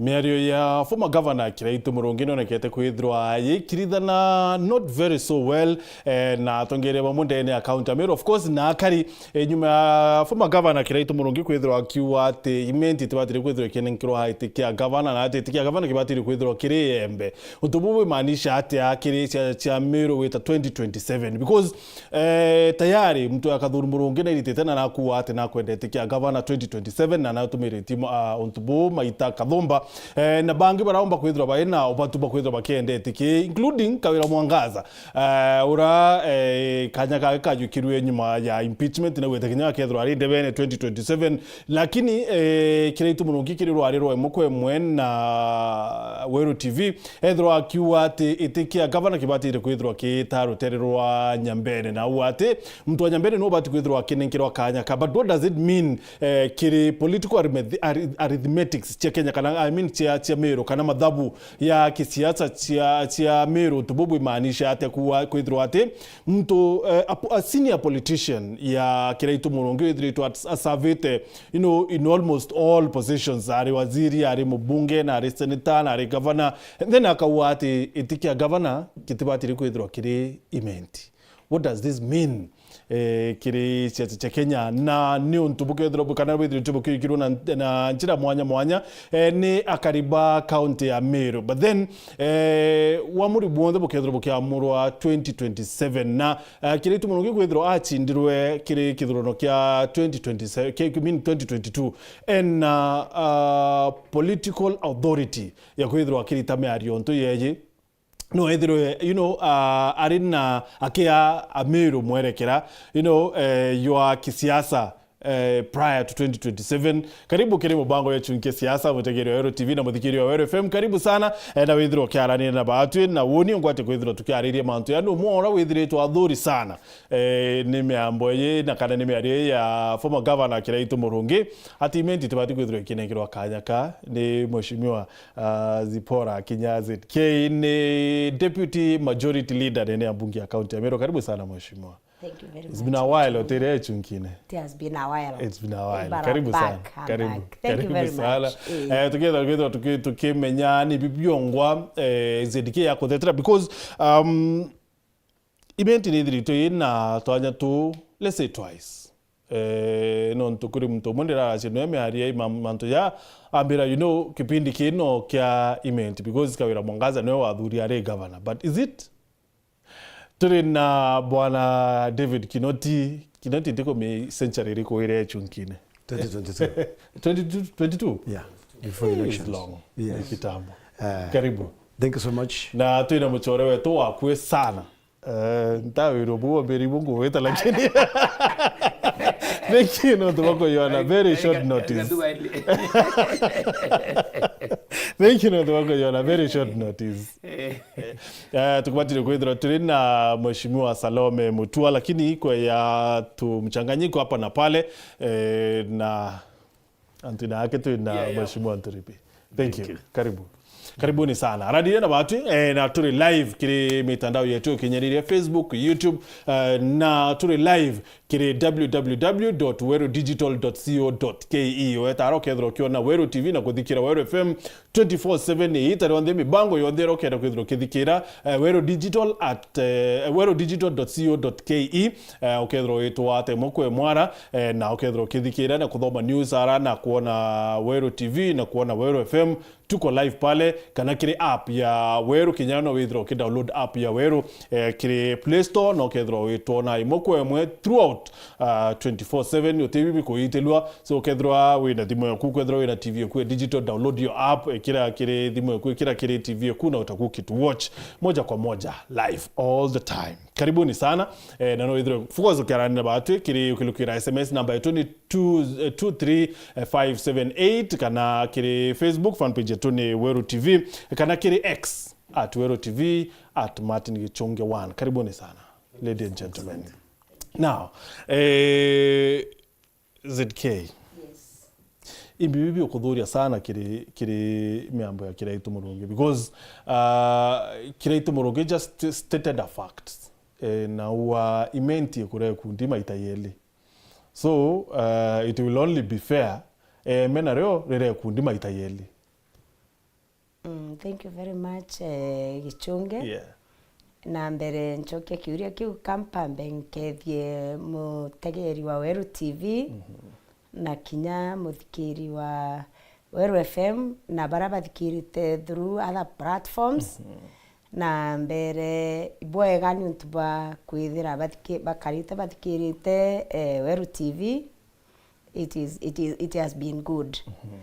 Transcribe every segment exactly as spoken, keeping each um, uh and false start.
Miario ya former governor Kiraitu Murungi nionekete kwithirwa yikirithana not very so well, eh, na atongeria bamwe ndene ya county ya Meru. Of course, na akari, eh, nyuma ya former governor Kiraitu Murungi kwithirwa akiuga ati Imenti itibatire kwithirwa ikinenkirwa giti kia governor, na ati giti kia governor kibatire kwithirwa kiri Igembe. Untu buu bwimaanisha atia kiri cia, cia Meru wita twenty twenty-seven? Because Eh, tayari muntu ya Kathuri Murungi nairitite na nakuuga ati nakwenda giti kia gavana twenty twenty-seven, na natumiritie mo-, ah, untu buu maita kathumba. Eh, na bangi baraumba kwithirwa baina ubatu bwa kwithirwa bakienda giti ki, including Kawira Mwangaza, eh, ura, eh, kanya kake kajukirue nyuma ya impeachment, na gwita kinya akethirwa ari ndebene twenty twenty-seven. Lakini, eh, Kiraitu Murungi kiri rwari rwa imwe kwa imwe na Weru T V, ethirwa akiuga ati giti kia gavana kibatire kwithirwa kiita rutere rwa Nyambene, na auga ati muntu wa Nyambene niwe ubati kwithirwa akinenkerwa kanya ka. But what does it mean, eh, kiri political arithmet-, arith-, arithmetics cia Kenya, kana, I mean, cia, cia Meru, kana mathabu ya kisiasa cia, cia Meru? Untu buu bwimaanisha atia kuuga kwithirwa ati muntu, eh, a po-, a senior politician ya Kiraitu Murungi withiritwe at-, asavite, you know, in almost all positions? Ari waziri, ari mubunge, na ari senator, na ari governor. And then akauga ati giti kia governor gitibatiri kwithirwa kiri Imenti. What does this mean, eh, kiri siasa cia Kenya? Na ni untu bukethirwa bu-, kana bwithiritwe bukirikirwo na, na njira mwanya mwanya, eh, ni akari ba county ya Meru. But then, eh, uamuri bwonthe bukethirwa bukiamurwa twenty twenty-seven. Na, eh, Kiraitu Murungi kwithirwa acindirwe kiri kithurano kia twenty twenty-seven, ki-, I mean twenty twenty-two, ena, ah, political authority ya kwithirwa akirita miario ntu yeji. No ethirwe, you know, ah, ari na akia Amiru mwerekera, you know, eh, jwa kisiasa, eh, prior to twenty twenty-seven. Karibu kiri mubango ya Chunki Siasa, mutegeri wa Weru T V na muthikiria wa Weru F M. Karibu sana, eh, na withirwa ukiaraniria na batwi, na woni ungwate kwithirwa tukiariria mantu ya nu mwora withiritwe athuri sana. Eh, ni miambo ii na kana ni miario ii ya former governor Kiraitu Murungi, ati Imenti itibati kwithirwa ikinenkerwa kanya ka ni Mheshimiwa, ah, Zipporah Kinya Z K, ni deputy majority leader ndene ya bunge ya county ya Meru. Karibu sana, Mheshimiwa. Thank you very much. It's been a while, utire Chunkine. It has been a while. It's been a while. But I'm back. Karibu sana. I'm back. Karibu. Thank you very much. Karibu sana. Eh. Eh, tukienda, tukienda tuki-, tukimenya ni bibiongwa, eh, Z K ya kuthetera, because, um, Imenti ni ithiritwe ina twanya tu, let's say twice. Eh, nontu kuri muntu umwe ndiraracia noe miario ya ima-, mantu ja ambira, you know, kipindi kino kia Imenti, because Kawira Mwangaza noe wathuri ari governor. But is it? Turi na Bwana David Kinoti. Kinoti, ndiko mi century iriku ire Chunkine? Twenty twenty-two. Twenty-two, twenty-two? Yeah, before the elections. It's long. Yes. Ni kitambo. Eh, karibu. Thank you so much. Na twina mucore wetu wakui sana. Eh, ntawirwo bu wambiri bu ngugwita, lakini thank you nontu bwa kuiona very short notice. Thank you nontu bwa kuiona very short notice. Eh, tukubatire kwithirwa turi na Mheshimiwa Salome Mutua, lakini kwe ya tu mchanganyiko hapa na pale, eh, na Antu na ake twi na, yeah, yeah, Mheshimiwa Nturibi. Thank you. Thank you. Karibu. Karibuni sana. Araniria na batwi, eh, na turi live kiri mitandao yetu ikinyaniria Facebook, YouTube, eh, na turi live kiri w w w dot weru digital dot co dot k e. Wetara ukethirwa ukiona Weru T V na kuthikira Weru F M twenty-four seven iita rionthe, mibango yonthe iria ukenda kwithirwa ukithikira, eh, weru digital at, eh, weru digital dot co dot k e, eh, ukethirwa witwate imwe kwa imwe ara, eh, na ukethirwa ukithikira na kuthoma news ara na kuona Weru T V na kuona Weru F M, tuko live pale, kana kiri app ya Weru, kinya no withirwa ukidownload app ya Weru, eh, kiri Play Store, na ukethirwa witwona imwe kwa imwe throughout, ah, twenty-four seven, utibibi kuitilwa. So, ukethirwa wina thimu yaku, ukethirwa wina T V yaku ya digital, download your app, ikira kiri thimu yaku, ikira kiri T V yaku, na utakuwa ukituwatch moja kwa moja live all the time. Karibuni sana. Eh, na no withirwe, of course, ukiarania na batwi kiri ukilukira S M S namba yetu ni two, eh, two three five seven eight, kana kiri Facebook fan page yetu ni Weru T V, kana kiri X at Weru T V, at Martin Gichunge one. Karibuni sana, ladies and gentlemen. Now, eh, Z K. Yes. Imbi bibi ukuthuria sana kiri, kiri miambo ya Kiraitu Murungi, because, uh, Kiraitu Murungi just stated a fact. Eh, na ua Imenti ikure kundi maita yeli. So, uh, it will only be fair, eh, mena rio rire kundi maita yeli. Mm, thank you very much, eh, Gichunge. Yeah. Na mbere nchokia kiuria kiu, kampambe nkethie mutegeri wa Weru T V, mhm, na kinya muthikiri wa Weru F M, na baria bathikirite through other platforms. Mhm. Na mbere, ibwega niuntu bwa kwithira bathiki-, bakarite bathikirite, eh, Weru T V. It is, it is, it has been good. Mhm.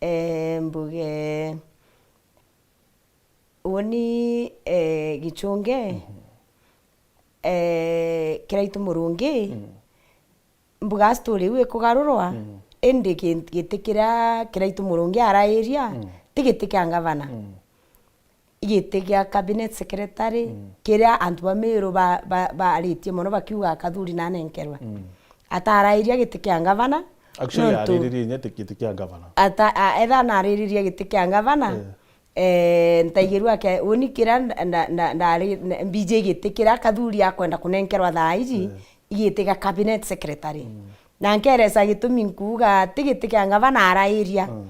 Eh, mbuge, uuni, eh, Gichunge, mhm, eh, Kiraitu Murungi, mm, mbuga story iu ikugarurwa, mm, indi gi-, giti kiria Kiraitu Murungi arairia, mm, ti giti kia ngavana. Mm. Giti gia cabinet secretary, mm, kiria antu ba Meru ba-, ba-, baaritie mono bakiuga Kathuri nanenkerwe. Mm. Atarairia giti kia ngavana. Actually, nontu ariririe inya ti giti kia ngavana. Ata-, a-, etha nariririe giti kia ngavana, eh, ntaigirua ke-, uni kiria nda-, nda-, nda-, ndari-, n-, mbiji giti kiria Kathuri akwenda kunenkerwa thaa iji, eh, igiti gia cabinet secretary. Mm. Na nkeresa gitumi nkuuga ti giti kia ngavana arairia. Mm.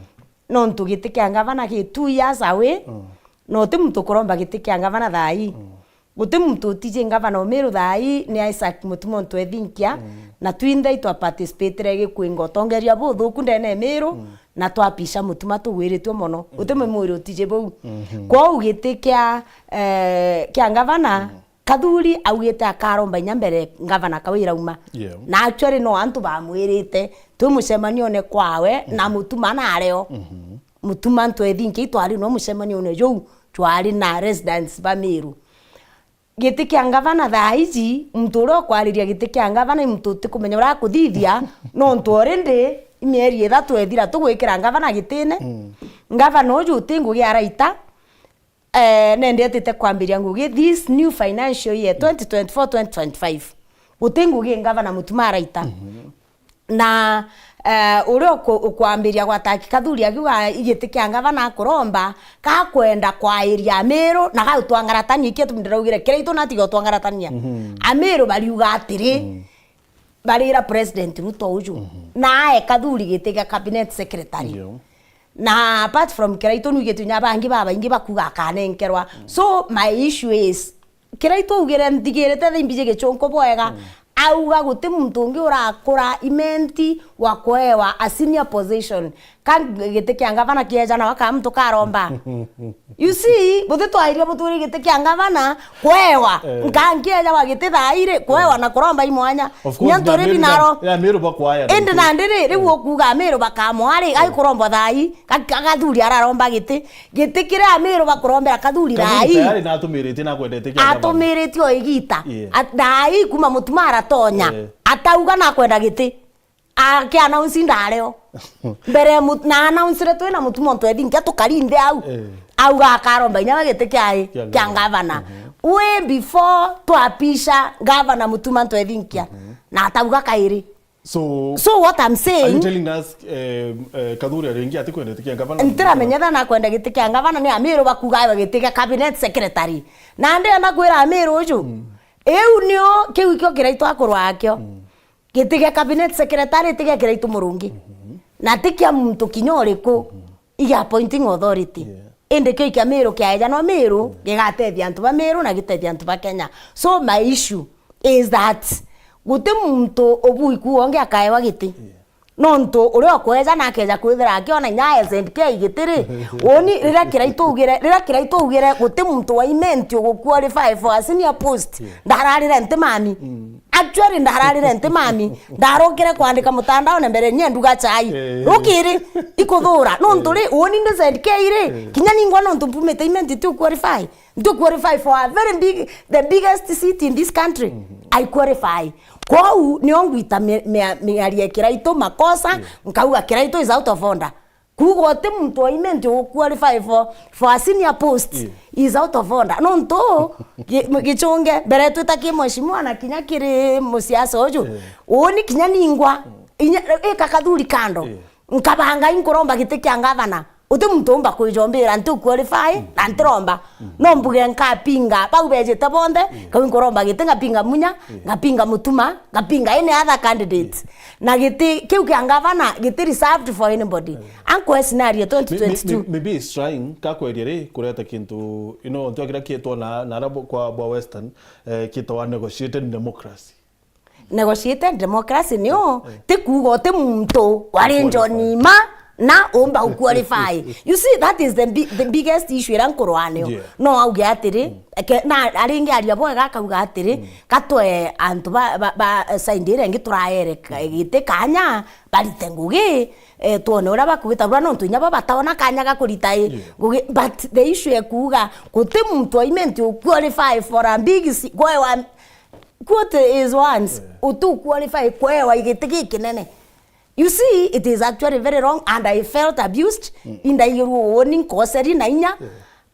Nontu giti kia ngavana ki two years away, mm, na uti muntu ukuromba giti kia ngavana thaa ii. Mm. Guti muntu utiji ngavana o Meru thaa ii ni Isaac Mutuma M'Ethingia, mm, na twinthe itwa participatire gikwinga utongeria buthuku ndene ya Meru, mm, na twapisha Mutuma tugwiritue mono. Mm. Guti mwiri utiji buu. Mhm. Kwou giti kia, eh, kia ngavana, mm. Kathuri augite akaromba inya mbere ngavana Kawira auma. Yeah. Na actually no antu bamwirite, twi mucemanione kwawe, na Mutuma na areo. Mhm. Mutuma M'Ethingia itwari no mucemanione juu, twari na residents ba Meru. Giti kia ngavana thaa iji, muntu uria ukwariria giti kia ngavana i muntu utikumenya uria akuthithia, nontu already i mieri ithatu ethira tugwikira ngavana gitine. Mm. Ngavana uju uti ngugi araita, eh, nendetete kwambiria ngugi this new financial year, twenty twenty-four twenty twenty-five. Guti ngugi ngavana Mutuma araita. Mhm. Na, eh, uria uku-, ukwambiria gwataki Kathuri akiuga igiti kia ngavana akuromba, gakwenda kwairia Amiru, na gautwangaratania, ikio tu ndiraugire, Kiraitu natiga utwangaratania. Mhm. Amiru bariuga atiri, mm, barira President Ruto uju, mhm, na ae Kathuri giti gia cabinet secretary. Ndio. Na apart from Kiraitu, nwigite inya bangi babaingi bakuga akanenkerwa. Mm. So, my issue is, Kiraitu augire, nthigirite thaa imbiji Gichunge bwega, mm, auga guti muntu ungi urakura imenti wa kuewa a senior position. Ka giti kia ngavana kieja nawe ka muntu karomba. You see, buti twairia butwiri giti kia ngavana kwewa. Eh. Nka nkieja wa giti thaa iri, kwewa, eh, na kuromba i mwanya. Of course, inya nturi binaro. Ya Amiru bakwaya. Indi nandi ri, riu, eh, ukuga Amiru bakamwa ri, eh, ai kuromba thaa ii, ka-, ka-, Kathuri araromba giti. Giti kiria Amiru bakurombera Kathuri thaa ii. Kathuri tayari na atumiritie na akwendete kia ngavana. Atumiritie o igita. Yeah. At-, thaa ii kuma Mutuma aratonya. Eh. Atauga na akwenda giti. Aki announce ndareo. Mbere mu-, na announce twi na Mutuma M'Ethingia tukari nthi au. Eh. Auga akaromba inya we giti kia, kia, kia ngavana. Ngavana. Mhm. Way before twapisha ngavana Mutuma M'Ethingia. Mhm. Na atauga kairi. So, so what I'm saying, are you telling us, eh, eh, Kathuri aringi atikwenda giti kia ngavana? Ntiramenya tha nakwenda giti kia ngavana, ni Amiru bakuga awe giti kia cabinet secretary. Na ndienda kwira Amiru uju, mm, iu nio, kiu ikio Kiraitu akurwa akio. Mm. Giti kia cabinet secretary ti gia Kiraitu Murungi. Mhm. Na ti kia muntu kinya uriku. Mhm. Iga appointing authority. Yeah. Indi kio kia Miru kiaeja no Miru, mm, gigatethia antu ba Miru na gitethia antu ba Kenya. So my issue is that guti muntu ubui kuuga ungi akaewa giti. Yeah. Nontu uria ukweja na akeja kwithira akiona inya S and K giti ri, uni riria Kiraitu ugire, riria Kiraitu ugire guti muntu wa Imenti uguqualify for a senior post, yeah, ndararire nti mami. Mm. Actually, ndararire nti mami. Ndarokire kwandika mutandaone mbere nye nduga chai. Eh. Rukiri, ikuthura. Nontu, eh, ri, uuni ndi Z K ri, eh, kinya ningwa nontu mpumite Imenti nti qualify. Nti qualify for a very big, the biggest city in this country. Mhm. I qualify. Kwou, nio ngwita mi-, mia-, miario ya Kiraitu makosa, eh, nkauga Kiraitu is out of order. Kuuga uti muntu wa Imenti ugu qualify for, for a senior post, yeah, is out of order. Nontu, gi-, Gichunge, mbere twita ki mheshimiwa na kinya kiri musiasa uju, yeah, uuni kinya ningwa, mm, inya, ika Kathuri kando, yeah, nkabanga inkuromba giti kia ngavana. Uti muntu umba kwijombira, nti qualify, na ntiromba. No mbuge nkapinga, bau bejite bonthe, kau nkuromba giti, ngapinga Munya, ngapinga Mutuma, ngapinga any other candidate. Na giti kiu kia ngavana, giti reserved for anybody. Uncle West naria Mi-, mi-, twenty twenty-two. mi-, maybe he's trying, kakweria ri, kureta kintu, you know, ntu akira kietwa na, na arabo kwa bwa Western, eh, kitwa negotiated democracy. Negotiated democracy ni u, ti kuuga uti muntu wari Qualify. Njoni ma na umba u qualify. You see, that is the bi-, the biggest issue ira nkurwa nayo. Yeah. No auge atiri, ke-, na aringi aria bwega akauga atiri, gatwe antu ba, ba, ba side iria ingi turaere ka-, giti kanya, barite ngugi, eh, twone uria bakuita bura, nontu inya bo bataona kanya ga kurita i Yeah. ngugi. But the issue e kuuga, guti muntu oimenti u qualify for a big si-, kwewa Quote is once, utu qualify kwewa giti gikinene. You see, it is actually very wrong and I felt abused. Indaigirwe uuni nkoseri na inya.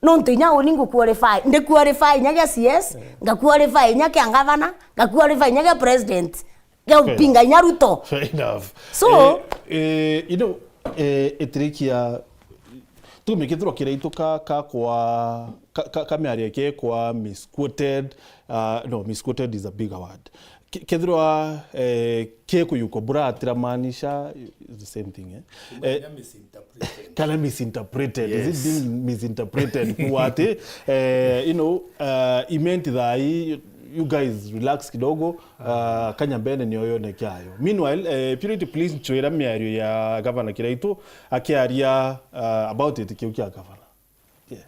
Nontu inya uuni ngu qualify. Ndi qualify inya gia C S, nga qualify inya kia governor, nga qualify inya gia president. Gia upinga inya Ruto. Fair enough. So, Eh, eh, you know, eh, itirikia Tume kethirwa kiraitu ka, ka kwa, ka, ka, ka miario ke kwa misquoted, uh, no, misquoted is a bigger word. Ke-, kethirwa, eh, ke kuyuko bura atiramaanisha, it's the same thing, eh? Eh, kana misinterpreted. Is it Yes. being misinterpreted? Kuwa ati, eh, you know, uh, imenti thai, you guys relax kidogo, uh, kanya mbene nio yone kiayo. Meanwhile, eh, Purity, please, nchwira miario ya Governor Kiraitu akiaria, uh, about it kiu kia governor. Yeah.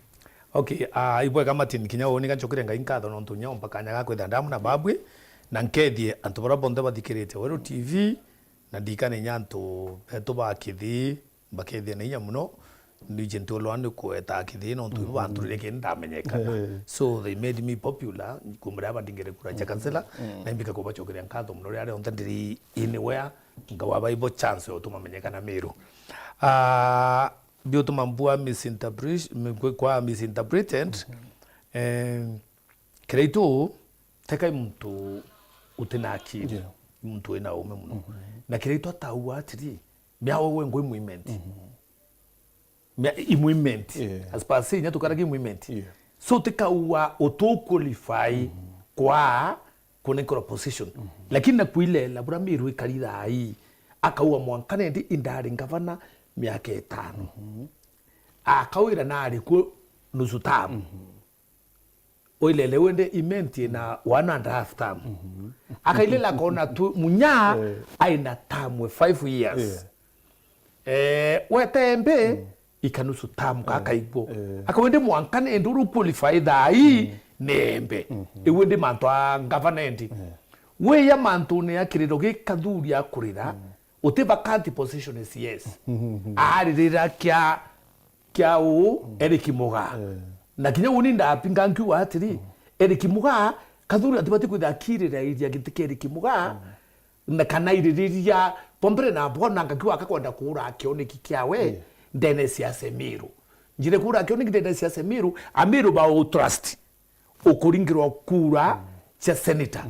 Okay, ah, ibwega Martin, kinya uni ganchokeria Ngai nkatho nontu nya umpa kanya ga kwithira ndamu na babwi, na nkethie antu baria bonthe bathikirite Weru T V, na ndikane inya antu betu ba Kithii, mbakethie na inya muno, ndiji ntiulwa ni kueta Kithii nontu ibo banturire kindi ndamenyekana. Eh. So they made me popular, kumira badingire kura cha kansela, na imbika kubachokeria nkatho muno riria rionthe ndiri anywhere, ngawa baibo chance ya utuma menyekana Meru. Ah, biutuma mbua misinterpre-, mi-, kwa misinterpreted, eh, Kiraitu tekai muntu utina akiri, Yeah. muntu wina ume muno. Na Kiraitu ataua atiri, miao we ngui mwimenti. Mia-, i mwimenti. Yeah. As per se, inya tukaragia mwimenti. Yeah. So tikaua utu qualify kwa kunenkerwa position. Lakini na kuilela bura Miru ikari thai, akaua mwanka nendi indari ngavana miaka itano. Akawira nari ku nusu tamu. Oilele wende imenti na one and a half term. Akailela akona tu Munya aina term we five years. Eh, wete Embe, ikanusu term kakaigwo. Akawende mwanka nendi uru qualify thai ni Embe. Iu ndi mantu a ngavana endi. Weya mantune ya kiriro gi Kathuri akurira, uti vacant position C S. Aririra kia kia uu Eric Mugaa. Na kinya uni ndapinga nkiuga atiri, Eric Mugaa, Kathuri atibati kwithira akirira iria giti kia Eric Mugaa, na kana iririria, bwa mbere na bwona ngakiuga akakwenda kuura kioneki kiawe ndene cia Semiru. Njire kuura kioneki ndene cia Semiru, Amiru ba u trust. Ukuringirwa kura cia senator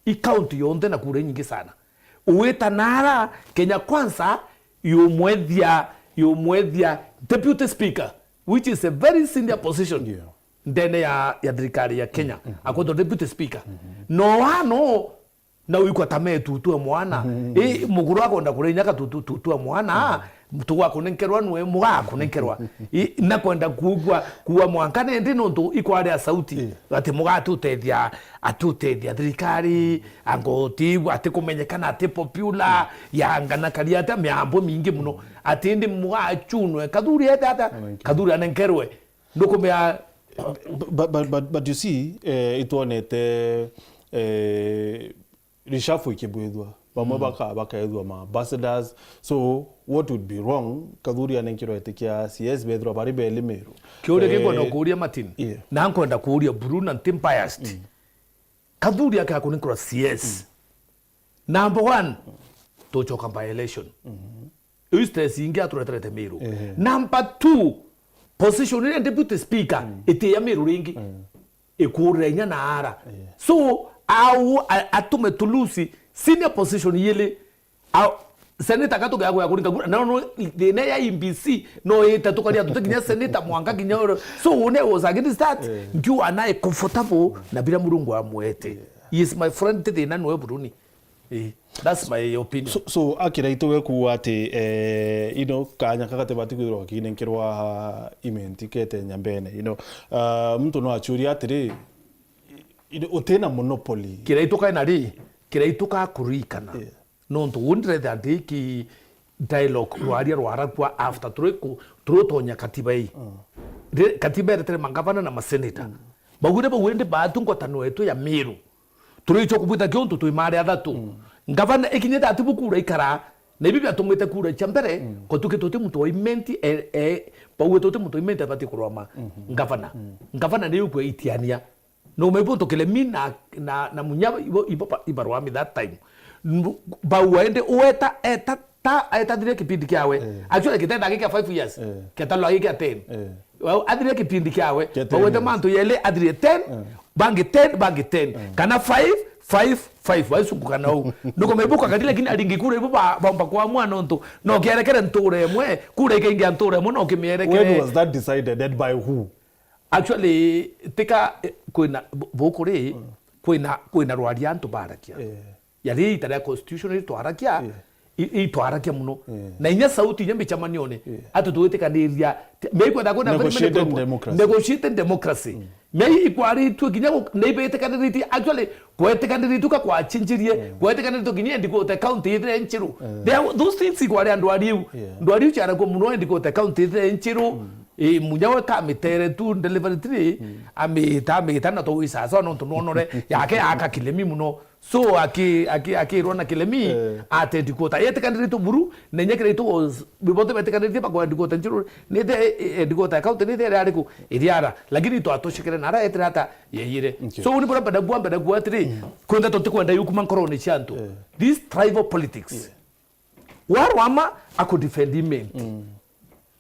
i county yonthe na kura inyingi sana. Uwita nara Kenya Kwanza yumwethia, yumwethia deputy speaker, which is a very senior position ndene ya, ya thirikari ya Kenya. Akwetwa deputy speaker. No ano na uikwa ta me tutue mwana. I muguru akonda kuria inya katutu tutue mwana, tugwa kunenkerwa nwe muga kunenkerwa. I, na kwenda kuugua kuwa mwanka nendi nontu ikwaria sauti ati muga atutethia, atutethia thirikari, ango ti ati kumenyekana ati popular, ya ngana kari ata miambo mingi muno. Ati ndi muga achunwe, Kathuri ete ata, Kathuri anenkerwe. Ndukumea But, but, but, but you see, eh, itwonete, eh, reshuffle ikibwithwa. Bamwe baka-, bakaethwa ma ambassadors. So, what would be wrong? Kathuri anenkirwe iti kia C S, bethirwa bari beli Meru. Kiuria gikwenda kuuria Martin, yeah, na nkwenda kuuria Bruno, nti biased. Kathuri akakunenkerwa C S. Number one, tucoka by election. Iu stress ingi atureterete Meru. Ehe. Number two, position iria deputy speaker iti ya Meru ringi. Ikurira inya na ara. So, au a-, atume tulusi senior position yili. Au, Senator ka tukea kuringa kura. No, no, thina ya I E B C, no ite tukaria tute kinya senator mwanka kinya oro. So, one was against that. Eh. Ngiuga nae comfortable na biria Murungu amwete. Yeah. He is my friend, ti thina nwe buruni. Eh, that's my opinion. So, so, a Kiraitu we kuuga ati, eh, you know, kanya kaka tibati kwithirwa gakinenkirwa Imenti kete Nyambene, you know. Ah, muntu no achuria atiri, you know, utina monopoly. Kiraitu kaina ri, Kiraitu ka kuririkana. Yeah. Nontu uu ndiretha ndi ki dialogue rwaria rwarakua after turi ku-, turi utonya katiba ii. Mm. Ri-, katiba iretere mangavana na maseneta. Mm. Baugire bau indi baatu ngwataniro yetu ya Miru. Turichwa kubwita kiuntu twi mari athatu. Mm. Ngavana ikinyite ati bu kura ikara, na ibi biatumite kura cia mbere, mm, ko tuki tuti muntu wa Imenti, e, e, bauwe tuti muntu wa Imenti abati kurwama, mhm, ngavana. Mm. Ngavana ni ukwe itiania. No me buntu Kilemi na, na, na Munya ibo, ibo ba-, ibarwami that time. Ndu-, bauwe indi ueta, eta, ta, eta thire kipindi kiawe. Eh. Actually, kitenda giki kia five years. Eh. Keta lwa giki kia ten. Eh. Well, athire kipindi kiawe, kia ten bawete years. Mantu yeli athire ten, eh, bangi ten, bangi ten. Eh. Kana five, five, five, waisunguka na u. Nuko mebuka kati, lakini aringi kura ibo ba-, baumba kwa mwana untu. No kierekere ntura imwe, kura ikaingia ntura imwe, no kimierekere. When was that decided and by who? Actually, tika, eh, kwina, bu-, buku ri, mm, kwina, kwina rwaria antu barakia. Eh. Yari ita ria constitution ri twarakia, yeah, i-, i twarakia muno. Yeah. Na inya sauti inya micemanione, yeah, atu twitikaniria, ti-, mia ikwenda kwenda very many negotiated problem. Democracy. Negotiated democracy. Mm. Mia ikwaritue kinya gu-, na ibetikaniritie, actually, kwetikaniritie ka kwachinjirie, mm, kwetikaniritie kinya endi kwote county ithire nchiru. Mm. There, those things ikwari andu ariu. Yeah. Andu ariu ciarakua muno endi kwote county ithire nchiru. Mm. I, Munya we kamitere tu delivery three, mm, amita, amita na to wisasa nontu nonore, yake aka Kilemi muno. So, aki-, aki-, akirwa na Kilemi, eh, atendi kuota. Yetikaniritie buru, na inya Kiraitu was, bonthe betikaniritie bakwa headquarter nchiru, ni the, eh, headquarter ya county, ni the area ariku? Iriara. Lakini twatoshekere na ara etire ata yeyire. Okay. So, ni bora mbenda kuwa, mbenda kuwa atiri, mm, kwenda tutikwenda yukuma nkorone cia antu. Eh. These tribal politics. Yeah. Warwama akudefend Imenti. Mm.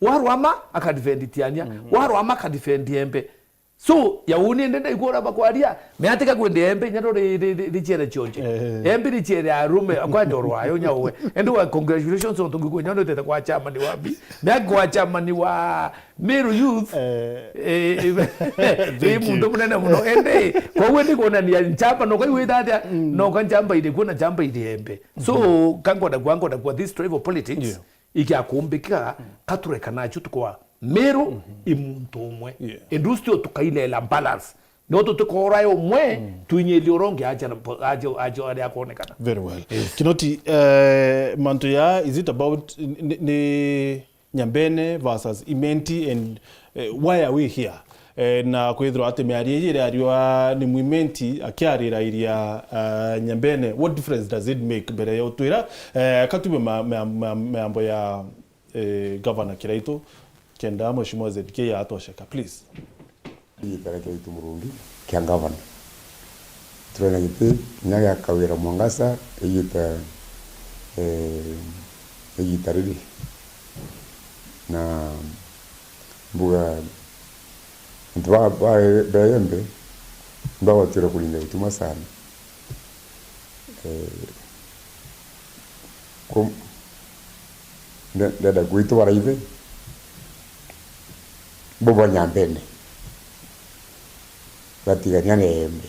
Warwama akadefend Tiania. Mm. Warwama akadefend Embe. So, ya uni ende ndaigua uria bakwaria, meatika kwende Embe inya ndo ri-, ri-, ri-, riciere cionje. Eh. Embe riciere arume, kwa ndoro ayo nya uwe. Ende wa congratulations on tungi kwenye ndo tete kwa chairman wa bi. Mea kwa chairman wa Meru Youth. Eh. Eh, eh, eh, thank you. Muntu munene muno. Ende, kwa uwe ndi kuonania nchamba, no kwa iwe ndatia, mm, no kwa nchamba ile, kuona nchamba ile Embe. So, mm-hmm, kangoda kwa, ngoda kwa this tribal politics, yeah, ikia kumbika, mm, katureka nacho tukwa. Meru, mhm, i muntu umwe. Yeah. Indi ucio tukailela balance. No tutikora umwe, mm, twinyirie uria ungi aja, aja, aja aria akonekana. Very well. Yes. Kinoti, eh, mantu ya, is it about ni, ni Nyambene versus Imenti and, eh, why are we here? Eh, na kwithirwa ati miario iji iriariwa ni Mwimenti akiarira iria, eh, Nyambene, what difference does it make mbere ya utwira, eh, katume ma-, ma-, ma-, mambo ya eh, Governor Kiraitu, kenda Mheshimiwa Z K atosheka, please. Igita ria Kiraitu Murungi kia Governor. Turena giti kinya gia Kawira Mwangaza, igita, eh, igita riri. Na mbuga antu ba, ba, ba Embe, nibagotire kurinda gutuma sana. Eh, ku-, nde-, ndenda gwitu baraithi, bo ba Nyambene, batigania na Embe.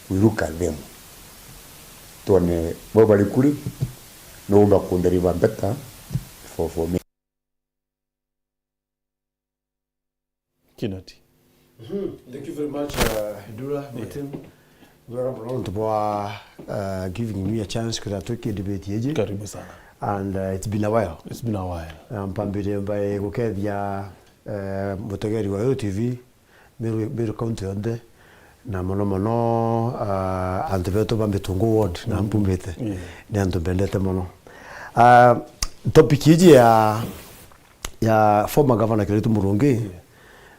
We look at them. Twone bo bari kuri, no umba kunderiva better for, for me. Kinoti. Mhm. Thank you very much, uh, Dura, yeah, Martin. Bwega muno nontu bwa, uh, giving me a chance kwithira tuki debate iji. Karibu sana. And, uh, it's been a while. It's been a while. Na mpambire by gukethia, uh, mutegeri wa U T V, Meru, Meru County yonthe, na mono mono, uh, antu betu ba Mitungu Ward, na, mm, mpumite. Yeah. Ni antu mbendete mono. Uh, topic iji ya ya former governor Kiraitu Murungi, yeah,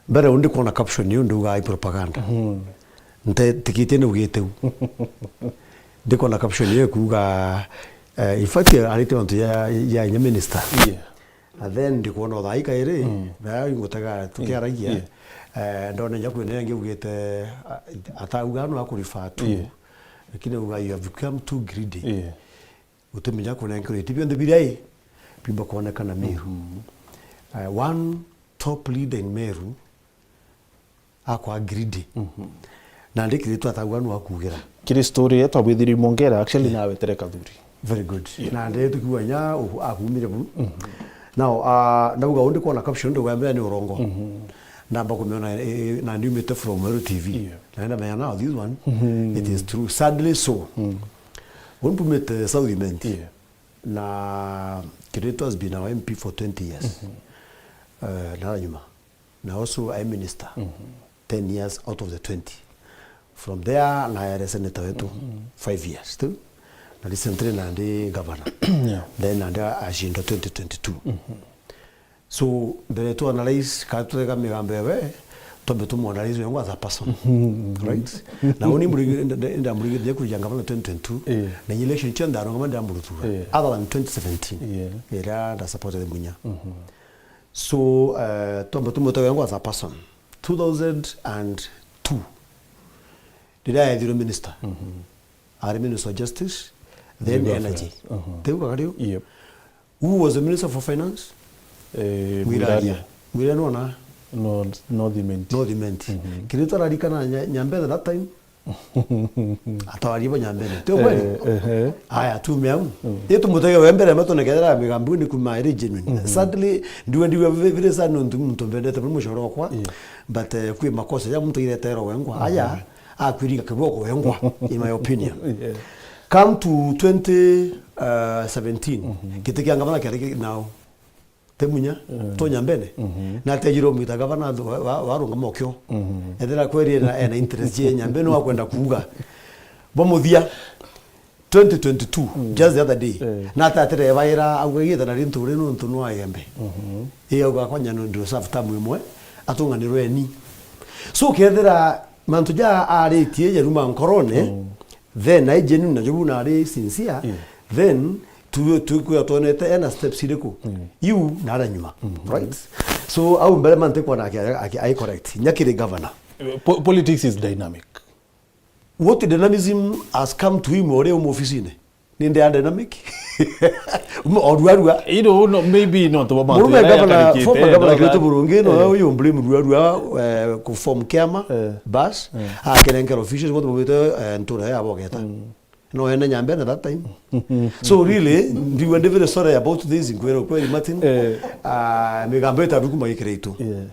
mbere undi kuona caption iu ndiuga i propaganda. Mhm. Ntetikitie ni ugite u. Ndikuona caption iu ikuuga, eh, in fact, arite mantu ya, ya inya minister. Yeah. And then ndikuona uthai kairi, mm, na ingutega tukiaragia. Yeah. Eh, ndona inya kwina ingi ugite, a-, atauga no akurifa tu. Yeah. Lakini uga you have become too greedy. Yeah. Utimenya kunenkerwa iti bionthe biria i biumba kwonekana Meru. Uh, one top leader in Meru akwa greedy. Na ndikiritu atagwa nu akugira. Kiri story yetu abwithiri mongera actually nawe tere Kathuri. Very good. Na ndetu kiwa nya u-, akumire bu. Now, uh, ndauga undi kwona caption ndu gambira ni urongo. Ndamba kumiona, eh, eh, na ndiumite from Meru T V. Yeah. Na ndamenya now this one, it is true. Sadly so. Undi mbumite South Imenti. Yeah. Na Kiritu has been our M P for twenty years. Uh, na nyuma. Na also a minister, ten years out of the twenty. From there, na ere senator wetu, five years tu. Na recently na ndi governor. Yeah. Then na ndi ashinda twenty twenty-two. So, mbere tu analyze, ka twega migambo yawe, twambe tumu analyze wengwa as a person. Right? Na uni muri-, nda-, nda-, ndamuringithia kuja governor twenty twenty-two. Eh. Na election cionthe arongama ndamuruthuga. Eh. Other than twenty seventeen. Yeah. Ira nda supported Munya. So, uh, twamba tumwite wengwa as a person. Two thousand and two, riria ethirwe minister, ari Minister of Justice, then Legal Energy. Affairs. Tiu kakario? Yep. Who was the Minister for Finance? Eh, Mwiraria. Mwiraria. Mwiraria nona? No, North Imenti. North Imenti. Kiritu ararikana nya-, Nyambene that time? Atawaribo Nyambene. Ti ukweli? Eh, ehe. Aya, tume au. Ni tumutege we mbere, matonekethera migambo ni kuma iri genuine. Sadly, ndiwe, ndiwe vi-, vile sana ntu muntu mbendete muri mushoro wakwa. Yeah. But, eh, kwi makosa ya muntu iretero wengwa. Aya, akwiriga kiboko wengwa, in my opinion. Yeah. Come to twenty seventeen, giti kia ngavana kiari ki-, nao. Ti Munya, to Nyambene. Na atejire umwita gavana wa, wa, warungama ukio. Ethira kweri ena, ena interest ye Nyambene wa kwenda kuuga. Bo muthia, twenty twenty-two, just the other day. Eh. Na atatire baira auga gita na rintu ri nuntu nwa Igembe. Ii auga kwa nyano ndio serve term imwe, atunganirwe ni. So kethira mantu ja aritie jaruma nkorone, then ai genuine na jobu na ari sincere, then tu-, tukwira twonete ena steps iriku? Iu na ara nyuma, right? So, au mbere mante kwona aki-, aki-, ai correct. Nyakiri governor. Eh, po-, politics is dynamic. What dynamism has come to him ore um ofisine? Ni ndia dynamic. Um, o ruarua. You know, no, maybe not. Murume governor, former governor Kiritu Murungi, no, uyu blame ruarua, eh, ku form kiama, bas, akerenkera officials, bote bobite, eh, ntura ya bogeta. No ene Nyambene that time. So really, ndiwe ndi very sorry about this, nkwira ukweli, Martin. Eh. Ah, migambo itabu kuma gikira itu. Yeah.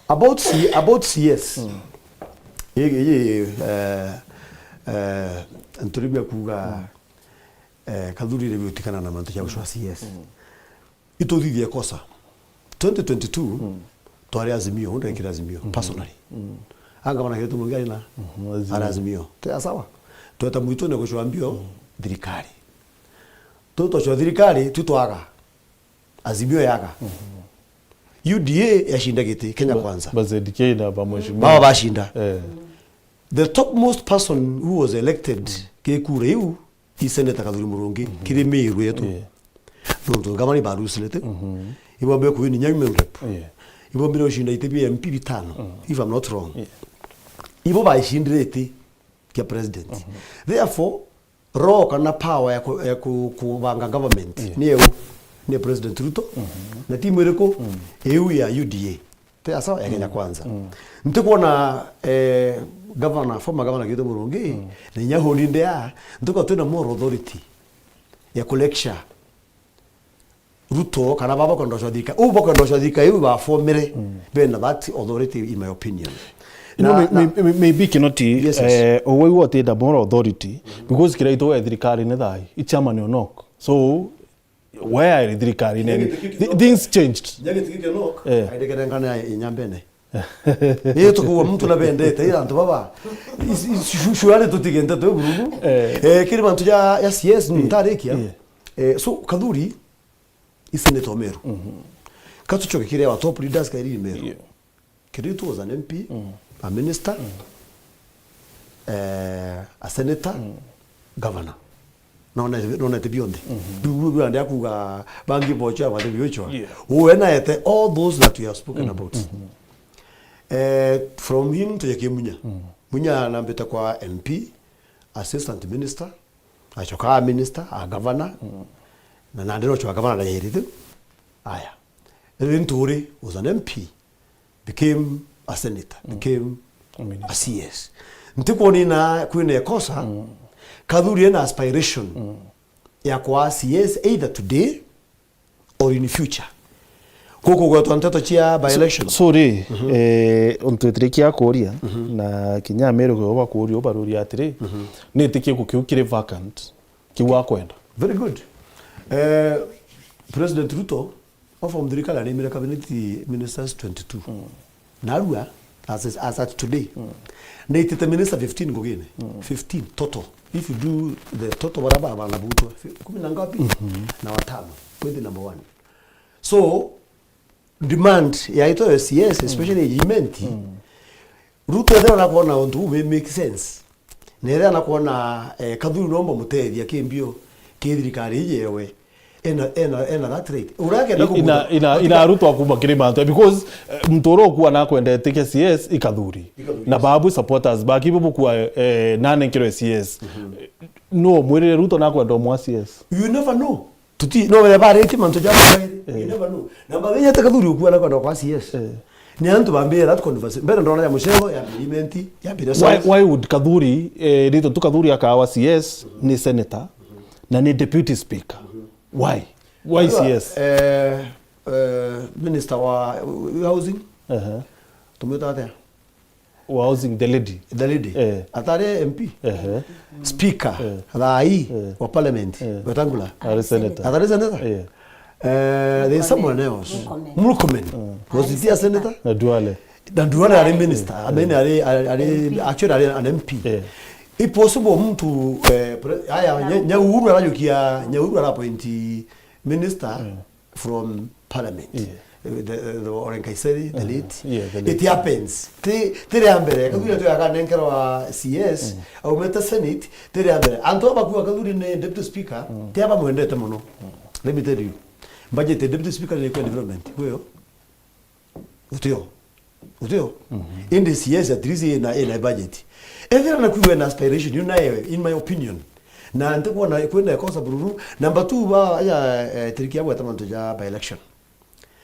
About C-, about C S. Ii, ii, eh, eh, nturibia kuuga, eh, Kathuri ire biutikana na mantu ja gucwa C S. Ituthithie kosa. Twenty twenty-two, twari Azimio, ndekire Azimio, personally. Anga bana kitu mungi ari na? Azimio. Ari Azimio. Te sawa. Tweta mwitune gucwa mbio thirikari. Tu twacwa thirikari, tu twaga. Azimio yaga. U D A yashinda giti, Kenya Kwanza. Ba Z K na ba mheshimiwa. Baba bashinda. Eh. The topmost person who was elected ki kura iu, i Senator Kathuri Murungi, kiri Meru yetu. Yeah. Nontu ngavana ibarusirite. Ibo mbe kuini nya women rep. Yeah. Ibo mbire ushinda iti bia M P bitano, if I'm not wrong. Yeah. Ibo baishindire iti kia president. Therefore, roho kana power ya ku-, ya ku-, kubanga government ni eu, ni President Ruto. Na timu iriku? Eu ya U D A. Te sawa, ya Kenya Kwanza. Ntikwona, eh, governor, former governor Kiritu Murungi, na inya Holi Ndea, ntuka twina moral authority ya ku lecture Ruto kana baba kwenda ucwa thirikari. U bakwenda ucwa thirikari iu bafomire, bena that authority, in my opinion. You know, na, may-, na may-, may-, maybe Kinoti, yes, yes, eh, ugwe iwe uti the moral authority, because kira itu we thirikari ni thai, i chairman o nok. So, where are thirikari ni? Nya giti ki-, thi-, things changed. Nya giti ki Kinoti, eh, aindikire ngana ya Nyambene. Ii tukuwa muntu na bendete, ira antu baba. Is-, is-, shu-, shuari tutigente twi bururu. Eh. Eh, kiri mantu ja, ya C S, ntarikia. Eh. Eh, so, Kathuri, i senator o Meru. Katuchoke kiri our top leaders kairi Meru. Yeah. Kiritu was an M P, a minister, eh, a senator, governor. Nonete, nonete bionthe. Biu, biu, biu, ndia kuga, bangi bochwa, bangi biochwa. Yeah. Uwe naete all those that we have spoken about. Eh, from him to Jackie Munya. Munya anambite kwa M P, assistant minister, Acoka a minister, a governor, na nandi no acoka governor na yeri tu. Aya. Riu Nturi was an M P, became a senator, became a C S. Ntikwona kwina ekosa, Kathuri ena aspiration ya kwa C S either today or in future. Guku gwetwa nteto cia by-election. So ri, eh, untu itirikia kuria, na kinya Ameru kio bakuria, ubaruria atiri, ni itikiku kiu kiri vacant, kiu akwenda? Very good. Eh, President Ruto, o form thirikari arimire cabinet ministers twenty-two. Narua, as, as at today, naitite minister fifteen ngugine. Fifteen total. If you do the total, bara ba bana butwa, fi-, kumi na ngapi? Na watano. Point number one. So, demand ya ito ya C S, especially ya Imenti, Ruto ethira na kuona untu u make sense. Na ethira na kuona, eh, Kathuri nomba mutethia kimbio, ki thirikari iji yewe. Ena, ena, ena that right. Uria akenda ina, kubuta, ina, ina arutwa kuma kiri mantu, because, eh, muntu uria ukuwa nakwendete ke C S i Kathuri. I Kathuri, na yes. Babu supporters, baki bo bukua, eh, nane nkiro C S. No mwirire Ruto nakwenda umwa C S. You never know. Tuti, no wethe baritie mantu ja mairi. You never know. Na mbathenya te Kathuri ukuwa nakwenda kwa C S. Ni antu bambire that conversation. Mbere ndona ya mucego, ya implement, ya mbire. Why, why would Kathuri, eh, Rito tu Kathuri akawa C S ni senator na ni deputy speaker? Why? Why C S? Eh, eh, minister wa, uh, housing. Tumwita atia? Wa housing, the lady. The lady. Eh. Atari M P. Speaker. Thaa ii wa parliament. Wetangula. Ari senator. Atari senator. Eh, there is someone else. Murkomen. Was he a senator? Na Duale. Na Duale ari minister. I mean, ari, ari, ari, actually ari an M P. Eh. Impossible mtu, eh, pre-, aya, Nya-, Nyauru arajukia, Nyauru ara appoint minister from parliament. Eh, the, the, the Ole Nkaissery, the late. Yeah, the late. It happens. Ti, ti ria mbere. Kathuri tu akanenkerwa C S, aumite senate, ti ria mbere. Antu aba bakua Kathuri ni deputy speaker, ti aba mwendete muno. Let me tell you. Budget ya deputy speaker ni kwa development. Kuyo? Utio. Utio? Indi C S at least ina, ina budget. Ethira na kuwe na aspiration, you know, in my opinion. Na ntikwona kwina ekosa bururu. Number two, ba, ya, eh, tiriki ya gweta mantu ja by-election.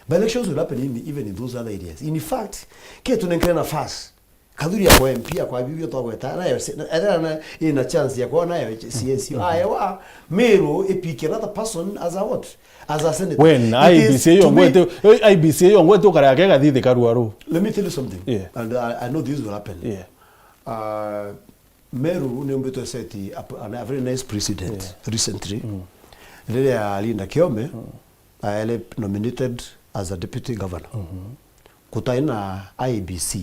By-elections will happen in, even in those other areas. In fact, ke tunenkere nafasi Kathuri akwa M P, akwa bibi twagweta, nayo se-, na, ethira na, ina chance ya kuona nayo C S. Aewa, Meru, I pick another person as a what? As a senator. When I B C yongwete, I B C yongwete ukare yake gathithe karuaru. Let me tell you something. Yeah. And I, I know this will happen. Yeah. Uh, Meru ni umbitwe set up a, a very nice precedent recently. Riria Linda Kiome aere nominated as a deputy governor. Kutai na I B C,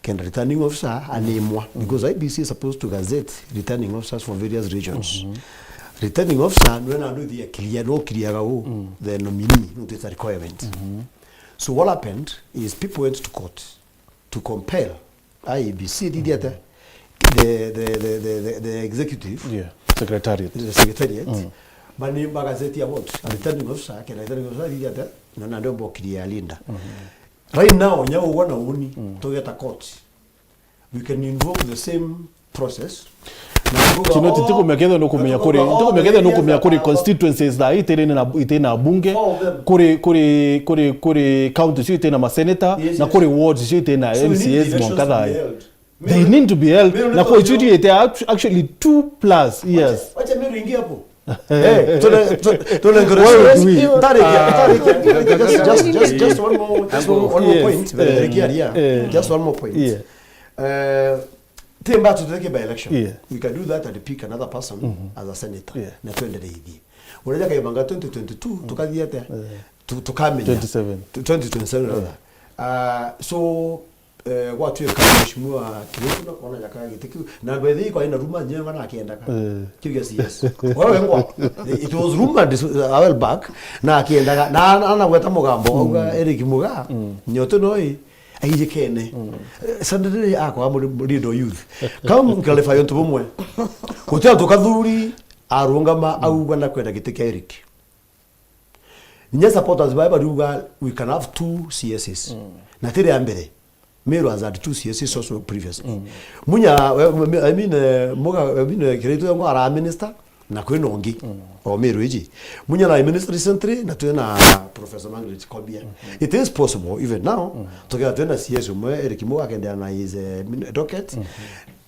kenda returning officer animwa, because I B C is supposed to gazette returning officers for various regions. Returning officer nwe na ndu thia kiria, no kiriaga u, the nominee, no, it's a requirement. So what happened is people went to court to compel I E B C, did it, eh? The, the, the, the, the, the executive. Yeah, secretariat. The secretariat. Bani magazeti ya what? A returning officer, kena returning officer, did it, eh? Na, na ndio mbokirie ya Linda. Right now, nya ugwa na uni, tugeta court. We can invoke the same process. Tino titikumenya kethira nukumenya kuri, titikumenya kethira nukumenya kuri constituencies thaa ii itiri na, itiri na bunge, kuri, kuri, kuri, kuri counties cio itiri na maseneta, na kuri wards cio itiri na M C As mwanka thaa ii. They need to be held. Na kwa cio ite act-, actually two plus years. Wacha Meru ingie hapo. Eh, tuna, tuna, tuna, tuna, tarikia, tarikia, just, just, just, just one more, just one, one more point, but tarikia, yeah. Just one more point. Yeah. Eh, ti mbaya tuteke by election. Yeah. We can do that and pick another person as a senator. Yeah. Na tuendelee hivi. Unajua kayobanga twenty twenty-two, tukathia atia? Tu-, tukamenya. Twenty-seven. Tu-, twenty twenty-seven rather. Ah, so, eh, gwatuika mheshimiwa Kiraitu na kona jaka giti kiu. Na by the way, kwa ina ruma nyenga na akiendaga. Eh. Kiu gĩa C S. Wewe ngwa. It was rumored a while back, na akiendaga. Na, na, na gweta mugambo, auga Eric Muga, nyote noi. Aijikene. Eh, Sunday akwa muri leader youth. Come clarify untu bumwe. Guti antu Kathuri arungama auga na kwenda giti kia Eric. Nya supporters bae bariuga we can have two C S As. Na tiri ya mbere. Meru has had two C S Cs also previously. Munya, I mean, eh, Muga, I mean, eh, Kiraitu yongo ara minister, na kwina ungi, o Meru iji. Munya na minister recently, na twina Professor Margaret Kobia. It is possible, even now, tukiwa twina C S umwe, Eric Muga akendea na his, eh, min-, docket.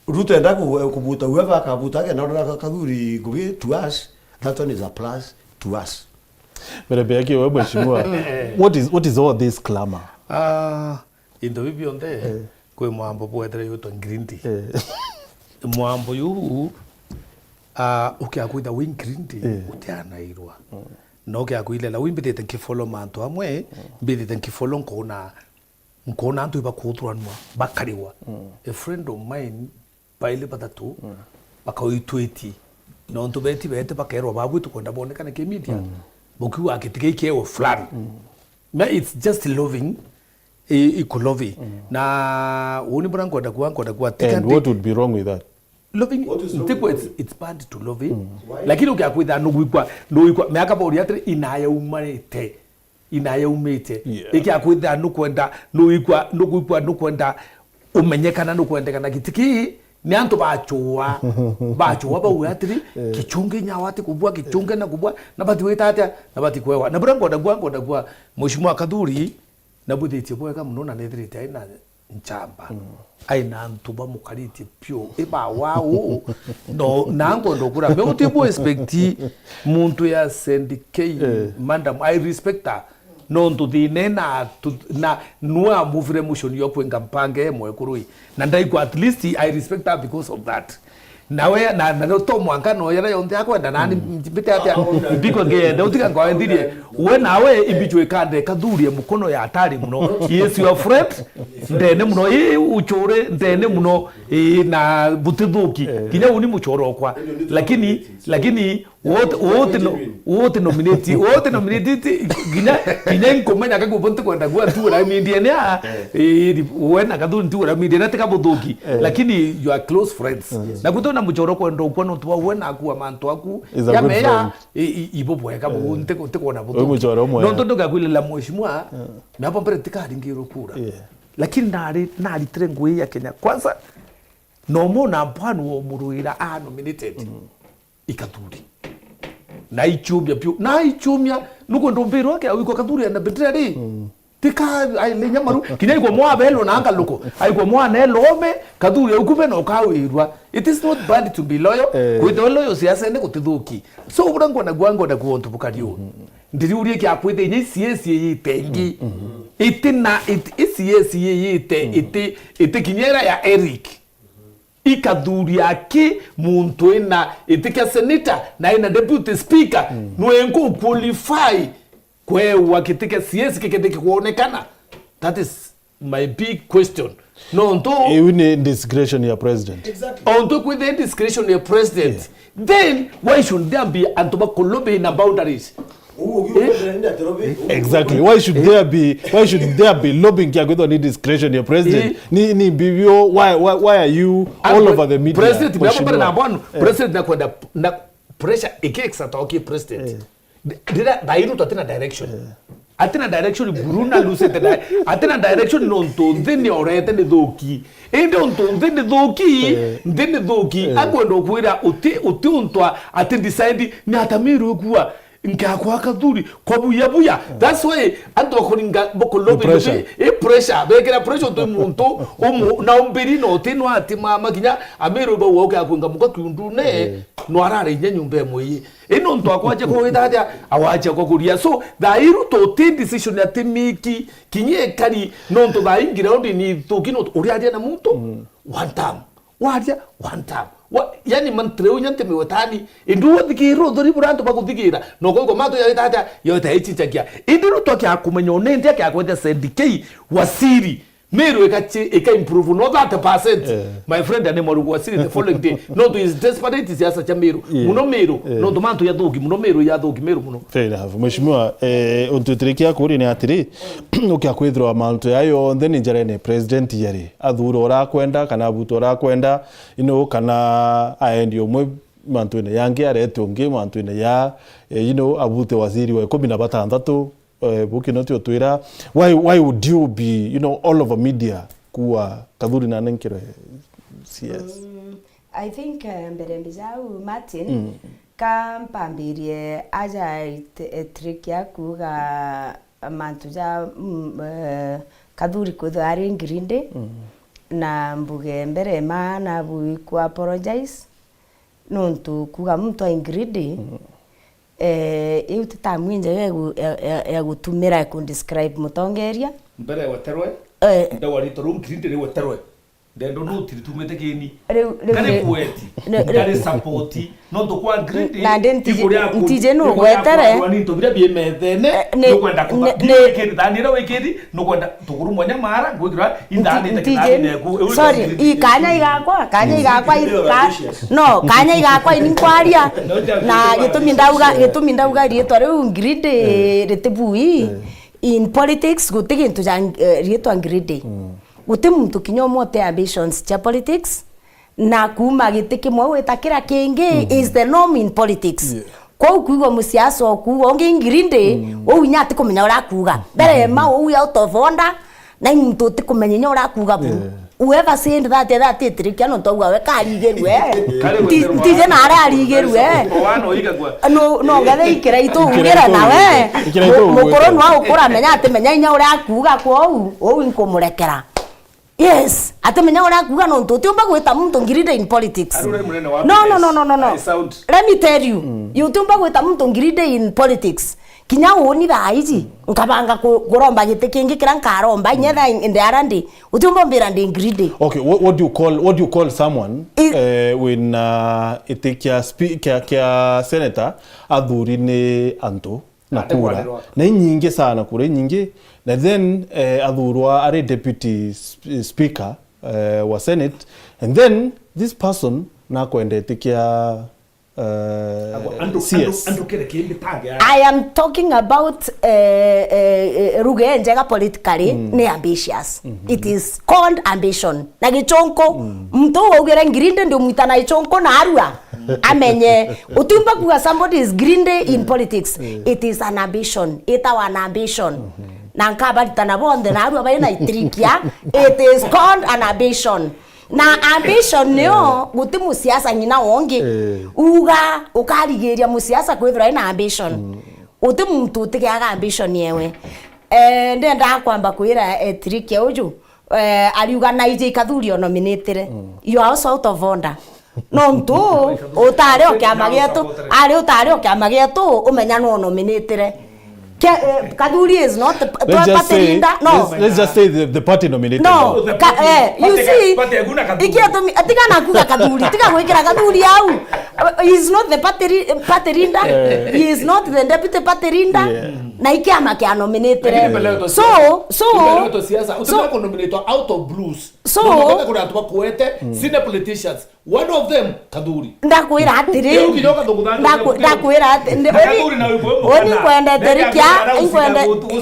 Ruto enda ku-, kubuta, whoever akabuta, akenda urira ka-, Kathuri ngugi to us, that one is a plus to us. Mirembe yake we mheshimiwa, what is, what is all this clamor? Ah, into bibi bionthe, kwi mwambo bwethere yutwa greedy. Mwambo yu, ah, ukia kwitha wi greedy, utianairwa. Na ukia kwilela, wi mbithite nkifollow mantu amwe, mbithite nkifollow nkona, nkona antu ibakuturanwa, bakarigwa. A friend of mine, baili bathatu, bakaitwiti. Nontu beti bete bakerwa babu tukwenda bonekane ki media. Bukiuga kiti giki ewe fulani. Ma it's just loving, i, i kulovi. Na uni bura nkwenda kuwa, nkwenda kuwa, tika And ndi- what would be wrong with that? Loving, What is wrong ntikwa with it's, it's bad to loving. Why? Lakini ukia kwitha nugwikwa, nugwikwa, miaka bori atiri inaya umarite. Inaya umite. Yeah. Ikia kwithira nukwenda, nuikwa, nukwikwa, nukwenda umenyekana, nukwendekana giti kii, ni antu bachua, bachua bau atiri, kichunge nyawa ati kubua, kichunge na kubua, na bati wita atia, na bati kwewa. Na buria nkwenda kuwa, nkwenda kuwa, Mheshimiwa Kathuri, na bwithitie bwega muno, na nithirite aina nchamba. Aina antu bamukaritie piu, iba wau. No, na nkwenda ukura, me uti bu expect muntu ya Saint K, madam, I respect her. Nontu thina na tu-, na nua move re motion yo kwenga mpange mwekurui. Na ndaikwa at least I respect her because of that. Nawe, na, na no to mwanka no yara yonthe akwenda, nani mbite atia, mbiko ngenda, utiga ngwendithie. We nawe imbichwe ikande Kathuri e mukono ya atari muno. He is your friend, ndene muno, ii uchore ndene muno, ii na butithuki. Kinya uni muchoro okwa. Lakini, lakini, wote, wote no, wote nominate, wote nominate, kinya, kinya nkumenya kaguo bonte kwenda gwa tu ura mindie ni a, ii, we na Kathuri tu ura mindie na tika buthuki. Lakini you are close friends. Na kuto na muchoro kwenda ukwa no twa we na akua mantu aku. Is a ya good meya, friend. I, i, ibo bwega bu, nte, nte kuona buthuki. Uyu muchoro umwe. No ntondo gakwilila mheshimiwa, na hapo mbere tikaringirwo kura. Lakini nari, naritire ngui ya Kenya. Kwanza, no mona mpwanu wa muruira a nominated. Ikathuri. Na ichumia piu. Na ichumia, nuko ndombirwa ke awiko Kathuri na bendera ri. Tika, ai, le nyamaru. Kinya iko mwa belo na angaluko. Aiko mwa ne lome, Kathuri ukube no kawirwa. It is not bad to be loyal. Kwitwa loyal siasa ne kutithuki. So, ubura ngona gwa ngona kuontu bukari u. Ndiriurie kia kwitha inya C S yite ingi. Iti na, it-, C S yite, iti, iti kinya ira ya Eric. Ikathuria ki muntu ina iti kia senator na ina deputy speaker, nwengu qualify kwewa giti kia C S kikethike kwonekana? That is my big question. Nontu iu ni discretion ya president. Exactly. Ontu kwithe discretion ya president, then why should there be antu ba lobby na boundaries? Exactly. Why should there be, why should there be lobbying kia kwithwa ni discretion ya president? Ni, ni bibio, why, why, why are you all over the media? President, mheshimiwa, na bwana, president na kwenda na pressure iki exatoki president. Ndira thairu tatina direction. Atina direction, Bruna Lucy, atina direction, nontu nthi ni orete ni thuki. Indi ontu nthi ni thuki, nthi ni thuki. Akwenda kwira uti, uti untu a-, ati decide ni atamiru ikua. Nkakwa Kathuri, kwa buya buya. That's why antu bakuringa, bakulobi, pressure. I pressure, bekira pressure tu muntu, umu, na umbiri no ti no ati mama kinya amiru bau oke akwinga muka kiundune, no arare inya nyumba emwe. Ino ntu akwaje kwa withathia, awaje kwa kuria. So, thairu to ti decision ati miki, kinya ekari, no ntu thai ground ni thuki no uria aria na muntu, one time. Waria, one time. Wa, yani mantre unya nte miwetani. Indu wathikira uthuri bura antu bakuthigira. No kwa kwa matu ya withathia, yote ichinchagia. Indi ru twakia kumenya unende akia kwenda sendikei, wasiri. Meru ikachi-, ika improve no thirty percent. My friend ane mwarugu wa siri the following day. No tu is desperate siasa cha Meru. Muno Meru. No tu mantu ya thuki, muno Meru ya thuki, Meru muno. Fair enough. Mheshimiwa, eh, untu turikia kuri ni atiri, ukia kwithirwa mantu ya yonthe ni njarene president yari. Athura urakwenda, kana abuta urakwenda, you know, kana aendi umwe mantu-ini yangi, arete ungi mantu-ini ya, eh, you know, abute waziri wa ikumi na batandatu. Eh, buki no tio twira, why, why would you be, you know, all over media kuwa Kathuri na nenkirwe C S? Mm, I think, eh, mbere mbijau Martin, mm, ka mpambirie aja it-, eh, trick ya kuuga mantu ja, mm, eh, Kathuri kwithwa ari greedy, mm, na mbuge mbere ma nabu iku apologize nontu kuuga muntu ai greedy, mm, eh, iu ti tamu injega ya gu-, ya, ya, ya gutumira ku describe mutongeria. Mbere weterwe, eh, ndauga ritwa riu greedy riu weterwe. Ndendo no tiri tumite kini. Riu, riu, kari riu, kueti, riu, riu, kari support. Nontu kwa greedy, na ndi ntiji-, ntiji nu gwetere. Ni nto biria bi methene, eh, ni, nukwenda kuba, ni, ni, wikiri, thani iria wikiri, nukwenda tuguru mwanya mara, gwikira, ithani nti-, ntiji, sorry, i kanya igakwa, kanya igakwa, i-, ka-, no, kanya igakwa ini nkwaria. Na gitumi ndauga, gitumi ndauga riitwa riu greedy, eh, ritibui. Eh. In politics, guti gintu ja, eh, riitwa greedy. Mm. Guti muntu kinya umwe uti ambitions cia politics, na kuuma giti kimwe wita kira kingi, mhm, is the norm in politics. Yeah. Kwou kwigua musiasa okuuga ungi ngirindi, mm, uu inya atikumenya uria akuuga. Mbere, mm, ma uu ya out of order, na i muntu utikumenya inya uria akuuga buru. Yeah. Whoever said that, that itirikia nontu auga we karigirwe. Kari nti-, gweterwa ntije na aria arigirwe. Owana oigagua. No, no, ngethe ikira itu ugire nawe. Ikira itu ugire. Mu-, mukuru no ukura menya ati menya inya uria akuuga kwou, uu inkumurekera. Yes, atimenya uria akuuga nontu utiumba gwita muntu ngirinde in politics. Ari uria munene wa, no, no, no, no, no, no. I sound. Let me tell you, mm, you utiumba gwita muntu ngirinde in politics. Kinya uni thaa iji, mm, nkabanga ku-, kuromba giti kingi kiria nkaromba, mm, inya thaa in the other day, utiumba umbira ndi ngirinde. Okay, what, what do you call, what do you call someone, i- eh, wina iti kia spe-, kia, kia senator athuri ni antu na kura. Na inyingi sana, kura inyingi. Na then, eh, athurwa ari deputy sp-, speaker, eh, wa Senate. And then this person nakwendete kia, eh, andu, C S. Andu, andu kire kimbi tange. I am talking about, eh, eh, eh, ruge njega politically, mm, ni ambitious. Mm-hmm. It is called ambition. Na gichonko, mm, muntu uu waugire ngirinde ndi umwita na gichonko na arua. Amenye, utiumba kuuga somebody is greedy in politics. Mm. It is an ambition. Itawa an ambition. Mm-hmm. Na nkabaritana bonthe na arua baina itirikia. It is called an ambition. Na ambition nio, eh, guti musiasa ng'ina wongi. Eh. Uga, ukarigiria musiasa kwithirwa ina ambition. Mm. Guti muntu utigiaga ambition yewe. Eh, ndenda kwamba kwira, eh, itirikia uju. Eh, ariuga na ije ikathuri onominatire. Mm. You are also out of order. Nontu utari o kiama gietu, ari utari o kiama gietu, umenya no onominatire. Ke-, eh, Kathuri is not the p-, party leader. No. Let's, let's just say the, the party nominated. No, ka-, eh, you see, party, party hakuna Kathuri. Ikia tumi-, tiga na kuga Kathuri, tiga gwikira Kathuri au. Uh, he is not the party re-, party leader. Eh. He is not the deputy party leader. Yeah. Na ikiama kia nominatire. Lakini mbele yetu siasa. So, so, mbele yetu siasa, so, utumia kunominatwa out of blues. So, ndio kuri antu bakuete, mm, senior politicians. One of them, Kathuri. Ndakwira atiri. Riu kinya ukathugutha ndaku-, ndakwira ati, ndi-, na Kathuri na wimbo, oni nkwendete rikia, inkwende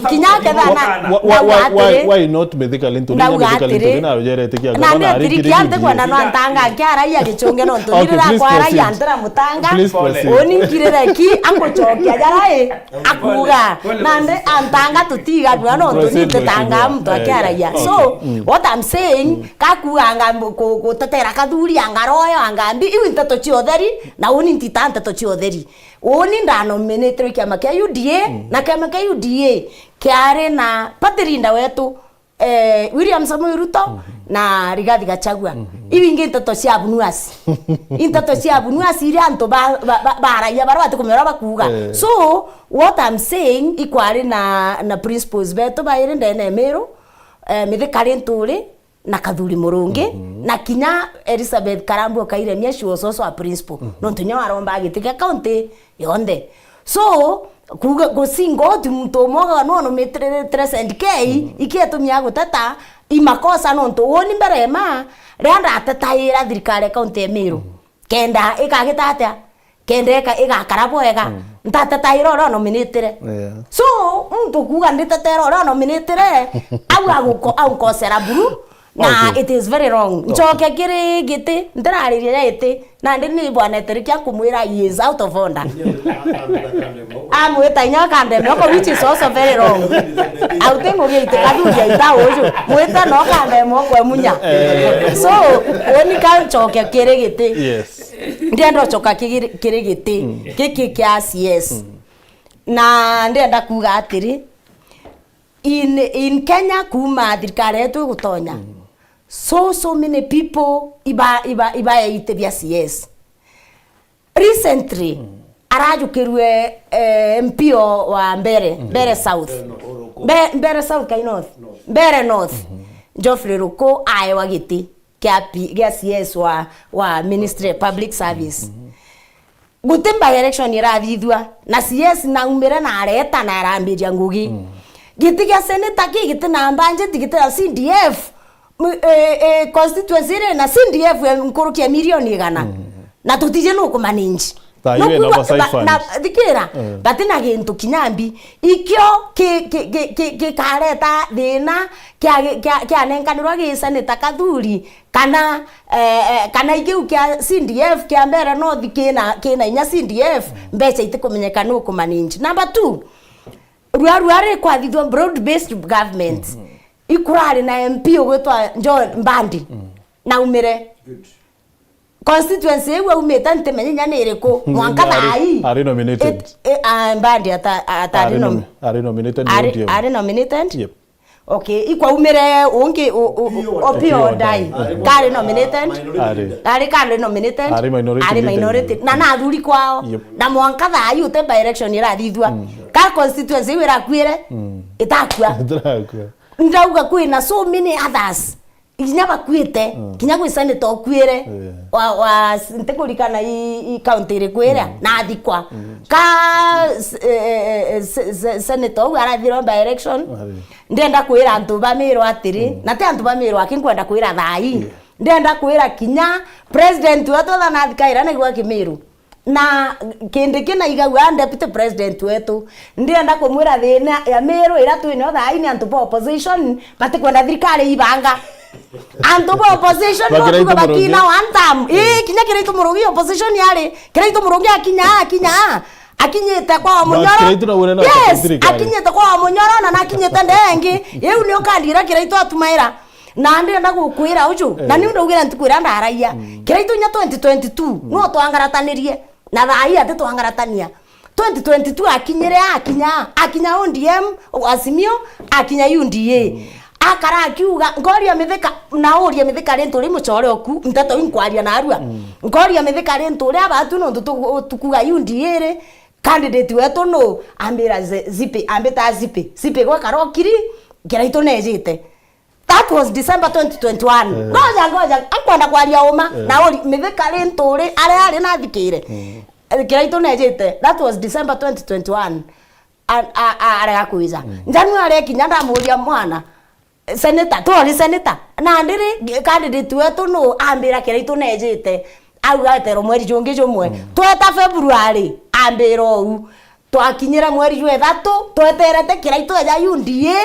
kinya ketha na, why, why, why, why not Mithika Linturi? Ndauga atiri. Na ujerete kia na ngabana ndi arikiri atiri kia ntikwenda no antanga nkiaraia gichunge no ntu. Okay, please proceed. Ndirakwaraia ntira mutanga. Please proceed. Oni nkirire ki akuchokia jarai. Akuuga, nandi antanga tutiganua nontu nintitanga muntu akiaragia. So, what I'm saying, kakuuga anga mbu-, ku-, gutetera Kathuri, anga Royo, anga mbi, iu nteto cia utheri, na uni ntitaa nteto cia utheri. Uni ndanominatirwe kiama kia U D A, na kiama kia U D A kiari na party leader wetu, eh, William Samoei Ruto na Rigathi Gachagua. Iu ingi nteto cia bunuasi. I nteto cia bunuasi iria antu ba, ba, ba, baragia baria batikumenya uria bakuuga. Eh. So, what I'm saying, ikwari na, na principals betu bairi ndene ya Miru, eh, Mithika Linturi na Kathuri Murungi, na kinya Elizabeth Karambua Kairemia, she was also a principal. Nontu nyo aromba giti kia county yonthe. So, kuuga, gusinga uti muntu umwe uga no nominated Saint K, ikietumia guteta, i makosa nontu uni mbere ma, ria ndatetaira thirikari ya county ya Miru. Kenda ikagita atia? Kenda ika-, igakara bwega. Ntatetaira uria nominated. Yeah. So, muntu kuuga nditetera uria nominated, au aguko-, agunkosera buru, Na okay, it is very wrong. Okay. Ncoke kiri giti, ndirariria ya iti, nandi ni bwana Eterikia nkumwira he is out of order. Amwita inya akandemea uko, which is also very wrong. Au ti ngugi itu kathuria ita uju. Mwita no kandemea uko emunya. Eh. So, uni ka ncoke kiri giti. Yes. Ndienda ucoka kiri, kiri giti. Mm. Giki kia C S. Mm. Na ndienda kuuga atiri, in, in Kenya, kuma thirikari yetu igutonya, mm, so, so many people iba, iba, ibaeitithia C S. Recently, mm, arajukirue, eh, M P o wa Mbere, mm, Mbere South. Mbere North. Mbe-, Mbere South kai North? North. Mbere North. Mm-hmm. Geoffrey Ruku aewa giti kia P-, gia C S wa, wa Ministry of Public Service. Mm-hmm. Guti by election irathithua, na C S naumire na areta na arambiria ngugi. Mm. Giti gia senator ki giti na budget, giti na C D F, m-, e, e, constituency iri na C D F ya nkuruki ya milioni igana. Mm. Na tutiji nukumanage. Thaa iu ena oversight fund. Thikira, mm, bati na gintu kinya mbi. Ikio ki, ki, ki, ki, gikareta thina kia, kia, kianenkanirwa gi senator Kathuri, kana, eh, eh, kana ikiu kia C D F kia Mbere North kina, kina inya C D F, mbeca itikumenyeka nukumanage. Number two, rua, rua ri kwathithua broad based government. Mhm. Ikurari na M P ugwitwa John Mbandi. Mm. Naumire. Good. Constituency iu aumite ntimenye inya ni iriku. Mwanka ari, thaa ii. Ari nominated. It, i, a, Mbandi ata, ata ari nom-, nomi-, ari nominated ni ari, O D M. Ari nominated? Yep. Okay, ikwaumire ungi u, u, Opiyo Opiyo Odai. Odai. Ari kari nominated? Ari. Ari kari nominated? Ari minority leader. Ari minority. Na nathuri kwao. Yep. Na mwanka thaa ii uti by election irathithua. Mm. Ka constituency iu irakuire? Mm. Itakua. Itirakua. Ndauga kwina so many others. Inya bakuite, mm, kinya gwi senator ukuire, yeah, wa, wa, ntikurikana i, i county iriku iria, mm, nathikwa. Mm. Ka, s-, e, e, e, se-, se-, senator uu arathirwa by election, ari, ndienda kwira antu ba Miru atiri, mm, na ti antu ba Miru aki nkwenda kwira thaa ii. Yeah. Ndienda kwira kinya president wetu etha nathikaira naigua Kimiru. Na kindi kina igagua deputy president wetu, ndienda kumwira thina ya Miru iria twinayo thaa ii ni antu ba opposition batikwenda thirikari ibanga. Antu ba opposition no Kiraitu tuge Murungi bakina one term. Ii, kinya Kiraitu Murungi opposition ari. Kiraitu Murungi akinya, akinya. Akinyite kwa Munyoro. Kiraitu na wira na yes, thirikari. Akinyite kwa Munyoro na nakinyite ndengi. Iu ni ukandira Kiraitu atumaira. Na ndienda gukwira uju, eh, na niu ndaugire ntuku iria ndaragia. Mm. Kiraitu nya twenty twenty-two, mm, no twangaratanirie. Na thaa ii ati twangaratania. Twenty twenty-two akinyire, akinya, akinya O D M, Azimio, akinya U D A. Mm. Akara akiuga, nkoria Mithika, na uria Mithika ri ntu ri mucore oku, nteto inkwaria narua. Mm. Nkoria Mithika ri ntu ri abatu nontu tu-, tukuga U D A ri, candidate wetu nu? Ambira Ze-, Zipi, ambita Zipi. Zipi gwakara okiri, Kiraitu nejite. That was December twenty twenty-one. Eh. Ngoja, ngoja, akwenda kwaria uma. Eh. Na ori, Mithika ri ntu ri, aria ari nathikire. Mm. Eh, Kiraitu nejite. That was December twenty twenty-one. A, a, a, arega kwija. Mm. January kinya ndamuria mwana, senator, twori senator. Na ndiri, candidate wetu nu? Ambira Kiraitu nejite. Au aeterwo mweri jungi jumwe. Mm. Tweta February, ambira uu. Twakinyire mweri jwa ithatu, tweterete Kiraitu eja U D A,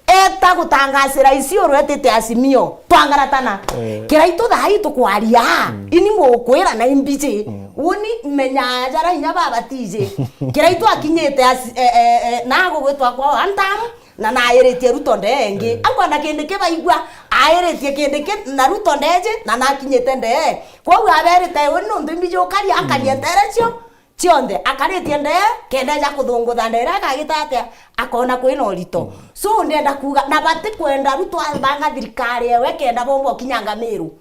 eta gutangasira Isiolo etite Azimio. Twangaratana. Eh. Kiraitu thaa ii tukwaria, mm, ini mukwira na imbiji. Mm. Uni menya jara inya babatiji. Kiraitu akinyite asi-, eh, eh, eh, na gugwitwa kwa one term, na nairitie Ruto ndee ingi. Eh. Akwenda kindi kibaigua, airitie kindi ki na Ruto ndeji, na nakinyite ndee. Kwou aberite, uni nontu imbiji ukaria, akaria, mm, ntere cio. Cionthe, akaritie ndee, kenda eja kuthungutha ndee iria akagita atia, akona kwina urito. Mm. So, ndienda kuuga, na batikwenda Ruto abanga thirikari ewe kenda bomba ukinyanga Miru.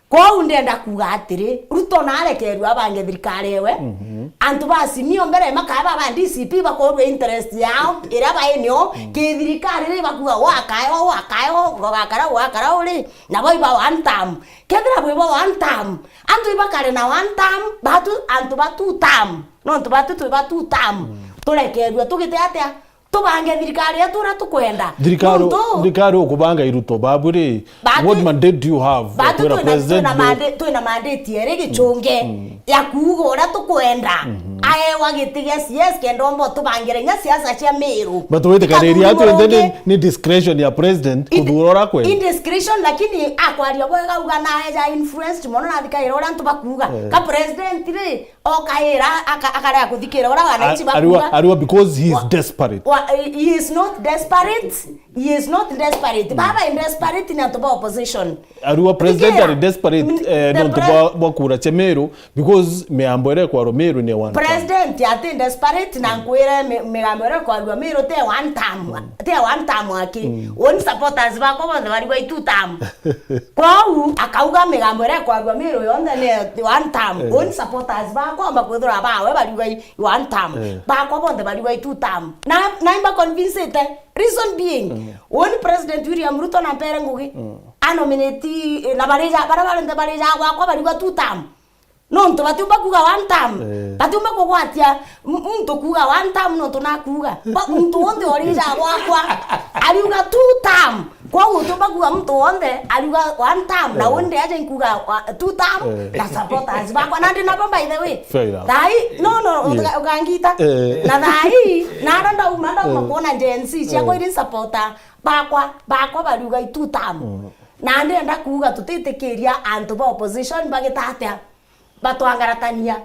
Kwou ndienda kuuga atiri, Ruto narekerua abange thirikari ewe. Mhm. Antu ba Azimio mbere makaya baba D C P bakorwe interest yao, iria bainio, mm, ki thirikari ri bakuga, "Wakae o, wakae o, gugakara, gugakara uri." Nabo iba one term. Kethira bwibo one term, antu ibakare na one term, batu, antu ba two term. Nontu batu twi ba two term. Mm. Turekerua tugite atia? Tubange thirikari yetu uria tukwenda. Thirikari, nontu thirikari ukubanga iruto, babu ri, batu, what mandate do you have ya batu kwira twina, president twina no? Mandi-, twina mandate eri gichunge, mm, ya kuuga uria tukwenda. Mhm. aewa giti gia C S kenda omba utubangire inya siasa cia Meru. But witikaniriria ati nthe ni, ni discretion ya president kuthura uria akwenda. In discretion, lakini akwaria bwega uga na eja influenced mono na thikaira uria antu bakuuga. Eh. Ka president ri, okaira, aka-, akarega kuthikira uria wananchi bakuuga. Ariwa, ariwa because he is desperate. Wa, he is not desperate. He is not desperate. Baba in desperate ni antu ba opposition. Ariwa president ari desperate, eh, nontu bwa, bwa kura cia Meru, because migambo iria ikwarwa Meru ni ya one term. President ati desperate, na nkwire mi-, migambo iria ikwarwa Meru ti ya one term, ti ya one term aki. Uni supporters bakwa bonthe barigwa i two term. Kwou akauga migambo iria ikwarwa Meru yonthe ni ya one term. Uni supporters bakwa omba kwithirwa bawe barigwa i one term. Bakwa bonthe barigwa i two term. Na, na imba convincete. Reason being, uni President William Ruto na mpere ngugi, anominate, eh, na barija, bara barente barija gwakwa barigwa two term. Nontu batiumba kuuga one term. Eh. Batiumba kugwatia m-, muntu kuuga one term nontu nakuuga. Ba-, muntu wonthe orija gwakwa ariuga two term. Kwou utiumba kuuga muntu wonthe ariuga one term, na uni aje nkuuga wa-, two term, na supporters bakwa. Na ndi nabo, by the way. Fair enough. Thai, no, no, uga-, ugangita. Eh. Na thai, nara ndauma, ndauma kuona Gen Z, ciakwa iri supporter bakwa, bakwa bariuga i two term. Na ndenda kuuga tutitikiria antu ba opposition bagita atia, batwangaratania.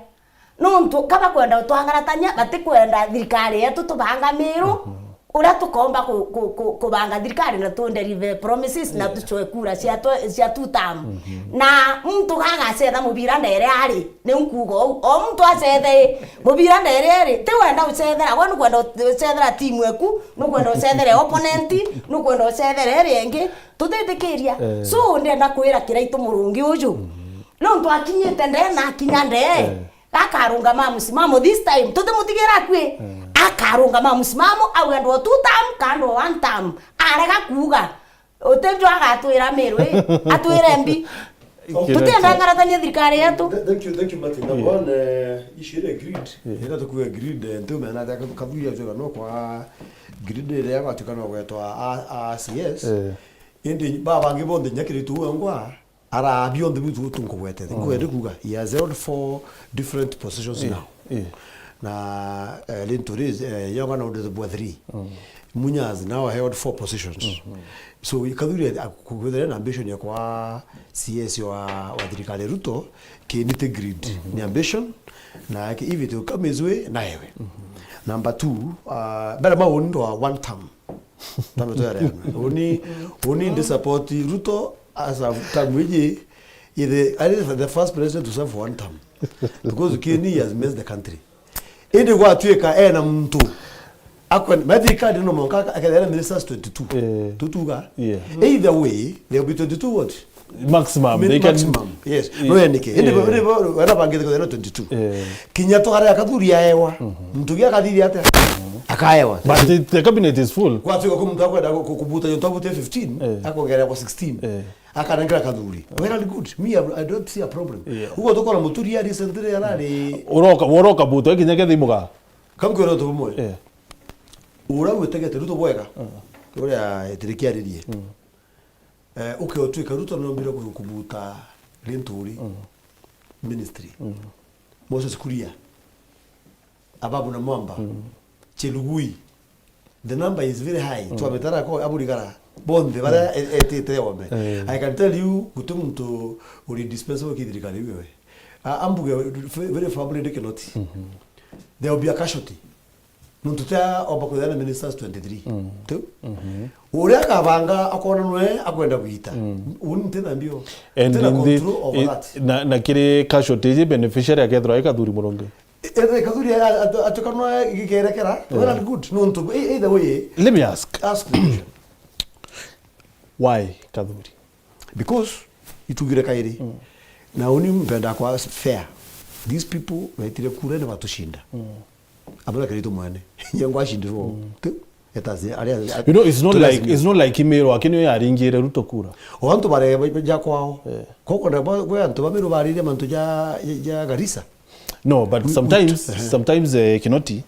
Nontu ka bakwenda utwangaratania, batikwenda thirikari yetu tubanga Meru, uria tukomba ku-, ku-, ku-, kubanga thirikari na tu deliver promises na tucoe kura cia twe-, cia two term. Na muntu gagacetha mubira ndere ari, niu nkuuga uu. O muntu acethe mubira ndere ari, ti wenda ucethera, we nukwenda ucethera timu eku, nukwenda ucethere opponent, nukwenda ucethera iria ingi, tutitikiria. Eh. So, ndenda kwira Kiraitu Murungi uju. Nontu akinyite ndee na akinya ndee, gakarungama musimamo this time. Tutimutigira akui. Akarungama musimamo, auga ndwa two term, kana ndwa one term. Arega kuuga. Uti njo agatwira Meru, eh? Atwire mbi. Tutienda ngaratania thirikari yetu. Th-, thank you, thank you, Martin. Number one, eh, issue ile grid. Ira tukuwe grid, eh, ntiumena atia Kathuri atuika no kwa grid ile agatuika no gwetwa a, a C S. Eh. Indi baba bangi bonthe nya Kiraitu wengwa, ara bionthe biu tu-, tunkugwetete. Mm. Nkwenda kuuga, he has held four different positions now. Eh. Na, eh, Linturi, eh, yonga na undu bwa three. Mm. Munya has now held four positions. Mm-hmm. So, Kathuri, eh, kuthira na ambition ya kwa C S wa, wa thirikari Ruto, kinite grid. Mm-hmm. Ni ambition, na ki-, if it comes his way, na ewe. Mm-hmm. Number two, uh, mbere ma undu wa one term. Tame twere. Uni, uni ndi support Ruto as a term iji, iri, ari the first president to serve for one term. Because Kieni has messed the country. Indi gwatuika ena muntu akwen-, methirikari no monka akethera ministers twenty-two. Eh. Tutuga. Yeah. Either way, there will be twenty-two what? Maximum. Min-, they can maximum, yes. Yeah. No, enike. Indi bo, indi bo, wena bangite kuthera twenty-two. Yeah. Kinya tware Kathuri aewa. Mhm. Muntu gia Kathuri ate? Mhm. Akaewa. But the, the cabinet is full. Gwatuika ku muntu akwenda ku-, ku-, kubuta yontu abute fifteen, eh, akongerera kwa sixteen. Eh. Akanengera Kathuri. Well and good. Me, I, I don't see a problem. Yeah. Ugo tukona Muturi ya recently arari. Uroka, uroka buto, kinya kethe imuga. Kamkwira tu bumwe. Eh. Ura gwitegete Ruto bwega. Mm. Uria etirikiaririe. Mm. Eh, uke utuika Ruto nombire ku-, kubuta Linturi, mm, ministry. Mm. Moses Kuria, Ababu Namwamba, mm, Chelugui. The number is very high. Mm. Twametara ko aburigara. Bonthe baria, mm, e-, etite ome. Eh. I can tell you, guti muntu uri dispensable ki thirikari iwe. A-, ambuge very firmly ndi Kinoti. Mm-hmm. There will be a casualty. Nontu tia omba kwithira na ministers twenty-three. Mm. Tiu? Mm-hmm. Uria akabanga akona nwe akwenda gwita. Mm. Uni ntina mbio. And ntina in the, control over it, that. Na, na kiri casualty iji beneficiary akethirwa i Kathuri Murungi. Ethire Kathuri a-, atu-, atukanwa gikerekera. Yeah. Well and good. Nontu, e-, either way. Let me ask. Ask the question. Why Kathuri? Because itugire kairi. Mm. Na uni mpenda kwa fair. These people baitire kura na batucinda. Mm. Abura Kiraitu mwene. Nye ngwashindirwo. Mm. Tu, etazi, aria, you know, it's not like, it's not like Imero, lakini yo yaringire Ruto kura. O antu bare ja kwao. Eh. Koko na bo, kwe antu ba Meru barire mantu ja, ja, ja Garissa. No, but sometimes, sometimes, eh, Kinoti,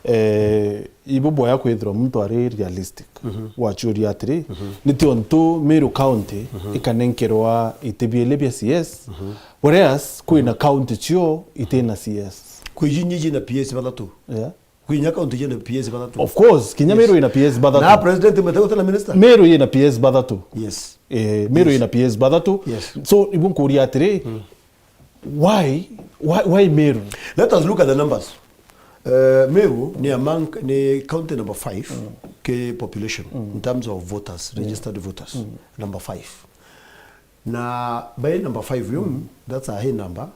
eh, ibo boya kwithirwa muntu ari realistic. Wachuria atiri, ni tiontu Meru County ikanenkerwa iti biele bia C S, whereas kwina county cio itina C S. Kwi jinyi jina P S bathatu. Yeah. Kwi nya county jina P S bathatu. Of course, kinya Yes. Meru ina P S bathatu. Na president mete gutena minister? Meru ina P S bathatu. Yes. Eh, Meru Yes. ina P S bathatu. Yes. So, ibu nkuria atiri, why, why, why Meru? Let us look at the numbers. Uh, Meru ni among, ni county number five ki population in terms of voters, registered voters. Number five. Na by number five, you, that's a high number.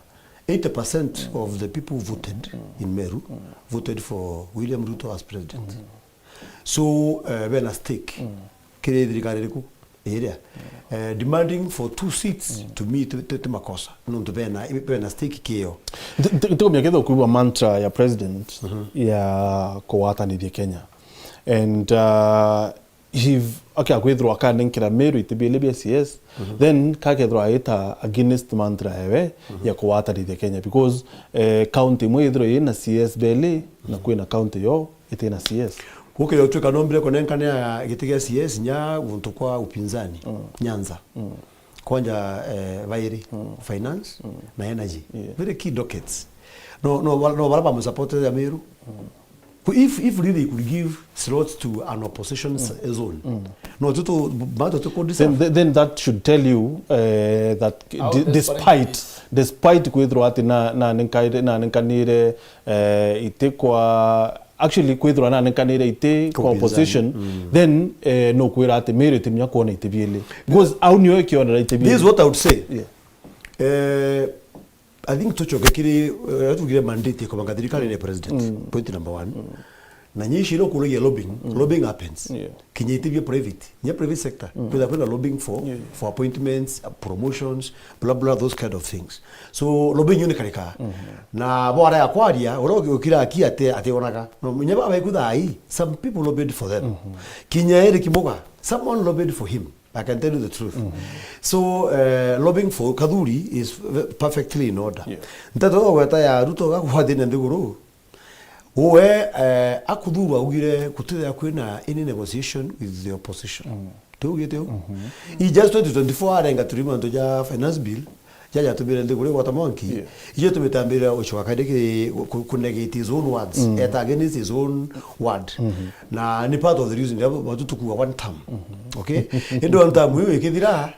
Eighty percent of the people who voted in Meru voted for William Ruto as president. So, uh, bena stake kiri thirikari iriku iria, uh, demanding for two seats to me ti, ti, ti makosa. Nontu bena, bena stake kiyo. Nti-, nti-, ntikumenya kethira ukuigua mantra ya president ya kugwatanithia Kenya. And, uh, If, okay, akwithirwa akanenkera Meru iti biili bia C S, then kakethirwa aita against mantra ewe ya kugwatanithia Kenya, because, eh, county imwe ithirwa ina C S beli na kwina county yo itina C S. Gukithirwa utwika nombire kunenkanira giti gia C S nya guntu kwa upinzani, Nyanza. Kwanja, eh, bairi, finance na energy. Yeah. Very key dockets. No, no, no, bara bamusupportete ya Meru. If, if really he could give slots to an opposition s- zone, no, tu, tu, bado tu could Then, then, then that should tell you, eh, that How di- desperate despite it is. Despite kwithirwa ati na, na nenkaire, na nenkanire, eh, iti kwa, actually kwithirwa na nenkanire iti kwa Kwa upinzani. Opposition, then, eh, no kwira ati Meru itimunya kuona iti biili. Because au nio ikionera iti biili. This is what I would say. Yeah. Eh, I think tucoke kiri, eh, tugire mandate ya kubanga thirikari ni president. Point number one. Na nyi ici no kuragia lobbying, lobbying happens. Yeah. Kinya itibia private, nya private sector. Kwitha kwina lobbying for, for appointments, uh, promotions, blah, blah, those kind of things. So lobbying yo ni karika. Na bora ya kwaria, ora ukira aki ate, ate onaga. No, nya baba ikutha ai, some people lobbied for them. Kinya Eric Muga, someone lobbied for him. I can tell you the truth. So, uh, lobbying for Kathuri is v- perfectly in order. Yeah. Nteto ya gweta ya Ruto gakwathina nthiguru, we, uh, akuthurwa augire kutithia kwina any negotiation with the opposition. Tiugite u? I just twenty twenty-four arenga turima ntu ja finance bill, jaja tumire nthiguru gwata mwanki. Yeah. Ije tumitambira ucoka kaindi ki ku- ku negate his own words, eta against his own word. Na ni part of the reason that watu tukua one term. Okay? Indi one term hiyo ikithira,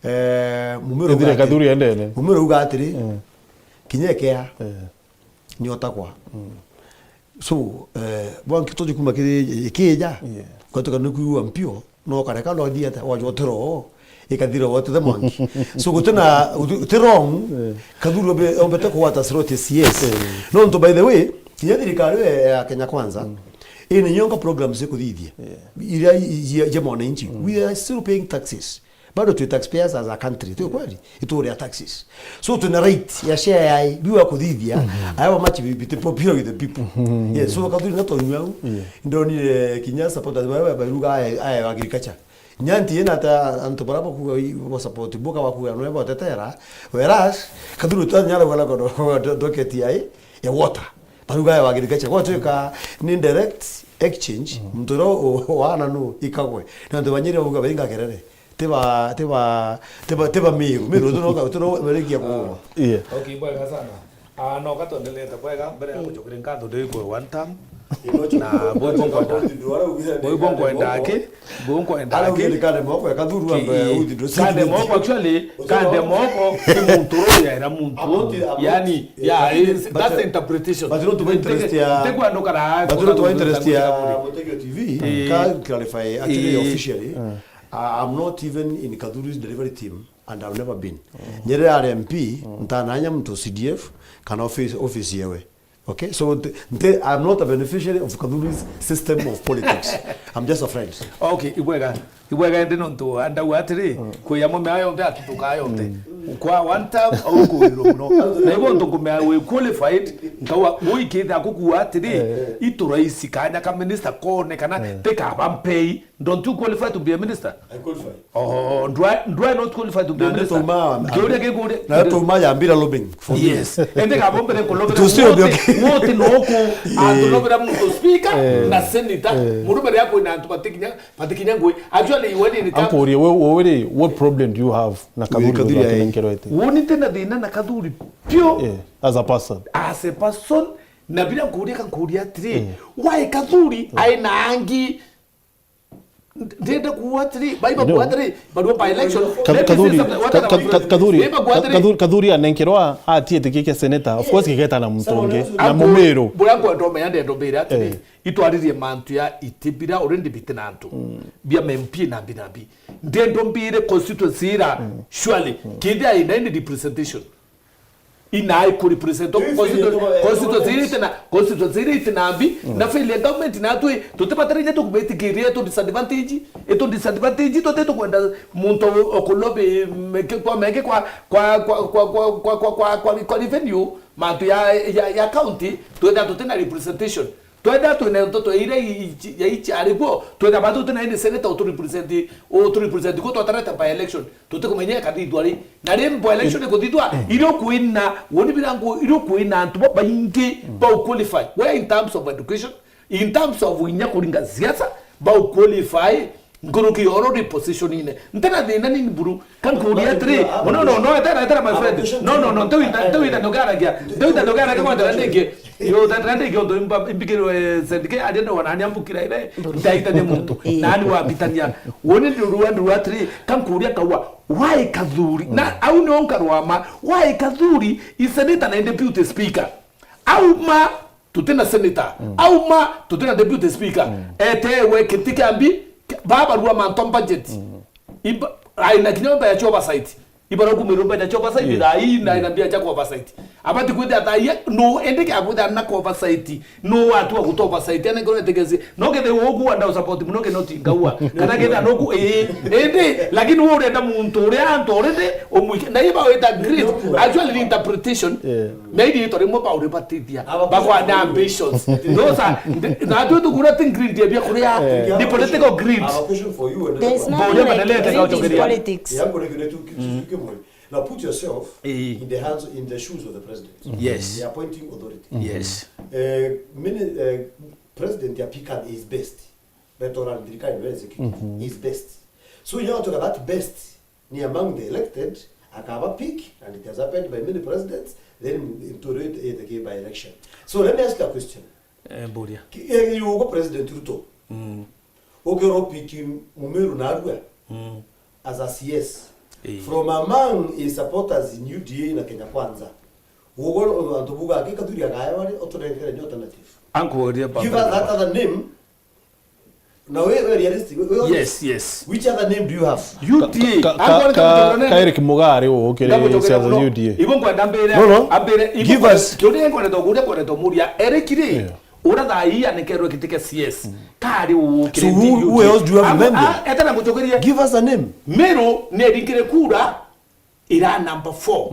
eh, mumero Ithire uga atiri- Kathuri endene. Mumero uga atiri, kinya ikea, ni otakwa. So, eh, bwanki tuju kuma kiri ikija, kwatuka ni kuigua mpio, no kareka no thieta, wajotero, ikathira wote the mwanki. So, gutina, guti wrong, Kathuri ombe, ombete kugwata slot ya C S. No ntu, by the way, kinya thirikari ya Kenya Kwanza, ina nyonga programs cia kuthithia. Iria i- cia cia mwananchi. We are still paying taxes. Bado twi taxpayers as a country, ti kweli? Ituria taxes. So twina right ya share yai biwa kuthithia, aya wa machi bi- biti popular with the people. Yes, so Kathuri na tonyu au. Ndonire kinya supporters ba ba ruga aya aya wa agriculture. Nyanti ina ta antu bara bakuga i- ba support boka bakuga no batetera. Whereas Kathuri tu nyara wala kono docket yai ya water. Baruga aya wa agriculture kwa twika ni direct exchange, muntu ro wana no ikagwe. Na antu banyire buga bainga kerere. Tiba, tiba, tiba, tiba Meru. Meru, tuno, tuno, merekia kuuma. Yeah. Okay, bwega sana. Ah, no, ka twendelete bwega, mbere ya kucokera nkatho ndi kwa one term. Na bwibwo nkwenda. Bwibwo nkwenda ki? Bwibwo nkwenda ki? Ara ugire kande moko, ya kathuru ambe uthi ndo. Kande moko, actually, kande moko, ni muntu ro ya era muntu. I'm not, I'm not, yani, yeah, yeah, it's, but, that's uh, interpretation. But not to interest ya, but not to interest ya Mutegio T V. Eh. Ka clarify, actually, eh, officially. Uh, I, I'm not even in Kathuri's delivery team, and I've never been. Nyere ari M P, ntananya muntu C D F, kana office, office yewe. Okay? So, nte, nte, I'm not a beneficiary of Kathuri's system of politics. I'm just a friend. Okay, ibwega. Ibwega indi nontu andau atiri, kwi ya mumea yonthe atutukaa yonthe. Kwa one term, au kuirwo muno. Na ibo ntu nkumea wi qualified, nkauga, muikitha kukua atiri, itu raisi kanya ka minister kone kana tikaba mpei. Don't you qualify to be a minister? I qualify. Oh, do I, do I not qualify to be a minister? Nkiuria gikuria. Na tuma yambira lobbying for me. Yes. Ende ka bombere ko lobbying. It will still be okay. Wote no ko antu lobbying muntu speaker na senator. Murume ria kwina antu batikinya, batikinya ngui. Actually, when in the Ankurie, we, we, we, what problem do you have na Kathuri Kathuri, eh? Woni tena thina na Kathuri pio. Yeah, as a person. As a person, Na bila nkuuria, ka nkuuria atiri, mm, why Kathuri, mm, aina angi? Ndenda kuuga atiri, baiba kuuga atiri, barua by election. Ka-, let me say Kathuri, something. What ka-, ka-, ka-, Kathuri, Kathuri, Kathuri anenkerwa ati eti kia senator. Of course, gigeta na muntu ungi, na Mumiru. Bura nkwenda umenya, ndenda umbire atiri, eh, itwaririe mantu ya itibira already biti na antu. Mm. Bia M P na mbi na mbi. Ndenda umbire constituency ira, mm, surely, mm, kithi aina ini representation. Inai ku represent constituency ira iti na, constituency ira iti na mbi, mm, na failure government, na atwi tutibatara inya tukumitikiria itu disadvantage, itu disadvantage, tuti tukwenda muntu o ku lobby meke kwa meke kwa, kwa, kwa revenue, mantu ya, ya, ya county, twenda tuti na representation. Twenda twina ntoto iria i-, i-, ya ichiari bo, twenda ba tutina ini senator utu represent, utu represent ko twatareta by election. Tutikumenya ikathithwa ri. Na ri by election ikuthithwa, irio kwina, woni birangu, irio kwina antu babaingi bau qualify. Where in terms of education, in terms of inya kuringa siasa, bau qualify, nkuruki ya already position ine. Ntena thina nini buru, ka nkuuria atiri, no, no, no, etera, etera, my friend. No, no, no, ntewita, ntewita ndugaragia, ntewita ndugaragia kwa ndara ndingi. Yo, that rande kiondo imba, imbikirwe sendike, aria ndo wana ania mbukira ire, ndaitania muntu. Ii. Nani wambitania? Woni ndirua, ndirua atiri, ka nkuuria kaua, why Kathuri? Na au nio nkarwama, why Kathuri is senator na deputy speaker? Au ma, tutina senator. Mm. Au ma, tutina deputy speaker. Mm. Etewe kiti kia mbi, baba rua manto budget. Mm. Iba, aina kinya mba ya oversight. Ibara kumirumba ina oversight, yeah, thaa ii na ina mbia cia oversight. Abati kwithia thaa ii, no ende kia kwithia na oversight. No watu wa kuto oversight, ene ngoro etegezi. No kethe ugu wanda support muno ke no tingaua. Kana kethe no ku, eh, ende, lakini wewe urenda muntu uria antu already umwike. Na iba wita greed. Actually, the interpretation. Yeah. Maybe ito rimwe ba uri batithia. Bakwa na ambitions. Those are, na tu tukura ti greed ya bia kuria. Yeah. Ni political greed. I have a question for you. There's nothing like greed in politics. Yangu ni kitu kimwe. Now put yourself, eh, in the hands, in the shoes of the president. Yes. The appointing authority. Yes. Eh, mini-, eh, president ya pick up is best. Beto ran thirikari ya executive is best. So you know to that best ni among the elected, akaba pick, and it has happened by many presidents, then into it, it came by election. So let me ask you a question. Eh, mburia. Ki-, eh, yugo President Ruto. Mm. Ukero pick Mumiru narua, mm, as a C S. Eh. From among his supporters in U D A na Kenya Kwanza. Ugo antu buga ki Kathuri agaewa ri, uturenkere ni alternative. Ankuuria. Give us that other name. Now, we, we realistic. We, we honest. Yes, yes. Which other name do you have? U D A. Ka, ka, ka, ka Eric Mugari ukiri siasa za U D A. Ibo nkwenda mbire. No, no. Ambire, give us. Kiuria nkwenda kuuria, nkwenda muria. Eric ri, yeah, ura thaa ii anekerwe giti kia C S. Mm. Kari ukiri. So who, who else do you have in mind? Etana mucokerie. Give us a name. Meru ni eringire kura ira number four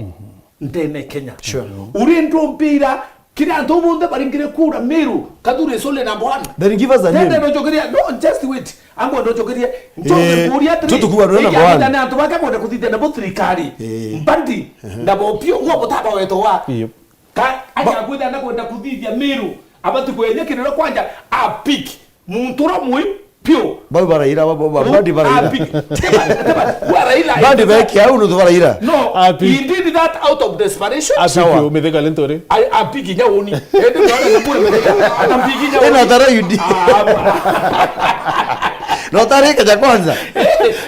ndene Kenya. Sure. Uri ndumbira kiri antu bonthe baringire kura Meru, Kathuri is only number one. Then give us a name. Nende no njokeria, no, just wait. Angu ndo njokeria. Njoke kuria atiri, tutukuwa nwe number one. Ni antu bake kwenda kuthithia nabo thirikari. Eh. Mbandi, na bo pio, uo butaba weto wa. Yep. Ka, aja kwithia na kwenda kuthithia Meru, abati kwenya kiriro kwanja, a pick. Muntu uria mwi piu. Bau baraira, ba, ba, ba, bandi baraira. Abi, teba, teba, wa Raila. Bandi beki au nuthu baraira. No, abi, he did that out of desperation. Abi. Sawa. Piu, mithika lentore. Ai, abi kinya uni. Ende kwa na mwe mithika. Abi kinya uni. Ena tara yudi. Ah, no tare Kenya Kwanza.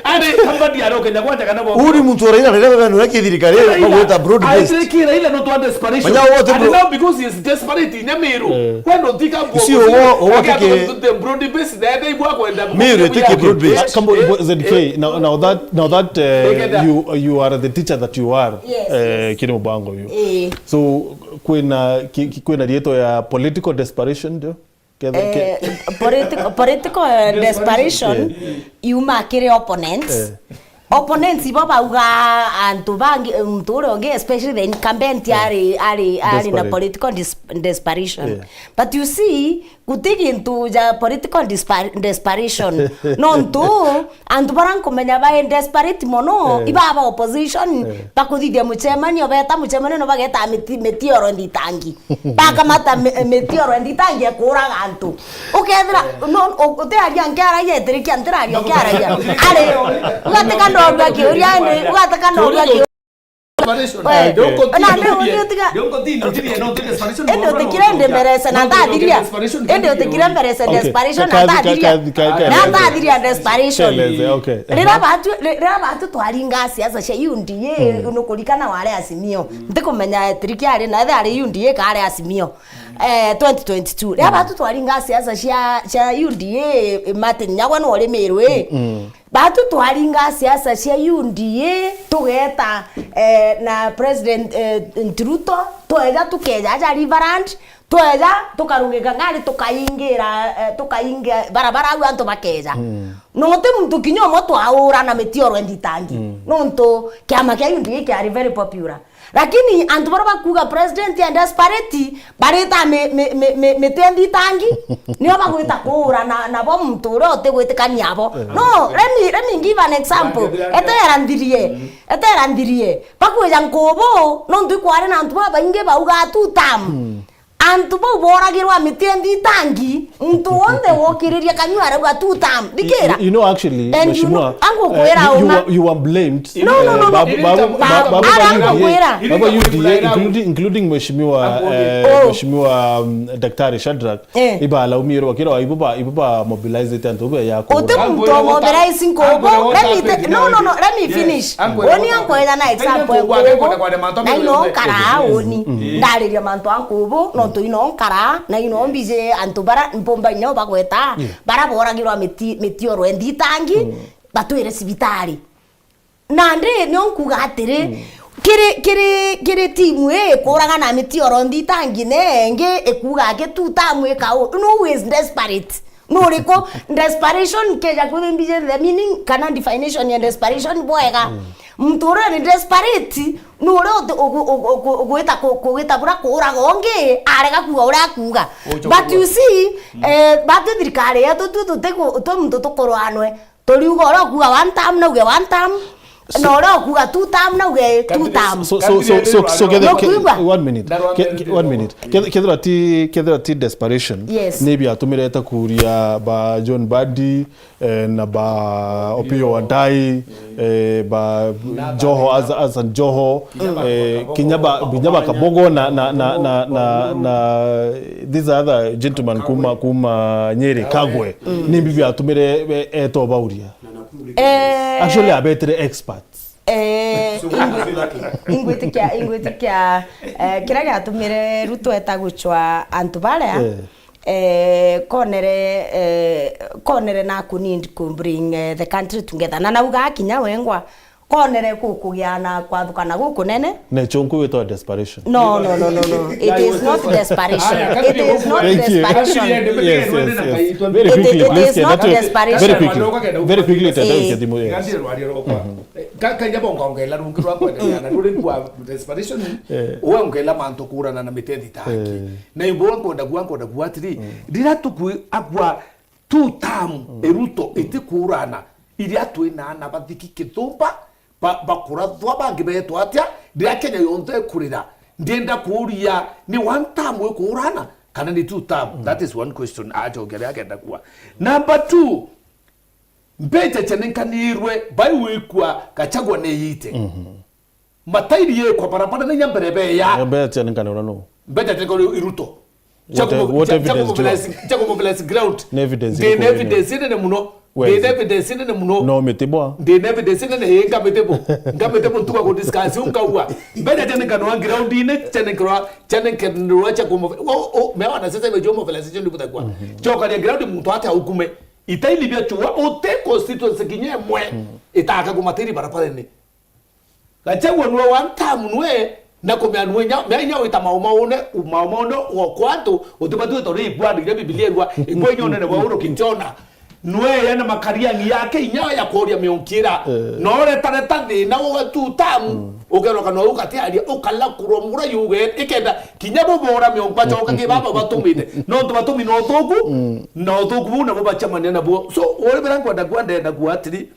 Ari kambadi aro Kenya Kwanza kana bo. Uri muntu uraira rega bano raki thirikari bagweta broad based. Ai, Raila no to desperation. Manya wote, bro. Now because he is desperate in Meru. Eh. Kwenda utika bo. Si owo, owo tiki. The broad base na ende ibwa kwenda. Meru tiki broad base. Ah, come on, Z K. Now, now that, now that, uh, you, you are the teacher that you are, yes, uh, yes, Kiri Mubango you. Eh. So, kwina, ki-, ki-, kwina rieto ya political desperation, ndio? Eh, political, political, eh, desperation, eh, yuma kiri opponents. Eh. Opponents ibo bauga antu bangi, muntu uria ungi, especially the incumbent, eh, ari, ari, ari na, sorry, political dis-, desperation. Eh. But you see, guti gintu ja political dispa-, desperation. Nontu, antu baria nkumenya bai desperate mono, eh, ibaba opposition, eh, bakuthithia mucemanio, beta mucemanio no bageta miti-, mitioro nthitangi. Bakamata mi-, mitioro nthitangi ya kuuraga antu. Ukethira, no, u-, utiaria nkiaragia itirikia, ntiraria nkiaragia. Ari, ugatika ndorua kiuria, ugatika ndorua kiuria. Desperation. We, ndio uko na ndio ndio tiga. Ndio uko thini, thini, no, thini desperation. Ende utikire ndi mberese na ndathiria. Ende utikire mberese desperation na ndathiria. Na ndathiria desperation. Eleze, okay. Rira batu, rira batu twaringa siasa cia U D A, nukurikana wale Azimio. Ntikumenya Tiriki ari na ari U D A kare Azimio. Eh, twenty twenty-two. Rira batu twaringa siasa cia, cia U D A, Martin Nyagwa no ri Meru. Batu twaringa siasa cia U D A, tugeta, eh, na President, eh, Ruto, tweja tukeja aja Riverland, tweja tukarungika ngari, tukaingira, eh, tukaingia barabara au antu bakeja. No ti muntu kinya umwe twaura na mitioro enthitangi. Nontu kiama kia U D A kiari very popular. Lakini antu baria bakuuga president ya desperate, barita mi-, mi-, mi-, mi-, miti enthitangi, nio bagwita kuura na, nabo muntu uria utigwitikania abo. No, let me, let me give an example. Etera nthirie, etera nthirie. Bakwija Nkubu, nontu ikwari na antu babaingi baugaa two term. Antu bau boragirwa miti enthitangi, muntu wonthe wokiriria kanyua arauga two term. Thikira. You, you know, actually, and you know, Mheshimiwa, angukwira eh, you, you uma. Were, you were blamed. No, no, no, no. Babu, babu, babu, babu, angukwira. Babu U D A, including, including Mheshimiwa, eh, oh. Mheshimiwa, um, Daktari Shadrack, eh. Ibalaumirwe bakirwa ibo ba, ibo ba mobilized antu be yako. Uti muntu o mobilize Nkubu. Let me te-, no, no, no, let me finish. Oni ankwira na example ya Nkubu. Na ino nkara oni. Ndariria mantu a Nkubu, nontu ino nkara, na ino mbiji antu bara mpumba ino bagweta, bara boragirwa miti-, mitioro enthitangi, batwire cibitari. Nandi nio nkuga atiri, kiri, kiri, kiri timu ii ikuraga na mitioro nthitangi, ne ingi ikuga aki two term ika u-, no who is desperate? Nuriku? Desperation keja kwithira mbiji the meaning kana definition ya desperation bwega. Muntu uria ni desperate, ni uria uti-, ugu-, ugu-, ugu-, ugwita ku-, kugita bura kuuraga ungi, arega kuuga uria akuuga. But you see, eh, batu thirikari yetu tu tutiku-, twi muntu tukurwanwe. Turiuga uria ukuuga one term, nauge one term. Na uria ukuuga two term, nauge two term. So, so, so, so, so, kethe-, ke-, one minute. Ke-, ke-, one minute. Kethe-, kethira ti, kethira ti desperation, yes, ni biatumirete kuria ba John Mbadi, eh, na ba Opiyo Wandayi, eh, ba Joho, Hassan Joho, eh, kinya ba, kinya ba Kabogo na, na, na, na, na, na these other gentlemen kuma, kuma Nyeri, Kagwe. Ni mbi biatumire, eh, eto bauria. Eh, actually, abetire experts. Eh, ingwitikia, ingwitikia, eh, kiria giatumire Ruto eta gucwa antu baria, eh, konere, eh, konere na ku need ku bring, eh, the country together. Na nauga kinya wengwa, konere ku kugia na kwathukana gukunene. Na ichunku witwa desperation. No, no, no, no, no. It is not desperation. It is not desperation. Yes, yes, yes. Very quickly, please, it is not desperation. Very quickly, very quickly, tata, yes. Ka-, kaija bonga ongela rungi rwa kwendelea na ruri kwa desperation, eh, uwe ongela mantu kuurana na mitethi taki. Eh. Na ibo nkwenda kuga, nkwenda kuga atiri, rira tuku akwa two term, Ruto itikuurana, iria twina ana bathiki kithumba, ba-, bakurathwa bangi betwa atia, rira Kenya yonthe ikurira. Ndienda kuuria, ni one term ikuurana, kana ni two term? That is one question achokia ria akenda kuwa. Number two, mbeca cianenkanirwe, bai wikua Gachagua ni yite. Matairi yekwa barabara na inya mbere beya. Mbeca cianenkanirwe nu? Mbeca cianenkanirwe i Ruto. What ev-, what evidence do you have? Cia ku mobilize ground. Ni evidence iriku wina? Ndi na evidence nene muno. Ndi na evidence nene muno. No mitibwa. Ndi na evidence nene, ii, nkamitibu. Nkamitibu ntuga ku discuss, unkauga. Mbeca cianenkanirwa ground-ini, cianenkanirwa, cianenkanirwa cia ku mobi-, o, o, me wana sasa ibe jo mobilization ndi butakwa. Cokaria ground muntu ate aukume. Itaini bia chua, uti constituency kinya imwe itaka kumatairi barabarene. Gachagua nwe one term nwe, na kumea nwe nya, mea inya wita maumaune, maumaune gwa kwantu, utibatwite uri ikwa andu iria Bibilia irwa, ikwa inya unene bwa uru kinchona. Nwe ya na makariangi yake inya ya kuria mionkira. Eh. No retareta thina uga two term, ukerwa kana ugatiaria, ukala kurwa mura yuge, ikenda kinya bubora mionka choka ki baba batumite. No tu batumi no thuku, no thuku bu na bubachamania na buo. So, uri bira nkwenda kwenda na kuatiri,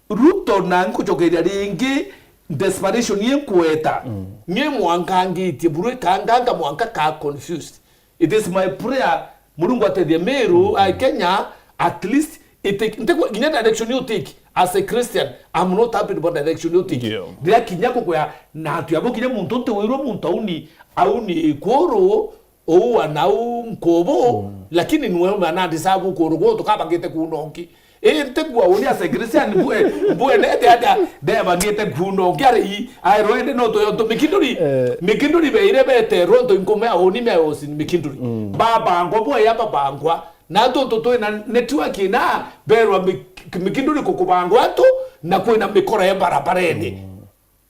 Ruto na nkucokeria ringi, desperation ye nkweta. Nye mwanka ngitie buru ikanganga mwanka ka confused. It is my prayer, Murungu atethie Meru, a Kenya, at least, ite-, nte-, nginya direction you take, As a Christian, I'm not happy about the election, you think? Ndio. Ndira kinya kukwea, na atu yabo kinya muntu nti wirwo muntu auni, auni kuru, uua na u nkubu, lakini niwe ume anandi sabu kuru gwo tukabangite kuuna ungi. Ii ntigua uni as a Christian mbue, mbue nete aja, ndebangite kuuna ungi ari i, airwo indi no tuyoto Mikinduri, Eh. Mikinduri beire beterwo nto inkume auni me osin Mikinduri. Babangwa bwe ya babangwa, na tuntu twina network ina, berwa Mik-, Mikinduri kukubangwa antu, na kwina mikora ya barabarene.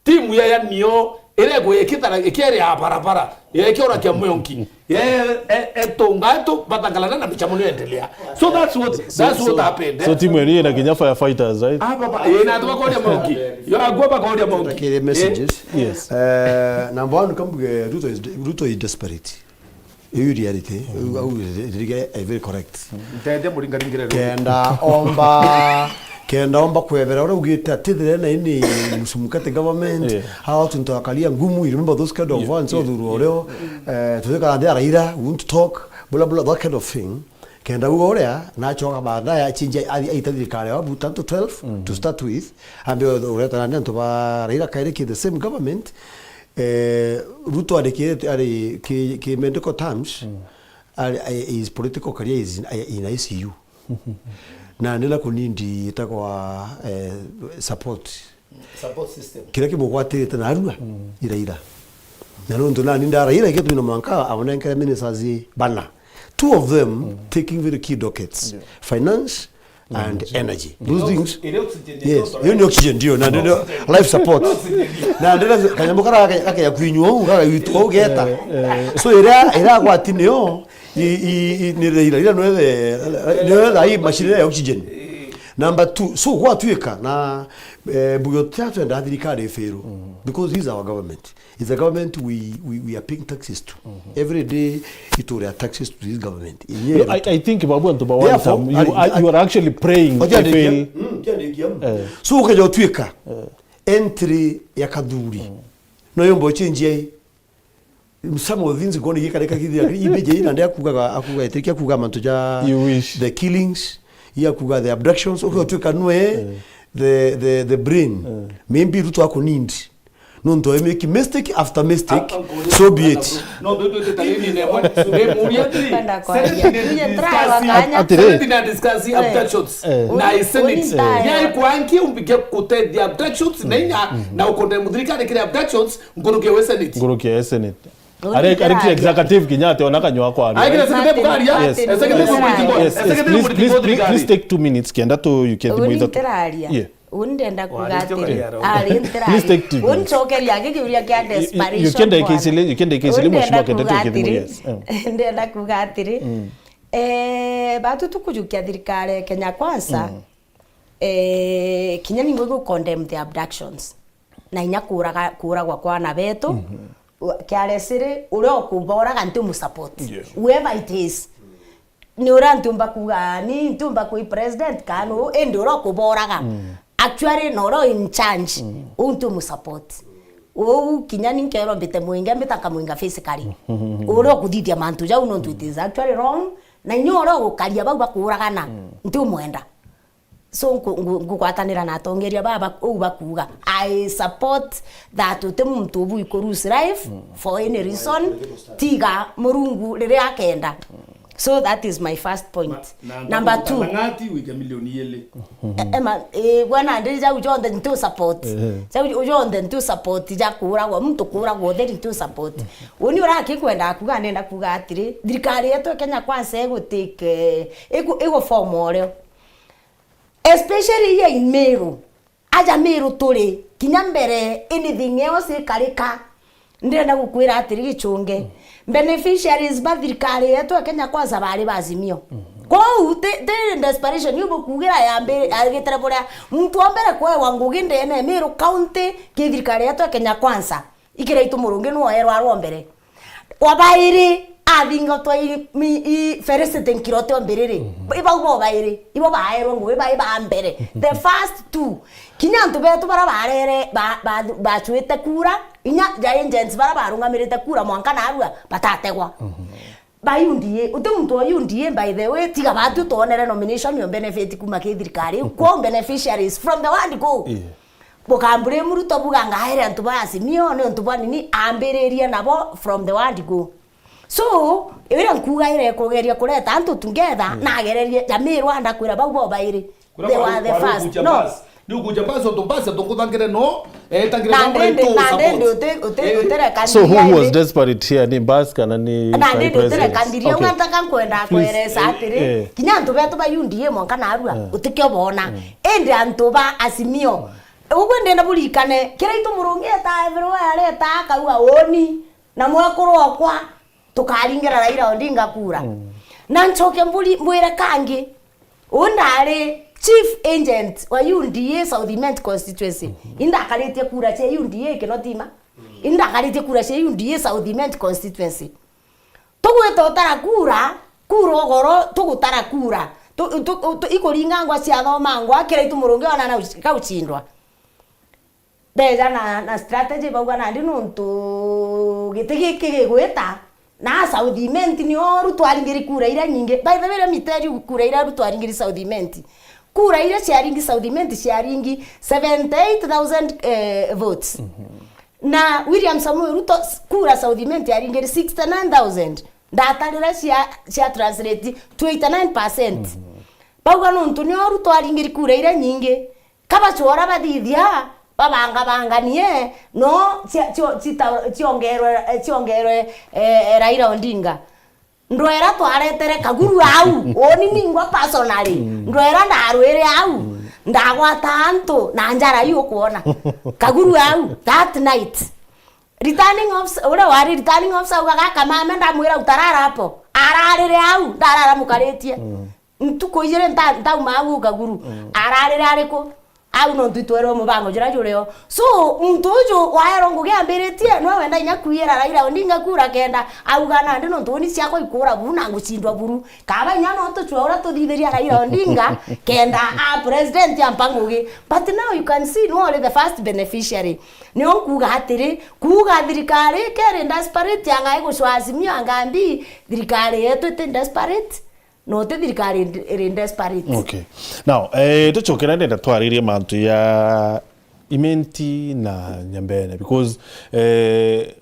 Timu ya, ya nio, iria igwikitara ikiere ya barabara, ya ikiora kia mwionki, ya e-, e-, etunga antu batangalana na michamo nio endelea. So that's what, that's what happened, eh? So timu iri na kinya firefighters, right? Ah, baba, eh, na atu bakoria mwionki. Yo, agwa bakoria mwionki. Kiri messages. Yes. Eh, number one, kambuge Ruto is, Ruto is desperate. Iu reality, iu, au, ririke, eh, very correct. Nteethia muringaringire ruu. Kenda omba, kenda omba kwebera uria ugite ati thire na ini msumukate government, Yeah. How to ntwakalia ngumu, you remember those kind of Yeah, ones, yeah, othuru yeah. Oreo, eh, tuthika nthi araira, won't talk, bla, bla, that kind of thing. Kenda uga uria, nachoka baadaye achinja, ai-, aita thirikari ya Buta to twelve, to start with, ambe ureta na antu ba Raila kairi ki the same government, Eh, Ruto ari ki, ari ki, ki medical terms, ari, eh, his political career is in, in I C U. Na nina kunindi itagwa, eh, support. Support system. Kiria kimugwatirite narua, ira ira. Na nontu nani ndaraira, ikio twina mwanka, abonenkere ministers bana. Two of them taking very key dockets. Yeah. Finance and energy. Those things. Ile oxygen ni Yes, joto, hiyo ni right? Oxygen ndio, na ndio life support. Oxygen. Na ndio kanyamu kara gake, gake ya kuinywa au, gaka gitu au geta. So ira, ira gwati niyo, i, i, i, ni ira, ira no the, no the hii machine ya oxygen. Number two, so gwatuika na, eh, buyo tia twenda thirikari ifirwo, because this is our government. It's a government we, we, we are paying taxes to. Every day, ituria taxes to this government. Inye No, I, I think babu antu ba one Therefore, time, you ari-, are, you are actually praying Oja to ndikia, fail. Mm, kia ndikia, mm. Eh. So, ukeja utuika, entry ya Kathuri. No yombo chinjie. Some of the things gone gikare ka kithia, ibeje ina ndia kugaga, akuga, etikia kuga mantu ja You wish. The killings, ya kuga the abductions, ukeja utuika nwe, the, the, the brain. Maybe Ruto ako need. Nontu I make mistake after mistake, so be it. No, no, no, no, no, no, no, no, no, no, no, no, no, Kwenda kwaria. Senate ni Tuge try discuss, wakanya. Atiri. Senate ni discuss Eh. abductions. Eh. Na Uni-, Senate. Unitaya. Yai kwanki umbike kutethia abductions na inya na ukondemn thirikari kiri abductions nkuruki we Senate. Nkuruki we Senate. Uni Are, are kiri ntiraria. Executive kinya ati ona kanywa kwa Ai, kiri executive bukaria? Yes. Executive Yes, mwitimbo. Yes, yes. Executive Please, please, mwitimbo please, thirikari. Please take two minutes kenda tu you can Uni ntiraria. Yeah. Uni ndenda kuga Wari atiri. Ari ntiraria. Please take two minutes. Uni cokeria angi kiuria kia You, you, desperation you can take bwana. Easily, you can take easily, Uni ndenda mheshimiwa, kenda kuga tu kiuria atiri. Yes. Mm. Ndenda kuga atiri. Mm. Eh, batu tukujukia thirikari ya Kenya Kwanza. Mm. Eh, kinya ningwe gu condemn the abductions. Na inya kuraga, kuragwa kwa ana betu. Mhm. Wa-, kiaresiri, uria ukuboraga ntiumusupport. Yeah. Whoever it is. Ni uria ntiumba kuga, ni ntiumba kwi president kana uu, indi uria ukuboraga. Mm. Actually, na uria in charge, Mm. uu ntiumusupport. Uu kinya ni nkerwa mbite mwinga, mbita nkamwinga physically. Mm. Uria ukuthithia mantu jau nontu it is actually wrong, na inya uria ugukaria bau bakuragana, Mm. ntiumwenda. So, nku-, nku-, ngugwatanira na atongeria baba uu bakuuga, I support that uti muntu ubui ku lose life Mm. for any reason, tiga Murungu riria akenda. So, that is my first point. Ma-, na Number two. Ng'ati wike milioni ili. E-, ema, e, bwana, ndi jau jonthe ntu support. Ehe. Jau jonthe ntu support, ja kuuragwa, muntu kuuragwa utheri ntu support. Uni uraki kwenda kuuga, ndenda kuuga atiri, thirikari yetu ya Kenya Kwanza igu take, igu, igu form oreo. Especially here in Meru. Aja Meru turi, kinya mbere anything else ikarika, ndirenda gukwira atiri, gichunge. Beneficiaries ba thirikari yetu ya Kenya Kwanza bari ba Azimio. Kwou ti, ti desperation, iu bukugira yambi-, yagitire buria muntu wa mbere kwewa ngugi ndene ya Meru County ki thirikari yetu ya Kenya Kwanza. Ikiraitu Murungi nwoerwa arwa mbere. Wa bairi athingatwa i, mi, i Felicity Nkirote o mbiriri. Mhm. Ibau bo bairi, ibo baerwe ngugi bai ba mbere. The first two. Kinya antu betu bara barere, ba, ba, bachwite kura, inya ja agents bara barungamirite kura mwanka narua batategwa. Mhm. Ba U D A, uti muntu wa U D A, by the way, tiga batu twonere nomination yo benefit kuma ki thirikari iu. Kwa beneficiaries from the word go. Yeah. Bukamburi Muruto buga ngaere antu ba Azimio ni untu bwa nini ambiririe nabo from the word go. So, iria nkuga ire kugeria kureta antu together, nagererie Jamii Rwanda kwira bau bo bairi. They were the first. No. Ni ukuja basi untu basi tukuthangire no, etangire na no ndindi, na ndindi uti, uti, utireka. So who was desperate here? Ni bus kana ni na ndindi utireka ndiri. Okay. Ugataka nkwenda kweresa atiri, eh, kinya antu betu ba U D A mwanka narua, eh, utikio bona. Mm. Indi antu ba Azimio, ugwe ndenda burikane, kira itu Murungi eta everywhere areta akauga, "Woni, na mwekuru okwa, tukaringira Raila Odinga kura." Mm. Na ncoke mburi-, mbwire kangi, u ndari chief agent wa U D A South Imenti constituency. Mhm. Indakaritie kura cia U D A Kinotima. Mm. Indakaritie kura cia U D A South Imenti constituency. Tugwita utara kura, kura ugoro, tugutara kura. Tu-, tu-, tu-, ikuringangwa ciathomangwa, kira itu Murungi ona na uci-, kaucindwa. Beja na, na strategy bauga nandi nontu giti giki gigwita, na South Imenti nio Ruto aringiri kura iria nyingi. By the way, let me tell you, kura iria Ruto aringiri South Imenti. Kura iria ciaringi South Imenti ciaringi seventy eight thousand, eh, votes. Mhm. Na William Samoei Ruto s-, kura South Imenti aringiri sixty nine thousand. Ndatarira cia, cia translate to eighty nine percent. Mhm. Bauga nontu nio Ruto aringiri kura iria nyingi. Kabacwora bathithia, babangabanganie, no cia-, cio-, cita-, ciongerwe, ciongerwe, eh, Raila Odinga. Ndwera twaretere Kaguru au, uni ningwa personally. Mm. Ndwera ndarwire au, mm, ndagwata antu na njara iu ukwona. Kaguru au, that night. Returning officer, uria wari returning officer augaga, "Kamame, ndamwira utarara hapo." Ararire au, ndarara mukaritie. Mm. Ntuku ijiri nta-, ntauma au Kaguru. Mm. Ararire ariku? Au nontu itwerwe mubango juria jurio. So, muntu uju waerwa ngugi ambiritie, nwe wenda inya kuiyira Raila Odinga kura kenda auga, "Nandi nontu uni ciakwa ikura buru na ngucindwa buru." Kaba inya no tucwe uria tuthithiria Raila Odinga kenda a president ampa ngugi. But now you can see, nwe uri the first beneficiary. Nio nkuga atiri, kuuga thirikari keri desperate anga igucwa Azimio anga mbi, thirikari yetu iti desperate. No ti thirikari iri, iri desperate. Okay. Now, eh, tucokera ndenda twaririe mantu ya Imenti na Nyambene, because, eh,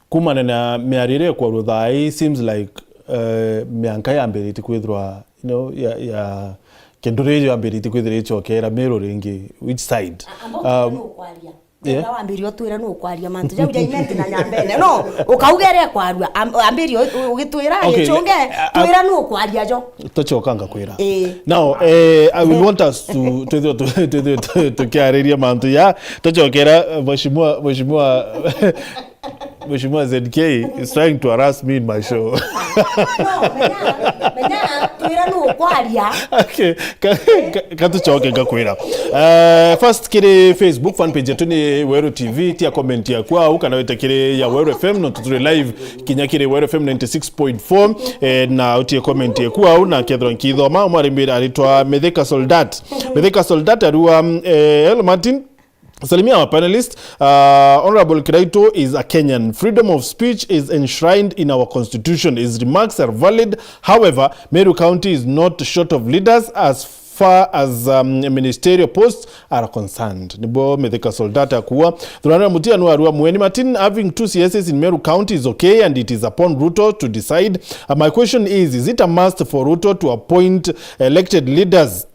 kumana na miario iria ikwarua thaa ii, seems like, eh, mianka yambiritie kwithirwa, you know, ya, ya kindu riri yambiritie kwithirwa icokera Meru ringi, which side? A-, amba Um, ukwaria. Yeah. Wenda wambirie utwire nu ukwaria mantu jau ja Imenti na Nyambene. No, ukauga iria ikwarua. Am-, ambirie u-, ugitwira, okay, gichunge, le-, a-, a-, twira nu ukwaria jo. Tucoka ngakwira. Eh. Now, eh, I will want us to, twithirwe tu-, twithirwe tu-, tukiariria mantu ya, tucokera, eh, Mheshimiwa, Mheshimiwa, Mheshimiwa Z K is trying to harass me in my show. No, menya, menya, twira nu ukwaria. Okay, ka, ka, ka tucoke ngakwira. Eh, first kiri Facebook fan page yetu ni Weru T V, tia comment yaku au, kana wite kiri ya Weru F M, nontu turi live kinya kiri Weru F M ninety six point four, eh, na utie comment yaku au, na kethirwa nkithoma, umarimbira aritwa Mithika Soldat. Mithika Soldat arua, mm, eh, hello Martin. Salimia our panelist. Uh, Honorable Kiraitu is a Kenyan. Freedom of speech is enshrined in our constitution. His remarks are valid. However, Meru County is not short of leaders as far as, um, ministerial posts are concerned. Nibo Mithika Soldat akuwa. Thuranira Mutia no arua, Mweni Martin, having two C S Es in Meru County is okay and it is upon Ruto to decide. Uh, my question is, is it a must for Ruto to appoint elected leaders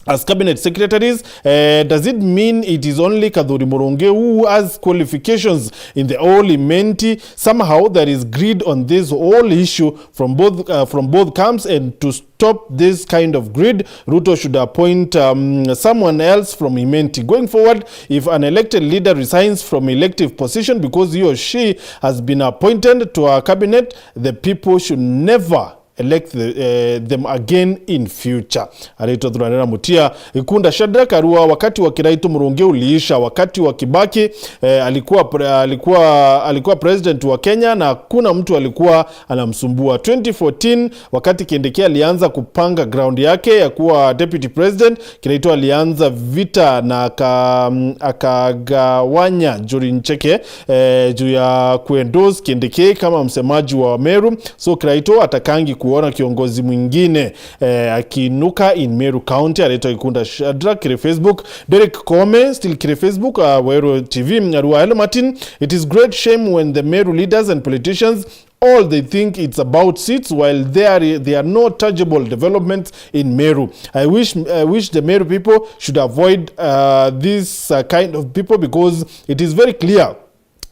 as cabinet secretaries? Eh, does it mean it is only Kathuri Murungi who has qualifications in the whole Imenti? Somehow there is greed on this whole issue from both, uh, from both camps, and to stop this kind of greed, Ruto should appoint, um, someone else from Imenti. Going forward, if an elected leader resigns from elective position because he or she has been appointed to a cabinet, the people should never elect the, eh, them again in future. Aritwa Thuranira Mutia. Gikunda Shadrack Arua, wakati wa Kiraitu Murungi uliisha, wakati wa Kibaki, eh, alikuwa pre-, alikuwa, alikuwa president wa Kenya na hakuna mtu alikuwa anamsumbua. Twenty fourteen, wakati Kindiki alianza kupanga ground yake ya kuwa deputy president, Kiraitu alianza vita na aka-, akagawanya Njuri Ncheke, eh, juu ya kuendorse Kindiki kama msemaji wa Meru. So Kiraitu atakangi kuona kiongozi mwingine, eh, akiinuka in Meru County. Aritwa Gikunda Shadrack kiri Facebook. Derek Kome, still kiri Facebook, uh, Weru T V, Arua, hello Martin, it is great shame when the Meru leaders and politicians, all they think it's about seats, while there are, there are no tangible developments in Meru. I wish, I wish the Meru people should avoid, uh, this, uh, kind of people, because it is very clear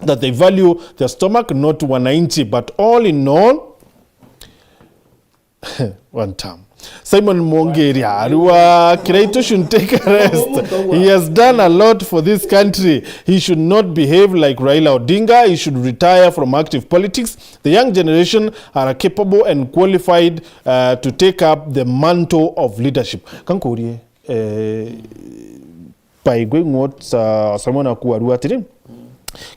that they value their stomach, not wananchi. But all in all, one time. Simon Mwongeria, Arua, Kiraitu should take a rest. He has done a lot for this country. He should not behave like Raila Odinga. He should retire from active politics. The young generation are capable and qualified, uh, to take up the mantle of leadership. Kankurie, eh, by going what, uh, Simon akuarua atiri,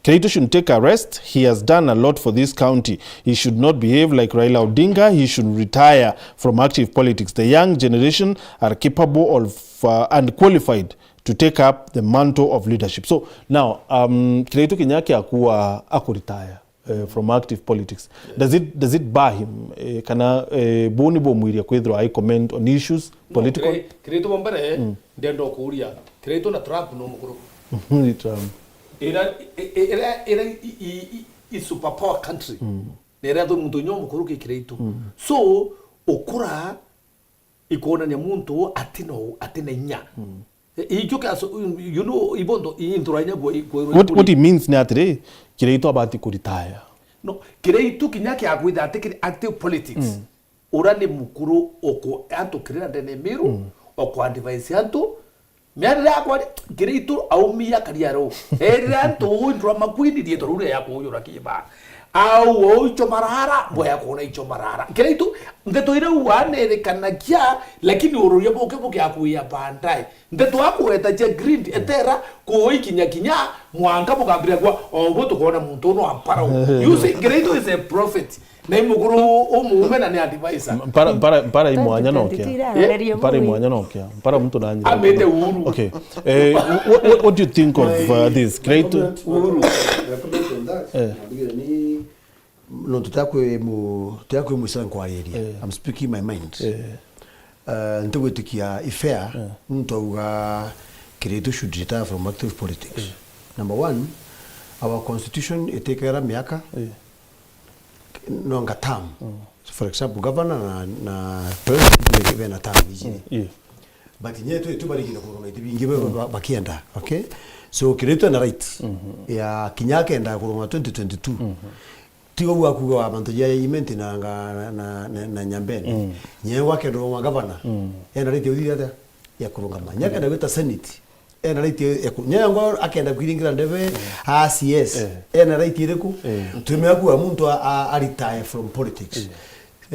Kiraitu should take a rest. He has done a lot for this county. He should not behave like Raila Odinga. He should retire from active politics. The young generation are capable of, uh, and qualified to take up the mantle of leadership. So now, um, Kiraitu kinya kiakua akuretire, uh, from active politics, does it, does it bar him, uh, kana, uh, buni bumwiria kwithirwa I comment on issues, no, political? Kiri-, Kiraitu wa mbere, ndenda kuuria, Kiraitu na Trump no mukuru? Ni Trump. Ira, i-, i-, ira, ira i, i, i, i superpower country. Na ira tu muntu nyo mukuru ki Kiraitu. So, ukura ikwonania muntu atina u-, atina inya. E, ikio kia so-, you know, ibondo, i ntura inya bwa, i-, kwa, what, what he means ni atiri, Kiraitu abati kuretire. No, Kiraitu kinya kia kwitha ati kiri active politics. Ura ni mukuru oku antu kirira ndene Miru, oku advise antu. Miarire yakwa ri, Kiraitu aumia karia ro. Erire antu, "Uu ndura makwini rietwa ruu ria kuyura kiba." Au, au icho marara, boya kuona icho marara. Kiraitu, ndeto ira uanerikanagia, lakini ururia buke buke akuia baadaye. Ndeto akugweta cia greed, etera, kuikinya kinya, mwanka bukambira kwa, obo tukoona muntu uno ampara u. You see, Kiraitu is a prophet. Na i mukuru u-, umuume na ni advisor. Mpara, mpara, mpara i mwanya nokia. Twenty twenty-three arorerie. Mpara i bui. Mwanya nokia. Mpara muntu nanyira. Amite Uhuru. Okay. Eh, what, what, what do you think of, uh, this? Great. My comment, my comment on that, eh, nontu tutakwi mu-, tutakwi mwisa nkwariria. Eh. I'm speaking my mind. Eh. Uh, ntigwitikia i fair, eh, nontu auga Kiraitu should retire from active politics. Eh. Number one, our constitution itikera miaka, eh, nonga term. Mm. So, for example, governor na, na president be-, bena term ijiri. Mm, yeah. But nye tu, tu barigire kurungama iti bingi ba-, ba-, bakienda, okay? So, Kiraitu ena right ya kinya akenda kurungama twenty twenty-two. Tiga uu akuga wa mantu ja Imenti na, na, na, na, na Nyambene. Nye gwake nduruma gavana. Ena right ya uthithia atia? Ya kurungama. Nye akenda gwita senate. Ena right ya ku-, nye ngo akenda kwiringira ndebe, a C S. Eh. Ena right iriku? Eh. Twimea kuga muntu a, a, a retire from politics. Eh.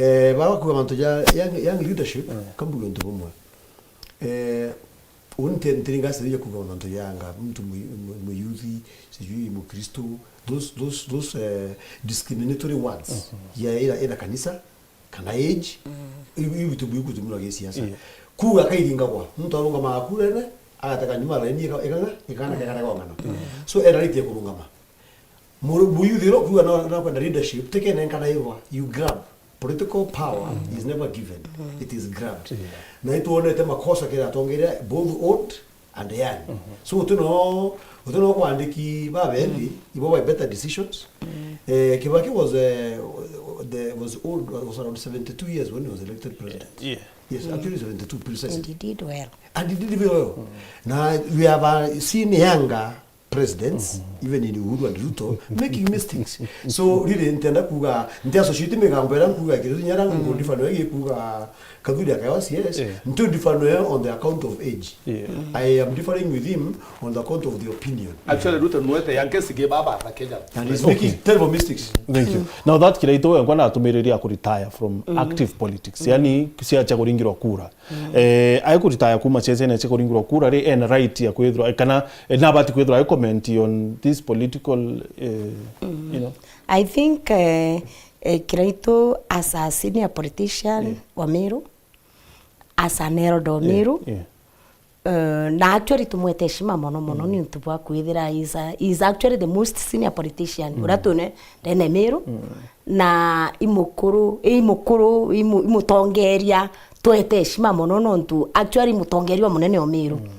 Eh, bara kuga mantu ja young, young leadership, kambuge untu bumwe. Eh, uni nti-, ntiringa sijui ya kuga mantu ja anga, mtu mu-, mu-, muyuthi, sijui mukristo, those, those, those, eh, discriminatory words. Ya ira, ira kanisa, kana age, iu, iu bitu biu kutumira gisiasa. Yeah. Kuga kairingagwa, muntu arungama akurene, agataka nyuma laini ika-, ikang'a, ikana kekana kwa ng'ano. So, ena right ya kurungama. Muru-, muyuthi ro kuga no, no kwenda leadership, tekenenkana iwa, you grab. Political power is never given, it is grabbed. Yeah. Na itwonete makosa kira atongeria both old and young. So, utino, utino kwandiki babendi, ibo by better decisions. Eh, Kibaki was, eh, the, was old, was around seventy-two years when he was elected president. Yeah. Yes, actually seventy-two precisely. And he did well. And he did very well. Na we have, uh, seen younger presidents, even in Uhuru and Ruto, making mistakes. So, really, ntenda kuga, nti associate migambo iria nkuga Kiraitu Nyara, mm, ndifano igi kuga Kathuri akaewa C S, yeah, nti ndifano on the account of age. Yeah. I am differing with him on the account of the opinion. Actually, Ruto nwete yanke sige baba na Kenya. And he's making terrible mistakes. Thank you. Now that Kiraitu wengwa natumiriria ku retire from active politics. Yani, ciacha kuringirwa kura. Eh, aikuritaya kuma siasene cia kuringirwa kura ri, ena right ya kwithirwa, kana, eh, nabati kwithirwa ai comment on this political, eh, you know. I think, eh, eh, Kiraitu as a senior politician, yeah, wa Meru, as an elder wa, yeah, Meru, yeah, eh, na actually tumwete heshima mono mono, mm, niuntu bwa kwithira is a, is actually the most senior politician, mm, uria twine ndene Meru, mm, na imukuru, imukuru, imu-, imutongeria, twete heshima mono nontu actually mutongeria munene o Meru. Mm.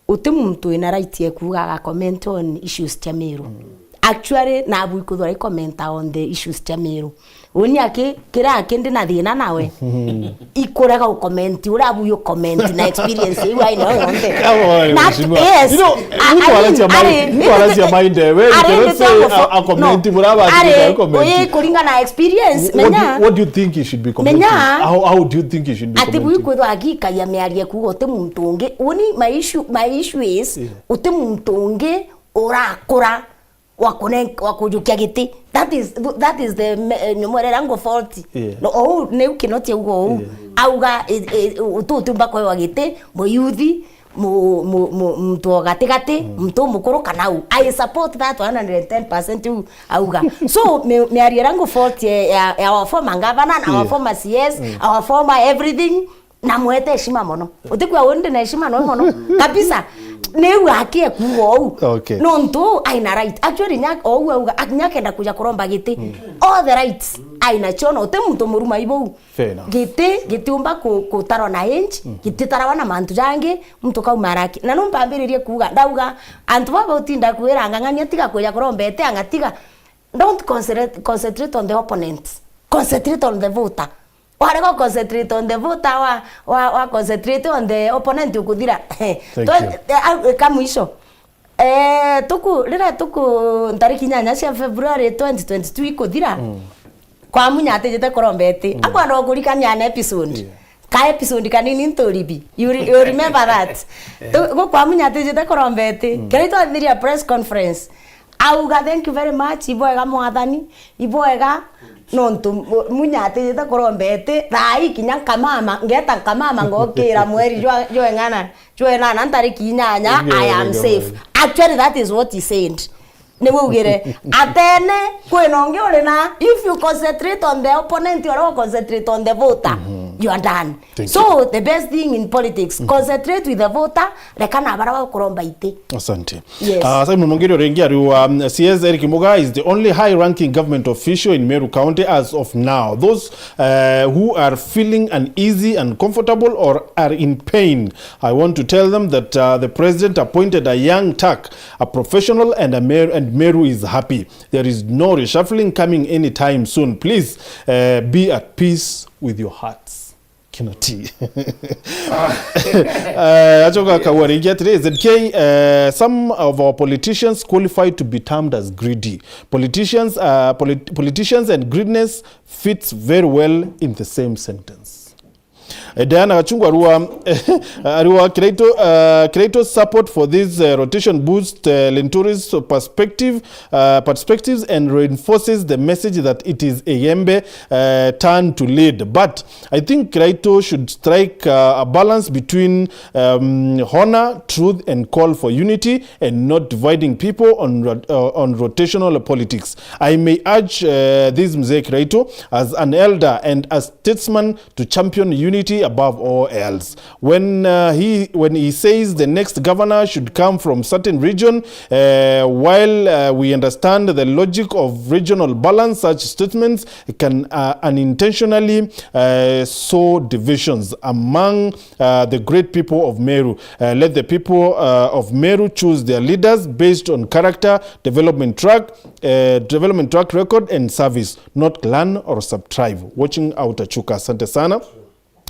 Uti muntu wina right ya kuuga aga comment on issues cia Meru. Mm. Actually, nabu ikwithirwa i comment on the issues cia Meru. Uni aki, kiria aki ndi na thina nawe. Ikurega u comment uria abu you comment na experience iu aina yo yonthe. Come on, na mheshimiwa. Yes. You know, I, mtu I mean, anatia mind, are, mtu anatia mind, eh, wewe, are, you cannot say a, a comment, no, muraba are, ati comment. Oye, kuringana na experience, what do you, menya, what do you think he should be commenting? Menya, how, how do you think he should be ati commenting? Bui kwithwa agikagia miario kuuga uti muntu ungi. Uni my issue, my issue is, yeah, uti muntu ungi urakura wa kune-, wa kujukia giti. That is, that is the me-, eh, nyomorera ngo fault. Yeah. No, ou, niu Kinoti auga ou. Yeah. Auga, eh, eh, utu utiumba kwewa giti, muyuthi, mu-, mu-, mu-, muntu o gatigati, mm, muntu umukuru kana u. I support that one hundred and ten percent u auga. So, mi-, miario ira ngu fault ya, ya, ya our former governor, na our, yeah, former C S, mm, our former everything, na mwete heshima mono. Utikwia undi na heshima no mono. Kabisa. Niu akie kuuga ou. Okay. Nontu aina right. Actually, nya-, ou auga, ak-, nyakenda kuja kuromba giti. Mm. All the rights aina cio, no uti muntu muruma ibou. Fair enough. Giti, gitiumba ku-, kutarwa na age, mm, gititarawa na mantu jangi, muntu kauma araki. Na no mpambiririe kuuga, ndauga, antu baba utinda kwira ng'ang'ania tiga kuja kuromba iti, anga tiga. Don't concentrate, concentrate on the opponent. Concentrate on the voter. Warega concentrate on the voter, wa, wa, wa concentrate on the opponent, ukuthira. Thank you. Twe-, eh, au, eh, ka mwisho. Eh, tuku, rira tuku, ntariki inyanya cia February twenty twenty-two ikuthira, mm, kwa Munya atijite kuromba iti. Mm. Akwa no kurikania an episode. Yeah. Ka episode kanini nturibi. You re-, you remember that? Eh. Tu-, gu kwa Munya atijite kuromba iti. Mm. Kiri twathiria press conference. Auga, "Thank you very much, ibwega mwathani, ibwega." Nontu mu-, Munya atijite kuromba iti, thaa ii kinya nkamama, ngeta nkamama ngokira mweri jwa, jwa ing'ana, jwa inana ntariki inyanya, I am safe. Actually, that is what he said. Niwe ugire, atene, kwina ungi uri na, if you concentrate on the opponent, or concentrate on the voter, you are done. Thank you. So, the best thing in politics, concentrate with the voter, reka na bara bakuromba iti. Asante. Yes. Ah, Simon Mongeri Orengi ariwa, um, C S Eric Muga is the only high-ranking government official in Meru County as of now. Those, uh, who are feeling uneasy, uncomfortable, or are in pain, I want to tell them that, uh, the president appointed a young Turk, a professional, and a Mer-, and Meru is happy. There is no reshuffling coming anytime soon. Please, uh, be at peace with your hearts. Kinoti. Eh, acoka akauga ringi atiri, Z K, eh, some of our politicians qualify to be termed as greedy. Politicians, uh, polit-, politicians and greediness fits very well in the same sentence. Eh, Diana Gachungu arua, arua Kiraitu, uh, Kiraitu support for this, uh, rotation boost, uh, Linturi's perspective, uh, perspectives and reinforces the message that it is Igembe, uh, turn to lead. But I think Kiraitu should strike, uh, a balance between, um, honor, truth, and call for unity, and not dividing people on rot-, uh, on rotational politics. I may urge, uh, this Mzee Kiraitu as an elder and a statesman to champion unity above all else. When, uh, he, when he says the next governor should come from certain region, uh, while, uh, we understand the logic of regional balance, such statements can, uh, unintentionally, uh, sow divisions among, uh, the great people of Meru. Uh, let the people, uh, of Meru choose their leaders based on character, development track, uh, development track record and service, not clan or sub-tribe. Watching out Achuka. Asante sana.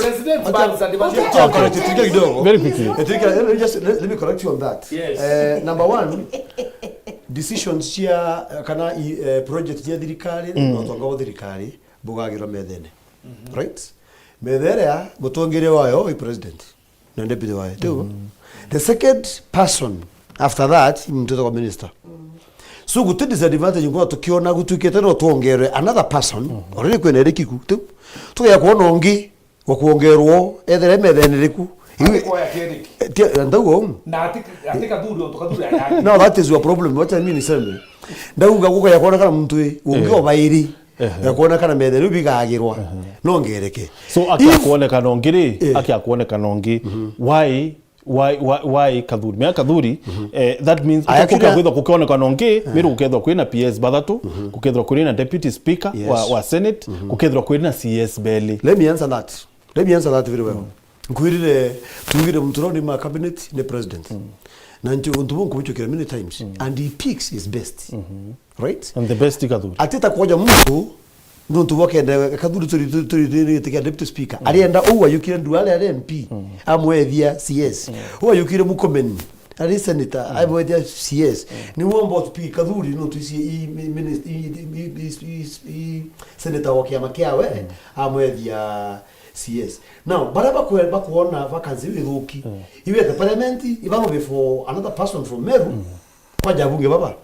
President bans advantage. Acha, acha, acha, acha, kidogo. Very quickly. Eh, Trika, let me just, let, let me correct you on that. Yes. Eh, number one, decisions cia, eh, kana i, eh, project cia thirikari, mm, na utonga wa thirikari, bugagirwa methene. Right? Metha iria mutongeria wayo i president na deputy wayo. Tiu? The second person after that, ni muntu wetagwa minister. So, guti disadvantage nkuona tukiona gutuikite no twongerwe another person, already kwina irikiku. Tiu? Tugeja kuona ungi wa kuongerwo, ethire methene riku. Iwe- Kwa ya Eric. Ti- ndauga uu. Na ati ati kathuri onto kathuri ayani. No, that is your problem. Wacha mimi niseme. Ndauga gukaja kuonekana muntu wi, ungi o bairi. Ya kuonekana methene riu bigagirwa. No ngereke. So, akia kuonekana ungi ri, akia kuonekana ungi. Why, why, why, why kathuri? Mea kathuri, eh, that means Aya, gukethwa kira- kwithwa gukionekana ungi, miri gukethwa kwina P S bathatu, gukethwa kwina deputy speaker Yes. wa, wa senate, gukethwa kwina C S beli. Let me answer that. Let me answer that very well. Nkwirire, tugire muntu uria ni ma cabinet ni president. Na nti untu bu nkubuchukira many times. And he picks his best. Right? And the best kathuri. Atita kwoja muntu nontu bwa kenda kathuri turi turi turi turi giti kia deputy speaker. Arienda uu ayukire Duale ari M P. Amwethia C S. Uu ayukire Mukomeni ari senator, amwethia C S. Ni womba utupiki kathuri nontu isi i mi- minis- i- i- i- i- i- senator wa kiama kiawe amwethia C S. Now, baria bakwe- bakwona vacancy iu ithuki. Iwe the parliament, iba no be for another person from Meru. Kwanja abunge baba.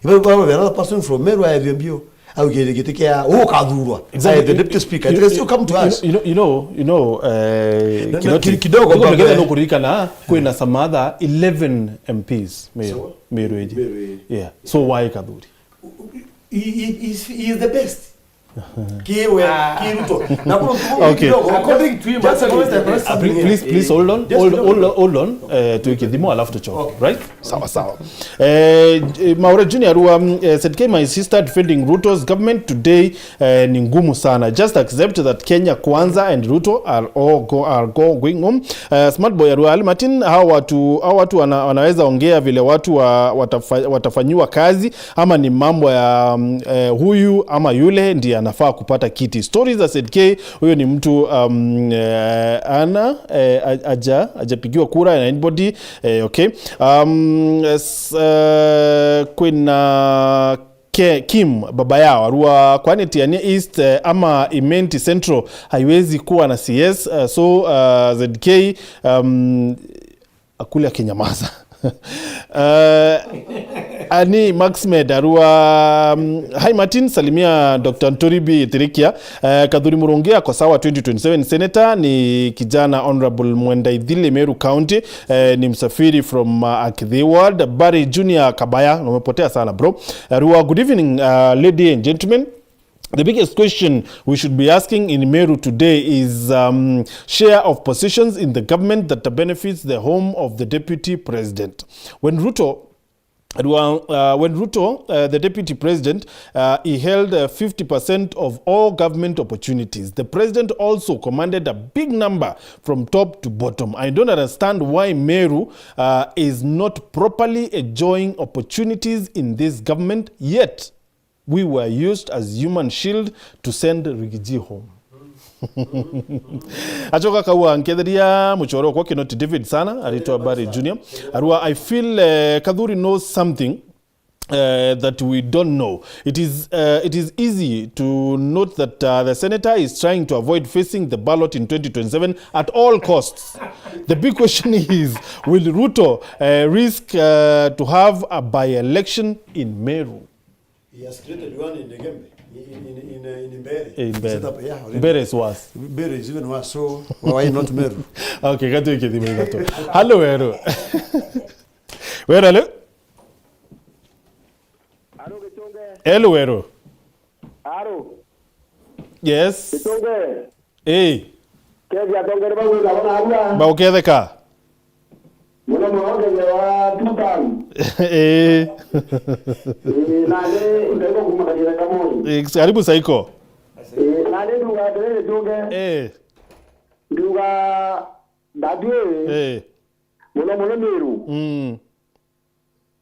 Iba baba be another person from Meru aethwe mbio. Au giti kia ukathurwa. Exactly. Aethwe deputy speaker. It can still come to us. You know, you know, you know, eh, Na- na Kinoti, ki- kidogo kidogo mbele. Ngeja no kuririkana kwina some other eleven M Ps Meru. So? Meru iji. Meru iji. Yeah. So why kathuri? He, he, he, is, he is the best. Kiwe, kiruto. Na kuna Okay. According to him, Just according hold to on, him. just Please, please hold on, Just hold, kidogo. hold, hold on. Eh, tuikithimo alafu tuchoke. Right? Sawa sawa. Eh, eh, Maura Junior Arua, mm, eh, said, "K, my sister defending Ruto's government today, eh, ni ngumu sana. Just accept that Kenya Kwanza and Ruto are all go, are go going home." Eh, Smart Boy Arua, Ali Martin, hao watu, hao watu wana, wanaweza ongea vile watu wa, watafa, watafanyiwa kazi, ama ni mambo ya, mm, eh, huyu ama yule ndiye anafaa kupata kiti. Stories za said K, huyo ni mtu, um, eh, ana, eh, a- aja ajapigiwa kura na anybody, eh, okay. Um, s- eh, kwina Ke, Kim baba yao Arua, kwani Tiania East, eh, ama Imenti Central haiwezi kuwa na C S, eh, so, eh, Z K, um, akule akinyamaza. Eh, Ani Max Med arua, mm, hi Martin, salimia Doctor Nturi B Tirikia. Eh, Kathuri Murungi ako sawa, twenty twenty-seven senator ni kijana Honorable Mwenda Ithili, Meru County. Eh, ni msafiri from, uh, Akithi Ward. Barry Junior Kabaya, umepotea sana bro. Arua, good evening, uh, lady and gentlemen. The biggest question we should be asking in Meru today is, um, share of positions in the government that benefits the home of the deputy president. When Ruto, uh, when Ruto, uh, the deputy president, uh, he held, uh, fifty percent of all government opportunities. The president also commanded a big number from top to bottom. I don't understand why Meru, uh, is not properly enjoying opportunities in this government, yet we were used as human shield to send Rigiji home. Acoka kaua, nketheria muchoro kwa Kinoti David sana, aritwa Barry Junior. Arua, I feel, eh, Kathuri knows something, eh, that we don't know. It is, eh, it is easy to note that, uh, the senator is trying to avoid facing the ballot in twenty twenty-seven at all costs. The big question is, will Ruto, eh, risk, eh, to have a by-election in Meru? He has created one in Igembe, in, in, in, in, in Mbeere. In Mbeere. Set up, yeah, already. Mbeere is worse. Mbeere is even worse, so why not Meru? Okay, gatwike thimo itatu. Hello, Weru. Weru, hello? Aro Gichunge. Hello, Weru. Aro. Yes. Gichunge. Ii. Kethia atongeria bau wina bona abua. Bauketheka. Muno muno kethia wa two term. Ii. Ii, na ni ndaiko kuma kajira kamwe. Ii, karibu Saiko. Ii, na ni nduga atiriri Gichunge. Ii. Nduga ndatu ii. Ii. Muno muno Meru. Mm.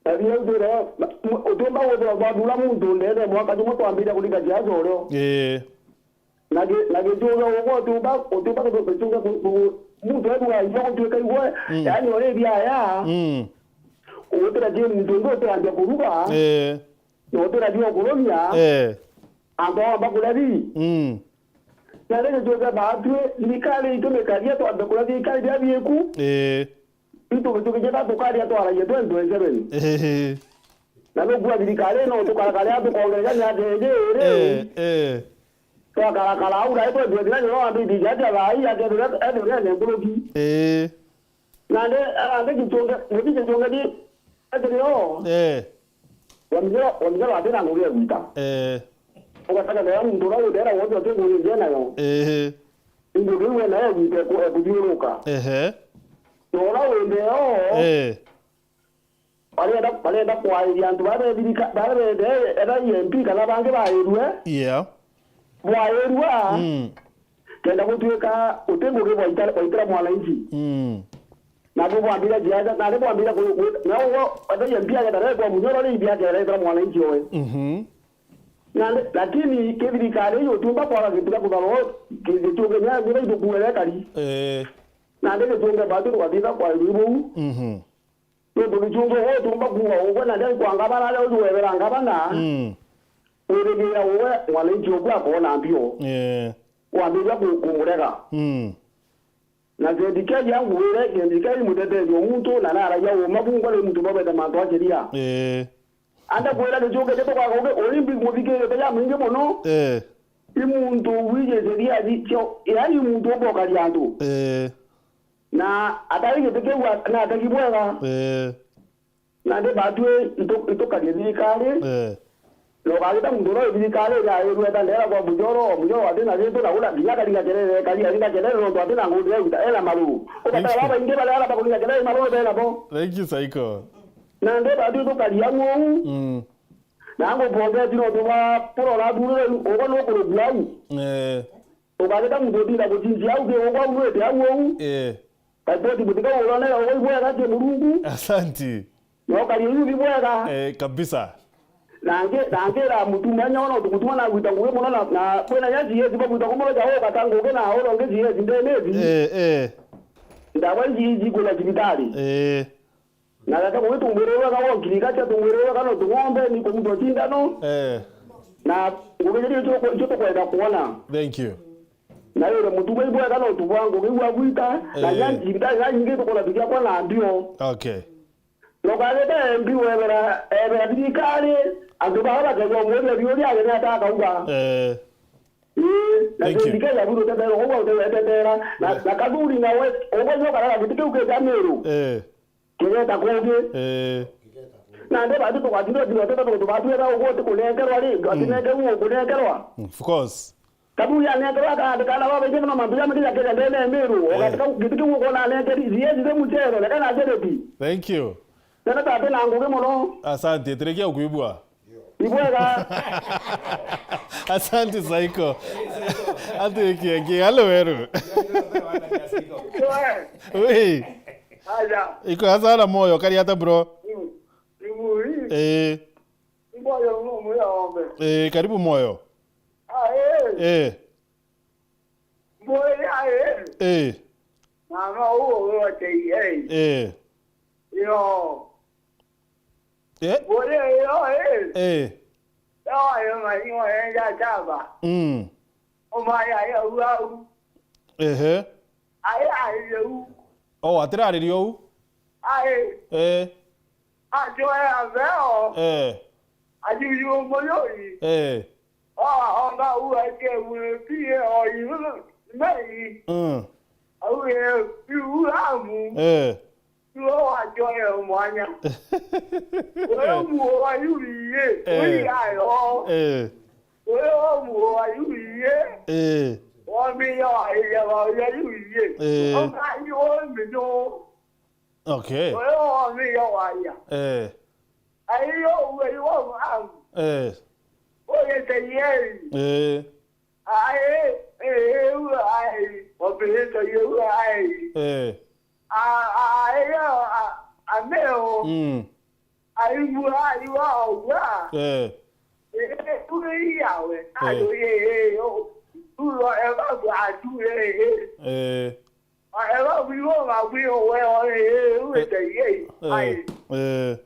Tabia iu twire, utiumba gwithirwa twathura muntu ndene mwaka jumwe twambiria kurika siasa urio. Ii. Na gi-, na Gichunge ugwe utiumba, utiumba Gichunge ku-, ku-, muntu ethirwa inya gutuika igwe, mm, yaani uri biaya, mm, utira ki muntu ungi utirambia kuruga, ii, na utira ki ukurumia, ii, antu aomba kuria bi. Mm. Na ri Gichunge baatwi, thirikari itu mikaria twambe kuria thirikari bia biku. Ii. Itu gituki kiega tukaria twaragia twenty twenty-seven. Ehe. Na nukua thirikari ino tukarakara tukongereja miaka ingi iri. Eh, eh. Twakarakara au rai twenty twenty-nine no andu itija atia thaa ii akethira ethire ne nkuruki. Eh. Nandi arandi Gichunge, muthi Gichunge ni ethire o. Eh. Wamithira, wamithira atina ngugi ya gwita. Eh. Ugataka na muntu uria withera wothe uti ngugi nje nayo. Eh. Ngugi iu enayo egwita eku-, ekuthiuruka. Ehe. Na uria wende o, eh, barenda, barenda kwairia antu baria bethirika-, baria bende, ethira M P kana bangi bairue. Yeah. Bwairua, mm, kenda gutuika uti ngugi bwaita-, bwaitira mwananchi. Mm. Nabo bwambire siasa, nari bwambire ku-, ku-, na ugo, ethira M P agenda rekwa Munyoro ri imbi akeretera mwananchi owe. Mhm. Nandi, lakini ki thirikari iu utiumba kwaga gintu gia kutharwa, ki-, Gichunge nya ngira itukuere kari. Eh. Nandi Gichunge batu tugathitha kwa ibu buu. Mhm. Nontu Gichunge ugo utiumba kuuga ugwe nandi kwa ngavana aria uju webera ngavana. Mm. Wirigira ugwe mwananchi uku akoona mbio. Eh. Wambiria ku-, kumurega. Mm. Na Zedikeeli angwire, Zedikeeli muteteeria o muntu, na naaragia uuma bungwa ni muntu bobete mantu a sheria. Ee. Anda kwira Gichunge gitugwaga ugi, urimbi muthikirite ja mwingi mono. Ee. I muntu wiji sheria ji-, cio, yaani i muntu umbokaria antu. Ee. Na atari giti kiu a-, na ategi bwega. Ee. Nandi batwi itu-, itukarie thirikari. Eh. Na ukagita muntu uria wi thirikari iria airue eta ndera kwa Mujoro, o Mujoro atina gintu na ula kinya kariga kerere, kari aringa kerere nontu atina ngundi ya gwita, ena maruru. Ugatara babaingi baria ara bakuriga kerere maruru bena bo. Thank you, Saiko. Nandi batwi itukaria au uu. Mm. Na ngupongeti nontu bwa kurora athurire ugo nukurugua au. Eh. Ukagita muntu utinda gucinci au ki ugo au nwite au uu. Eh. Ripoti mutika urone ugo ibwega ki Murungu. Asanti. Na ukaria iu bibwega. Eh, kabisa. Na ngi-, na ngira mutuma nya ona utumutuma na gwita ngugi muno na, na kwina nya G S bagwita kumuro ja ugata ngugi na uro ngi G S ndemezi. Eh, eh. Ndawa iji, iji kwina cibitari. Eh. Na gata gugitungwirwe wega wokiri gacha tungwirwe wega no tung'ombe ni kumutwa cindano. Eh. Na ngugi icio tuku-, icio tukwenda kuona. Thank you. Na yule mutugo ibwega no tubwa ngugi igwa gwita, na, eh, nya cibitari na nyingi tukona tukiakwa na mbio. Okay. Ndukagite M P webera, ebera thirikari, antu baa bakethwa umuuria biuria ageni atakauga. Eh. Ii, na Thank you. thirikari ya buru tetera, ugwa utewetetera. Na, Eh. na Kathuri nawe, ugwe nyo karara giti kiu kia Meru. Eh. Kigeta kungi. Eh. Na nde bati tugathirwa thirwa tete tontu batwira ugwe utikunengerwa ri, atinengerwa ukunengerwa. Mm, of course. Kathuri anengerwa akaandika na babaingi mono mantu jaria makinya Kenya ndene ya Meru. Eh. Ugatika giti kiu ukona anenkeri, siezi ri muchero, reka na jereti. Thank you. Tena tate na ngugi mono. Asante, tirikia ukwibua. Ibwega. Asante, Saiko. Ati wiki ingi. Halo, Weru. Wi. Aja. Iko hasara moyo, kari ata, bro? Ibu. Eh. Ibu ya ng'ombe ya ng'ombe. Eh, karibu moyo. Ah, eh. Eh. Mboya, eh. Eh. Mama, uo wote, eh. Eh. Yo. Eh? Mboya, yo, eh. Eh. Yo, yo, mani, yo, eh, ya chaba. Mm. Omaya, ya, uau. Ehe. Ai, ai, yo, u. Oh, atirariria uu? Ai. Eh. Ajoya veo. Eh. Ajuju muyoi. Eh. O, onga u aike mwe pie o iu mei. Mm. Au e piu amu. Eh. Tuo wajoya mwanya. Wewe muo wa yuiye. Eh. Ui ayo. Eh. Wewe muo wa yuiye. Eh. Wami yo aiya wa yuiye. Eh. Onga yu minyo. Okay. Oyo omiyo waya. Eh. Ayo uwe iwo am. Eh. Oye te yei. Eh. Ai, eh, u ai. Opeleta ye u ai. Eh. A, a, ayo, a, ameo. Mm. Ai mu ai wa wa. Eh. Eh, tu yawe. Eh. Ayo ye, ye, yo. Tu lo e ba tu a tu ye, ye. Eh. Eba bwigo ngabwi owe oe, eh, uwete yei. Eh, ai. Eh.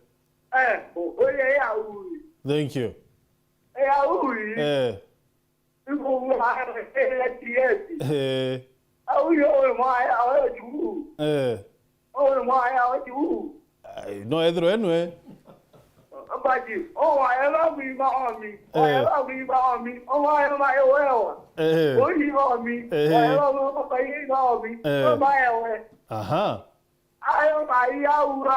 Eh, o, oye ya ui. Thank you. Ya ui. Eh. Ibo mwa, eh, eh, eh. Eh. Au yo, oye mwa ya, oye juu. Eh. Oye mwa ya, oye juu. Ai, no ethirwe enwe. But, oh, I love you, mommy. Oh, I Eh. love you, mommy. Oh, I love my oil. Eh. Oh, you love me. Eh. Oh, I love you, papa, you love me. Eh. Oh, my oil. Aha. I love my, uh, uh,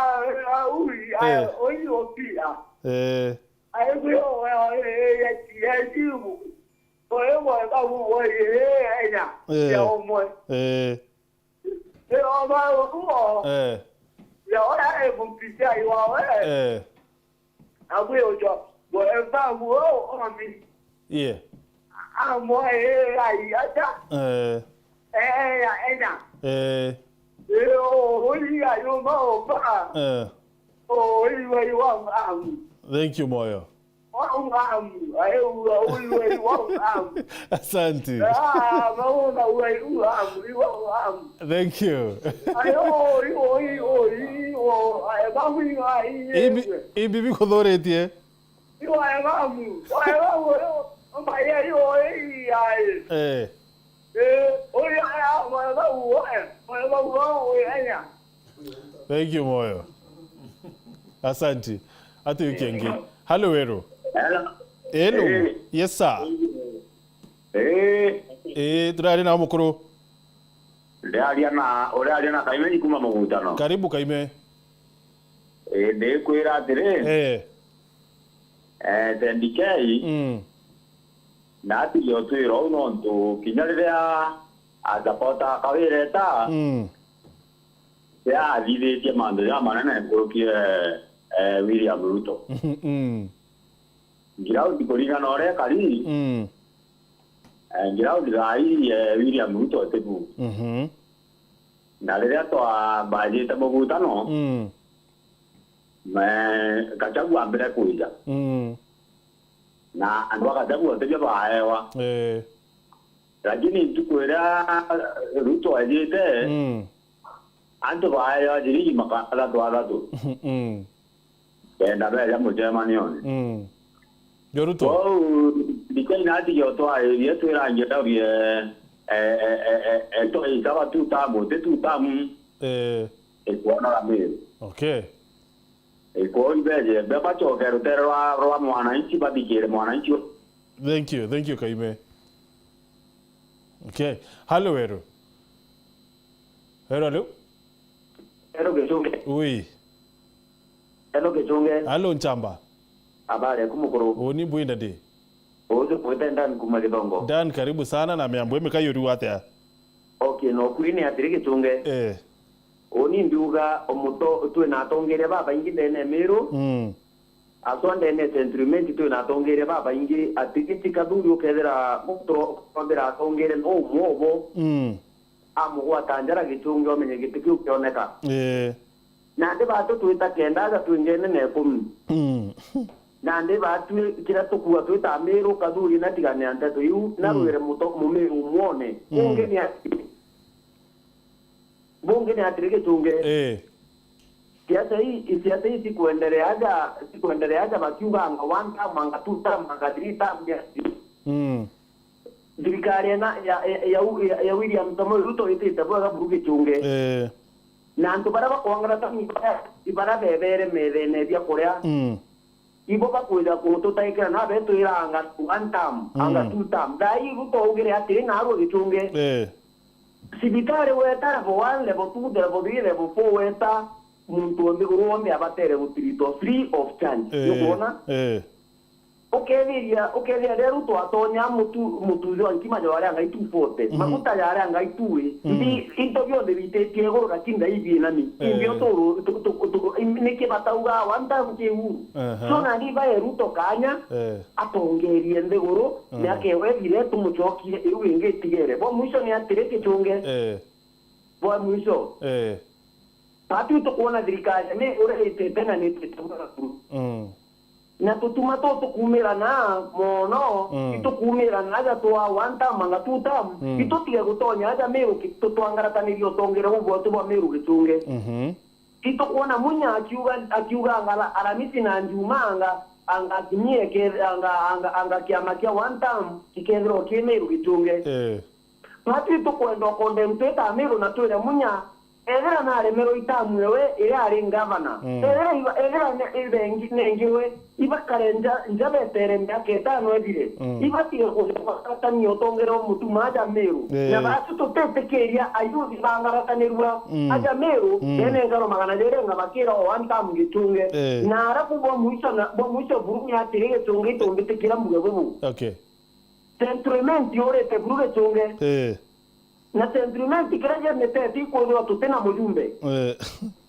uh, Eh. oh, you love me, uh. Eh. I will, uh, eh, eh, yes, yes, you. Oh, eh, boy, oh, boy, eh, eh, yeah. Eh. Yeah, oh, boy. Eh. Ero ba ruo. Eh. Ya ora e mupija iwa we. Eh. Abwe ojo. Bo e ba ruo omi. Yeah. Amo e ai aja. Eh. Eh, ya ena. Eh. Ero ori ayo ma oba. Eh. O iwa iwa am. Thank you, Moyo. Wa am. Ae ua ori wa iwa am. Asante. Ah, maona ua iwa am, iwa am. Thank you. Ayo ori ori ori o ae ba wi wa i. Ibi ibi bikuthuritie. Iwa ae ba am. Wa ae ba wi. Mba ye ori ai. Eh. Eh, ori ae ba wi. Wa ae ba wi enya. Thank you, Moyo. Asante. Ati wiki ingi. Hello, Weru. Hello. Hello. Eh. Yes, sir. Eh. Eh, turaria na mukuru. Ndaria na, uraria na Kaime ni kuma Mugutano. Karibu, Kaime. Eh, ndikwira atiri. Eh. Eh, Tendi K. Mm. Na atigia utwira uu nontu kinya riria asapota Kawira eta, Mm. Ria athithitie mantu jamanene nkuruki, eh, eh, William Ruto. Mm. Ground kuringana uria ikari, Mm. eh, ground thaa ii, eh, William Ruto atibu. Mhm. Na riria twambajite mugutano, Mm. me, Gachagua ambire kuija. Mm. Na antu a Gachagua tibio baewa. Eh. Lakini ntuku iria Ruto ejite, Mm. antu baewa ciringi makana athatu athatu. Mm. Kenda beja mucemanione. Mm. Jo Ruto? Kwou, ndikaina ati jo twairie twirangia ndaurie, eh, eh, eh, eh, eh, twaisaba two term, ti two term. Eh. Ikuonora Meru. Okay. Kwou ibeje, be bacoke rutere rwa, rwa mwananchi, bathikire mwananchi. Thank you, thank you, Kaime. Okay. Hello, Weru. Hello, hello. Hello, Gichunge. Ui. Hello, Gichunge. Hello, Nchamba. Habari yaku, mukuru? Uni mbwinda ndi. Uzi kwite Dan kuma Githongo. Dan, karibu sana, na miambo imi kayuri atia? Okay, no kwini atiri, Gichunge. Eh. Uni ndiuga omuto, twina atongeria babaingi ndene ya Miru. Mm. Aswa ndene ya Central Imenti twina atongeria babaingi, ati giti Kathuri ukethira, ukethira atongeria no umwe ubo. Mm. Amugwata njara Gichunge, omenye giti kiu kioneka. Eh. Nandi batu twita kenda aja twingene na ikumi. Mm. Nandi batwi kiria tukua twita Miru, Kathuri na tigane na nteto iu, na Mm. rwire muto, Mumiru umwone. Mm. Bungi ni atiri. Bungi ni atiri, Gichunge. Eh. Siasa ii, siasa ii sikwenderea aja, sikwenderea aja bakiuganga one term, anga two term, anga three term, yes. Mm. Thirikari ena ya, ya, ya, ya, ya William Samoei Ruto itite bwega buru, Gichunge. Eh. Na antu baria bakwang'aratania ibara, ibara bebere methene bia kuria. Mm. Ibo bakwija kututaikira na betwira anga one term, anga Mm. two term. Thaa ii Ruto augire atiri, narua, Gichunge. Eh. Cibitari weta level one, level two, level three, level four weta, muntu o nthiguru wonthe abatere gutiritwa free of charge. Eh. Nukwona? Eh. Ukethiria, ukethia riria Ruto atonya mutu, mutu jwa nkima jwa aria ngai two forty, Mhm. maguta ja aria ngai two, Mhm. nthi, into bionthe bititie iguru, lakini ndaibi nani. Eh. Indio turu, tu, tu, tu, im-, niki batauga one time ki Uhuru? Aha. So nandi bae Ruto kanya, Eh. atongerie nthiguru, Mhm. miaka iwe ithire, tumucokie, iu ingi itigere. Bwa mwisho ni atiri, Gichunge. Eh. Bwa mwisho. Eh. Batu tukwona thirikari ni uria itite na ni itite bwega buru. Mm. Na tutuma tu tukumirana mono, Mm. itukumirana aja twa one term anga two term, Mm. itutige gutonya aja Miru ki-, tu-, twangarataniria utongere buu bwetu bwa Miru, Gichunge. Mhm. Itukwona Munya akiuga, akiuga anga Alamisi na Njuma anga, anga atumie ke-, anga, anga, anga kiama kia one term kikethirwa ki Miru, Gichunge. Eh. Batu itukwenda ukondemtwita Miru na twire Munya, ethira naremerwe itamu ewe iria ari ngavana. Mm. Ethira iba-, ethira ne-, ibengi-, nengirwe, ibakare nja, nja betere miaka itano ithire. Mm. Ibatige kuja kwagatania utongere umutuma aja Miru. Eh. Na batu tutitikiria ayuthi bangaratanirua Mm. aja Miru, Mm. bene ngaro magana jeri nga bakira o one term, Gichunge. Eh. Na arabu bwa mwisho na, bwa mwisho buru ni atiri, Gichunge, itumbitikira mbuge bubu. Okay. Central Imenti yurite buru, Gichunge. Eh. Na Central Imenti kiria giamiteti ikwithirwa tutina mujumbe. Eh.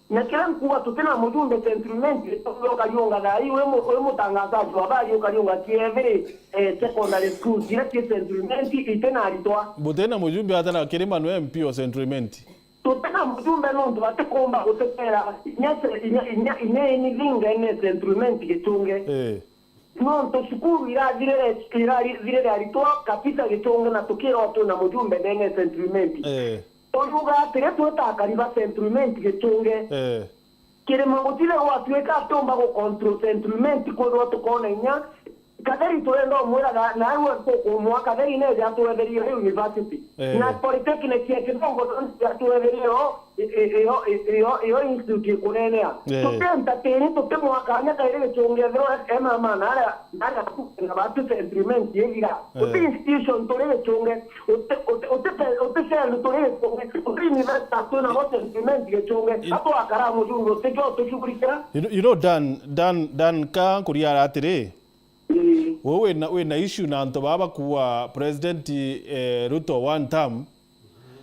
Na kiria nkuuga tutina mujumbe Central Imenti, ukariunga thaa ii wi mu-, wi mutangazaji wa habari, ukariunga kiethiri, eh, secondary schools iria ci Central Imenti itina aritwa. Butina mujumbe ata na Kirima nwe M P o Central Imenti? Tutina mujumbe nontu batikumba gututera inya, inya, inya, inya anything ndene Central Imenti, Gichunge. Eh. Nontu cukuru irathirire, irathirire aritwa kabisa, Gichunge, na tukirwa twina mujumbe ndene Central Imenti. Eh. Tujuga atiri, twita akari ba Central Imenti, Gichunge. Eh. Kirima gutire gwatuika atiumba gu control Central Imenti, kwithirwa tukona inya Katheri turenda umwira na, nawe tukumwa Katheri neja atwetherie university. Eh. Na polytechnic ya Kithongo atwetherie o, i-, i-, iyo, i-, iyo, iyo institute ikunenea. Eh. Tuti entertain, tutimwa kanya kairi, Gichunge, ethirwa e mama na aria, na aria na batu Central Imenti ithira. Eh. Uti institution turi, Gichunge, uti, uti, uti, uti cell turi, Gichunge, uti university twina bo Central Imenti, Gichunge. In- Atwakara mujumbe utikio tushughulikira. You know, you know, Dan, Dan, Dan, ka nkuria atiri, Ii. We wina, wina issue na antu baba bakuua President, eh, Ruto one term,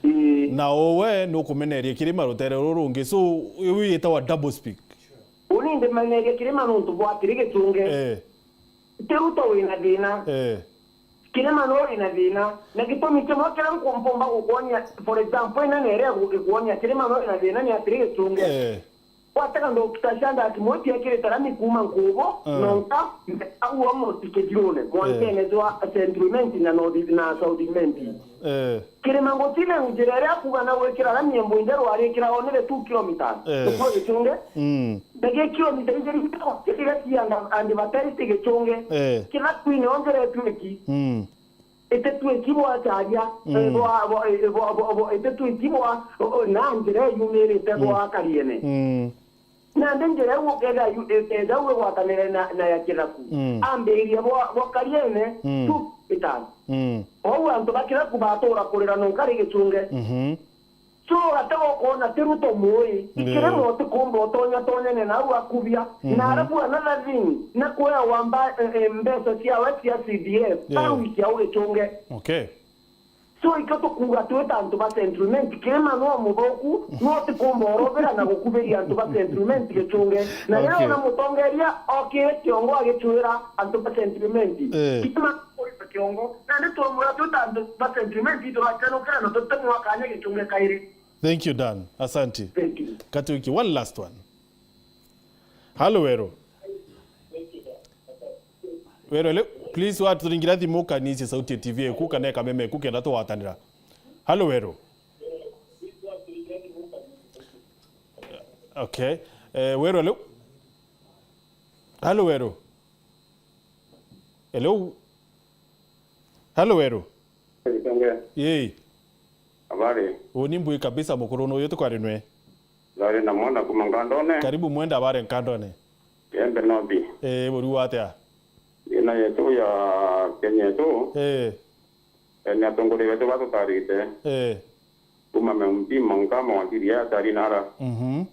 Ii. Na uwe nukumeneria Kirima rutere ruru rungi, so iu yitawa double speak. Uni ndimeneria Kirima nontu bwa atiri, Gichunge. Eh. Ti Ruto wina thina. Eh. Kirima no wina thina. Na gitumi kimwe kiria nkumpumba gukwonia, for example, ina neria gukwonia Kirima no wina thina ni atiri, Gichunge. Eh. Watega Doctor Shadrack Mwiti ekirite rami kuuma Nkubo, Mm. nonka au almost Kithirune, mwankene Eh. jwa Central Imenti na North, na South Imenti. Eh. Kirima Ngutine njira iria akuga na gwikira rami Embu Njeru arikira onire two kilometers. Eh. Nikuo Gichunge. Mm. Ndege kilomita igiri, kira kianda and batari ti Gichunge. Eh. Kira kwine ongeretwe ki. Mm. Ite twiki bwa charia, Mm. eh, bwa, bwa, eh, bwa, bwa, bwa, ite twiki bwa, o, o, na njira yumirite Mm. bwa Kariene. Mm. Nandi njira iu ukethira yu-, ikethira u igwatanire na, na ya kirabu. Mm. Ambiriria bwa, bwa Kariene, Mm. tu itano. Mm. Ou antu ba kirabu batura kurira nonka ri Gichunge. Mhm. So, ugatega ukona ti Ruto mui, ikirimo utikumba utonya tonyene nau akubia. Mhm. Na arabu another thing, na kuewa mba-, eh, eh, mbeca ciawe cia C D F, Yeah. bau ikia u Gichunge. Okay. So, ikio tukuuga twi ta antu ba Central Imenti, Kirima no muthuku, no utikumba urobera na gukubiria antu ba Central Imenti Gichunge. Na riria Okay. ona mutongeria okire kiongo agicwira antu ba Central Imenti, Eh. Kirima kurita kiongo, na ni twamwira twi ta antu ba Central Imenti, turacenukira na tutimwakanya Gichunge kairi. Thank you, Dan. Asante. Thank you. Katuki, one last one. Halo, Weru. Weru, hello. Please, watu turingira thimu, kanisie sauti ya T V eku, kana kameme eku, kenda twatanira. Halo, Weru. Okay. Eh, Weru, hello. Halo, Weru. Hello. Halo, Weru. Gichunge. Yei. Habari? Uni mbui kabisa, mukuru nuyu tukwari nwe. Ndari na mwana kuma Nkandone. Karibu mwenda bare Nkandone. Embe North. Eh, buri atia? Ina yetu ya Kenya yetu. Eh. Eh, ni atongoria betu batutarite. Eh. Kuma M P Mangama wa Kiriata ari nara. Mhm.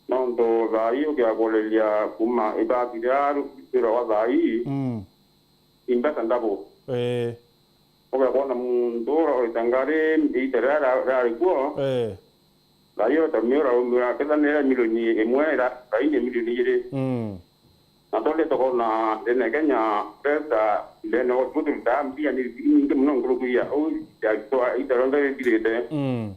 Nontu thaa ii ukiakureria kuma ibati ria rutiro wa thaa ii, Mm. imbeca ndabu. Eh. Ugakwona muntu urorite ngari iita riria ra-, riari kuo, Eh. thaa ii utamia uraumira kethanire milioni imwe, ira-, thaa ii ni milioni igiri. Mm. Na twende tukona ndene Kenya pesa ndene o tuo turutaga mbia ni nyingi mono nkuruku ya uu ya itwa ita rionthe rithirite. Mm.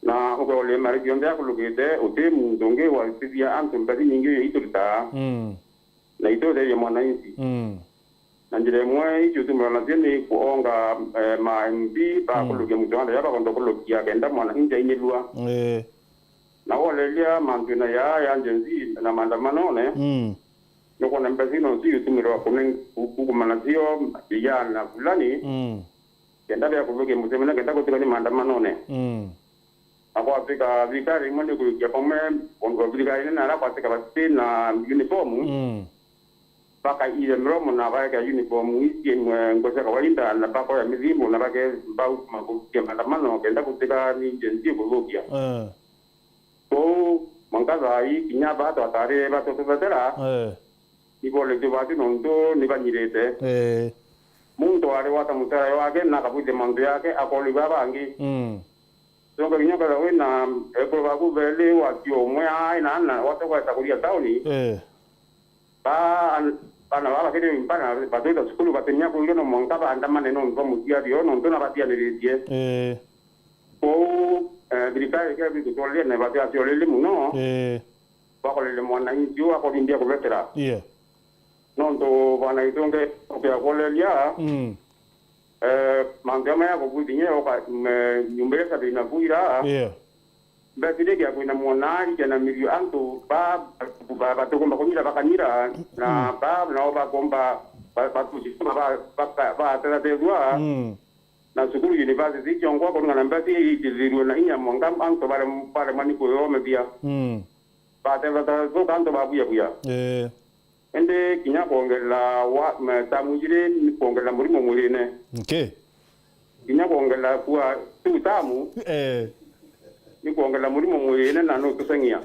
Na ukeoria mari jonthe akurukite, uti muntu ungi watithia antu mbeca nyingi ituritaga. Mm. Na itutheria mwananchi. Mm. Na njira imwe icio tumiranacio ni kuonga, eh, ma M P bakurukia mutwanda ya bakonda kurukia kenda mwananchi ainyirua. Eh. Na woreria mantu na ya, ya Gen Z na maandamanone, Mm. nukwona mbeca ino ncio itumirwa kune-, ku-, kuguma nacio vijana fulani, Mm. kenda bia kuthukia Museveni, kenda gutikania maandamanone. Mm. Na gwatuika thirikari imwe ni kurukia bamwe, undu thirikari nene ara gwatuika bati na uniform, Mm. bakaire miromo na baekira uniform ici imwe nguo cia kawaida na bakoya mithimu na bake-, bauma kurukia maandamano kenda gutika ni Gen Z kuthukia. Eh. Kou mwanka thaa ii kinya ba twatari batutubetera, Eh. iboretue bati nontu ni banyirite. Eh. Muntu ari gwata mucara wake na akabwithia mantu yake, akorigwa bangi. Mm. Tonga kinya ukethira wina ekuru baku beli, watio umwe ai na ana, wate gweta kuria tauni. Eh. Ba-, bana baba bakiri bana batwita cukuru, batimia kuria no mwanka baandamane nontu bwa muciari o, nontu na batianiritie. Eh. Kou, eh, thirikari ikethi gutwarire na batiacioriri mono. Eh. Bakorire mwananchi uu akorindia kubetera. Yeah. Nontu bwana Gichunge ukiakureria, Mm. eh, mantu amwe ya kubuthi nye uka, me, nyumba iria cia thina kuira, Yeah. mbetire kia kwina mwana ija na mirio antu ba, ba, ba, batikumba kunyira bakanyira, na Mm. ba, nao bakomba, ba, ba, ba, ba, ba, batetheethua, Mm. na cukuru university cionkwa kuringana na mbeti iitithirue na inya mwanka antu bare, baremwa ni kwiyomithia. Mm. Batetheethua antu babuya buya. Eh. Indi kinya kwongerera wa, ma-, tamu ijiri ni kwongerera murimo mwirine. Okay. Kinya kwongerera kuwa tu tamu Eh. ni kwongerera murimo mwirine na nutuseng'ia.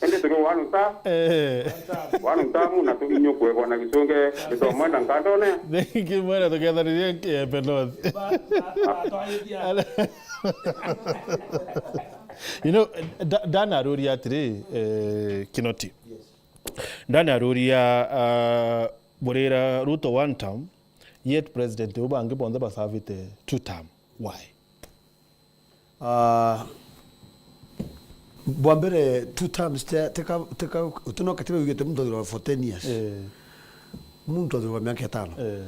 Indi turi wanu ta, Eh. wanu tamu na tuminyukwe bwana Gichunge, nitomwenda Nkandone. Thank you, mwana, tukethanirie Kiembe North. You know, Da-, Dan aruria atiri, eh, Kinoti. Yes. Dan aruria, ah, burira Ruto one term, yet president u bangi bonthe basavite two term. Why? Ah, bwa mbere, two terms, te-, teka, teka, uti no katiba yugite muntu athurwa for ten years. Eh. Muntu athurwa miaka itano. Eh.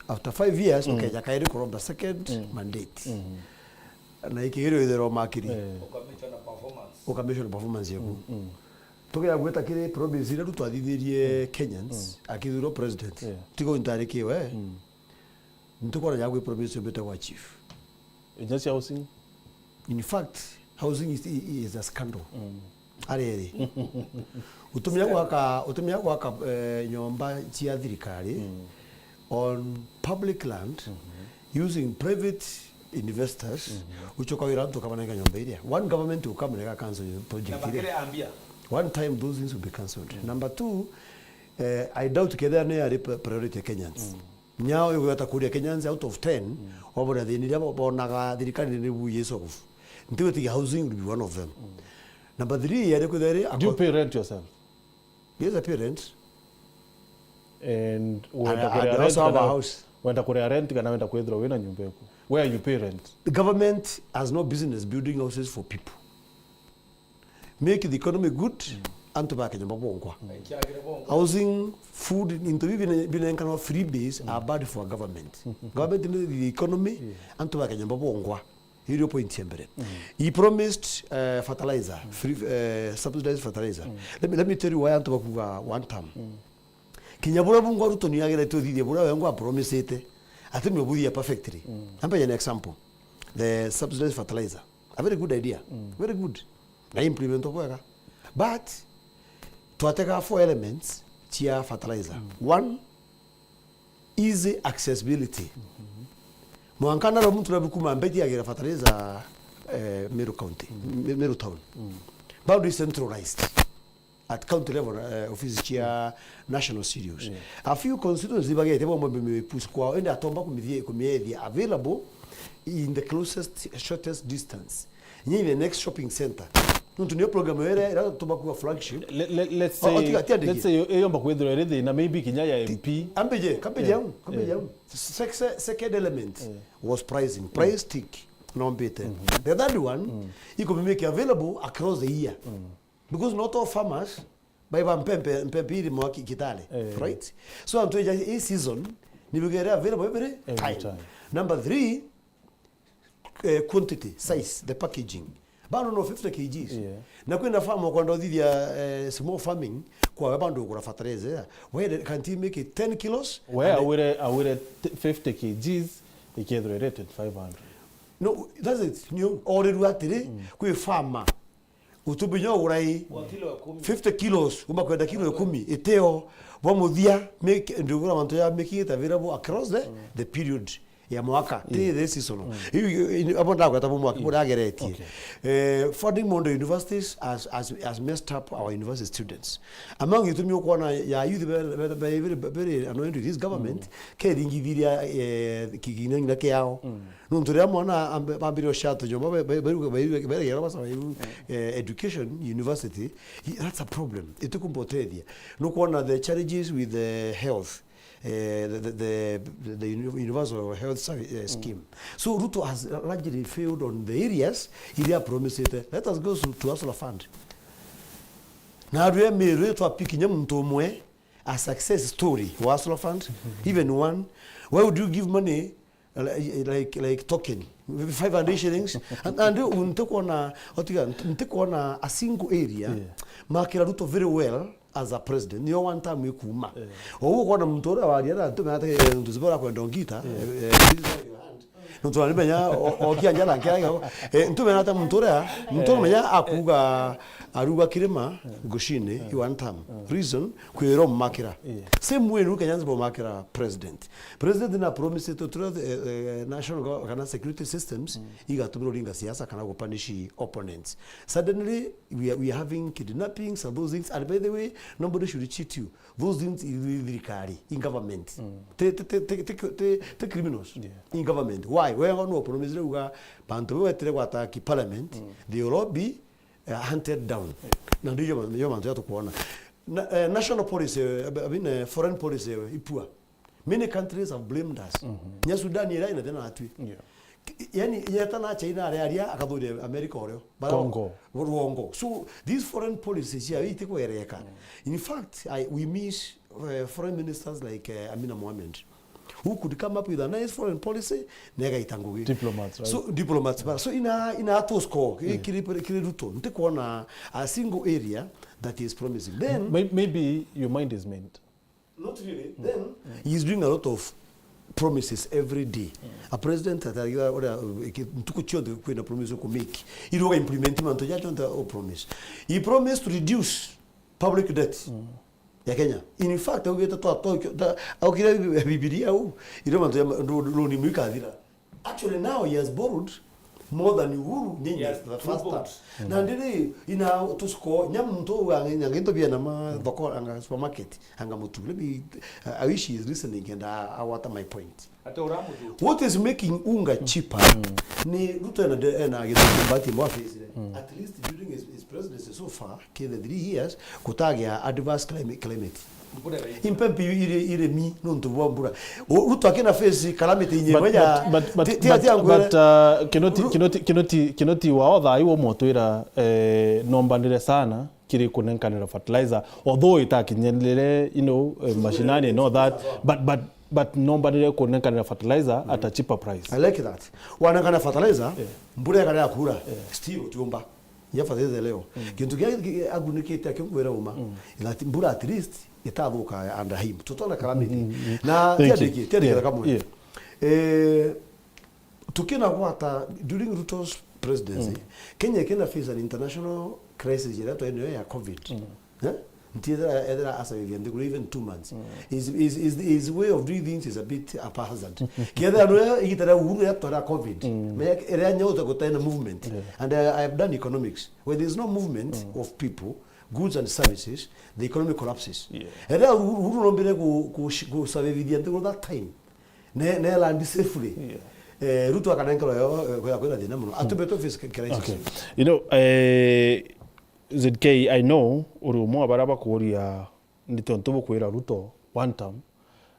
After five years, Mm. ukeja kairi kuromba second Mm. mandate. Mm. Na iki iri withirwa makiri. Eh. Ukamishona performance. Ukamishona performance yaku. Mm, mm. Tukia gwita kiri province iria Ruto athithirie Mm. Kenyans, Mm. akithurwa president. Yeah. Tiga untarikiwe. Mm. Ntukwona ya gwi promise mbete gwa chief. Inya cia housing? In fact, housing is, is a scandal. Mm. Ariri. Utumia gwaka, utumia gwaka, eh, nyomba cia thirikari on public land using private investors, ucoka wira antu ukamanenga nyomba iria. One government will come and cancel your project iria. One time those things will be cancelled. Number two, eh, I doubt kethira ni ari pri-, priority ya Kenyans. Nyao igweta kuria Kenyans out of ten, wabona thina iria bo-, bonaga thirikari ni bu yeso. Ntiwitikia housing will be one of them. Number three, yari kwithira iri. Do you pay rent yourself? Yes, I pay rent. And wenda kuria rent kana, wenda kuria rent kana wenda kwithirwa wina nyumba yaku? Where you pay rent? The government has no business building houses for people. Make the economy good, antu bake nyomba bongwa. Housing, food, into bibi bine-, binenkanwa freebies are bad for a government. Government ni the economy, antu bake nyomba bongwa. Hiyo ndio point ya mbere. He promised, eh, fertilizer, free, eh, subsidized fertilizer. Let me, let me tell you why antu bakuga one term. Kinya buria bungwa Ruto ni ageretwe uthithia buria wengwa apromisete. Ati ni ubuthia perfectly. Ambe an example. The subsidized fertilizer. A very good idea. Very good. Na implement bwega. But twatega four elements cia fertilizer. One, easy accessibility. Mwanka naro muntu na bukuma mbeti agira fertilizer, eh, Meru County, Me-, Meru Town. Bado is centralized at county level, eh, office cia national C D Os. A few constituencies bagete bo mambe me push kwao, ende atomba kumithie, kumiethia available in the closest, shortest distance. Nyi the next shopping center. Nuntu niyo program ere ira tuba kuwa flagship. Le-, le-, let's say, let's say yo-, eyomba kwithirwa iri thina, maybe kinya ya M P. Ambeje, kambeje au, kambeje au. Se-, se-, second element was pricing. Price tick, nombite. The third one, iko make available across the year. Because not all farmers bai ba mpempe, mpempe iri mwaki Kitale, right? So antu eja i season, ni bigere available every time. Number three, eh, quantity, size, the packaging. Bado no fifty kilograms. Na kwina farm ukwenda uthithia, eh, small farming, kwa we bado ugura fertilizer. Where can't you make it ten kilos? We awire, awire fifty kilograms, ikethirwa iri twenty-five hundred. No, that's it. Nio, orirwa atiri, kwi farmer. Utumbi nyo ugura i fifty kilos, uma kwenda kilo ikumi, iteo, bwa muthia, make, ndugura mantu ya make it available across the, the period ya mwaka, ti the seasonal. Iu, iu, abo ndagweta bo mwaki, bo ndageretie. Eh, funding mondo universities has, has, has messed up our university students. Among itumi ukwona ya youth very, very, very, very annoyed with this government, ke ringithiria, eh, kigina ngina kiao. Nuntu riria mwana ambe-, bambire ushato nyomba, be-, be-, be-, be-, be-, beregera basa bairu, eh, education, university, i-, that's a problem. Itikumba utethia. Nukwona the challenges with the health, eh, the, the, the, the uni-, universal health service, eh, scheme. So Ruto has largely failed on the areas iria promised. Let us go to, to Hustler Fund. Na arue Meru twa pick kinya muntu umwe a success story wa Hustler Fund, even one. Why would you give money like, like, like token, five hundred shillings? And, and ntikwona, otiga, ntikwona a single area makira Ruto very well as a president. Niyo one time ikuma. Oguo kwona muntu uria waria na ntume ate ntu zibora kwenda ngita, eh, eh, please raise your hand. Ntu ni menya o, o kia njara nkia, eh, ntume ate muntu uria, muntu menya akuga aruga kirima ngucini, one time. Reason, kwira umakira. Same way Uhuru Kenyatta bomakira president. President na promise to through the, eh, eh, national gov-, kana security systems, igatumira uringa siasa kana gupunish opponents. Suddenly, we are, we are having kidnappings and those things. And by the way, nobody should cheat you. Those things in thirikari, in government. Te, te, te criminals. In government. Why? Wega no promise uga bantu be wetire gwataki parliament, they will all be, eh, hunted down. Na ndio hiyo, hiyo mantu ya tukuona. Na, eh, national policy, eh, I mean, eh, foreign policy, eh, ipua. Many countries have blamed us. Nya Sudan ira ina thina atwi. Ki-, yani, yeta na China aria aria akathuria America oreo. Bara Congo. Rwongo. So, these foreign policies cia iti kwereka. In fact, I, we miss, eh, foreign ministers like, eh, Amina Mohamed, who could come up with a nice foreign policy, na igaita ngugi. Diplomats, right? So, diplomats, bara. So, ina, ina to score, kiri, kiri Ruto. Ntikwona a single area that is promising. Then, may-, maybe your mind is made. Not really. Then, he's doing a lot of promises every day. A president atariga uria, eh, ki-, ntuku cionthe kwina promise uku make. Iroga implement mantu ja cionthe u promise. He promised to reduce public debt ya Kenya. In fact, augite twa, twa, twa, aukire Bibilia au, irio mantu ja ma-, ru-, runi imwe ikathira. Actually, now he has borrowed more than Uhuru, nyinyi, the first time. Na ndiri, ina tusuko, nya muntu uga, nya gintu biena ma thoko, anga supermarket, anga mutu. Let me, I wish he is listening and I, I water my point. Ati ura mutu. What is making unga cheaper? Ni Ruto ena de-, ena githumba ati mwa face. At least during his, his presidency so far, ki the three years, kutagia adverse climate, climate. Impempi ire, ire mi nontu bwa mbura. O, Ruto akina face calamity inye But, moja. but, but, but, Ti, ti, but, ti angwere. but, uh, Kinoti, Ru- Kinoti, Kinoti, Kinoti wa otha iwo motwira, eh, nombanire sana kiri kunenkanira fertilizer. Although itakinyelere, you know, eh, mashinani and all that, but, but, but nombanire kunenkanira fertilizer at a cheaper price. I like that. Wanengana fertilizer, mbura ikarea kura, still utiumba. Ya fertilizer leo. Kintu kia, kia agunikite akio ngwira uma. Ila ti-, mbura at least itathuka under him. Tutona calamity. Na Thank you. tiandiki, tiandiki Yeah, kamwe. yeah. Eh, tukina gwata during Ruto's presidency, Kenya kina face an international crisis ira twainio ya covid. Eh? Nti ethira, ethira asavithia nthiguru even two months. His, his, his, his way of doing things is a bit haphazard. Kiethira no igita ria Uhuru ria twara covid. Me ria nyo gutena movement. And I, I have done economics. When there is no movement of people, goods and services, the economy collapses. Yeah. Ethira Uhuru, Uhuru nombire ku, ku, kusavithia nthiguru that time. Ne, ne land safely. Yeah. Eh, Ruto akanenkerwa yo, eh, kwira kwina thina muno. Atumbetwe face crisis. Okay. You know, eh, Z K, I know uri umwe wa baria bakuuria ni tontu bukwira Ruto one term,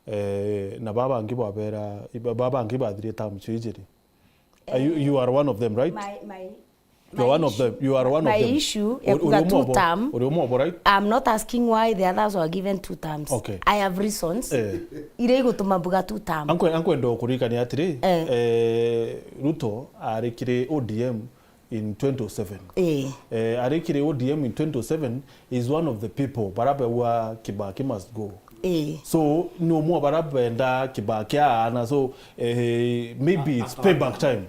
eh, na baba bangi babera, baba bangi bathirie term cio ijiri. Are you, you are one of them, right? My, my, You are one of them. You are one of them. My issue ya Uri, kuga uri umwe two obo, term, uri umwe obo, right? I'm not asking why the others were given two terms. Okay. I have reasons. Eh. Iria igutuma mbuga two term. Ankwe, ankwenda kuririkania atiri, Eh. eh, Ruto ari kiri O D M in twenty oh seven. Eh. Eh, ari kiri O D M in twenty oh seven is one of the people bara bewa Kibaki must go. Eh. So, ni umwe wa bara benda Kibaki aana, so, eh, maybe it's payback time.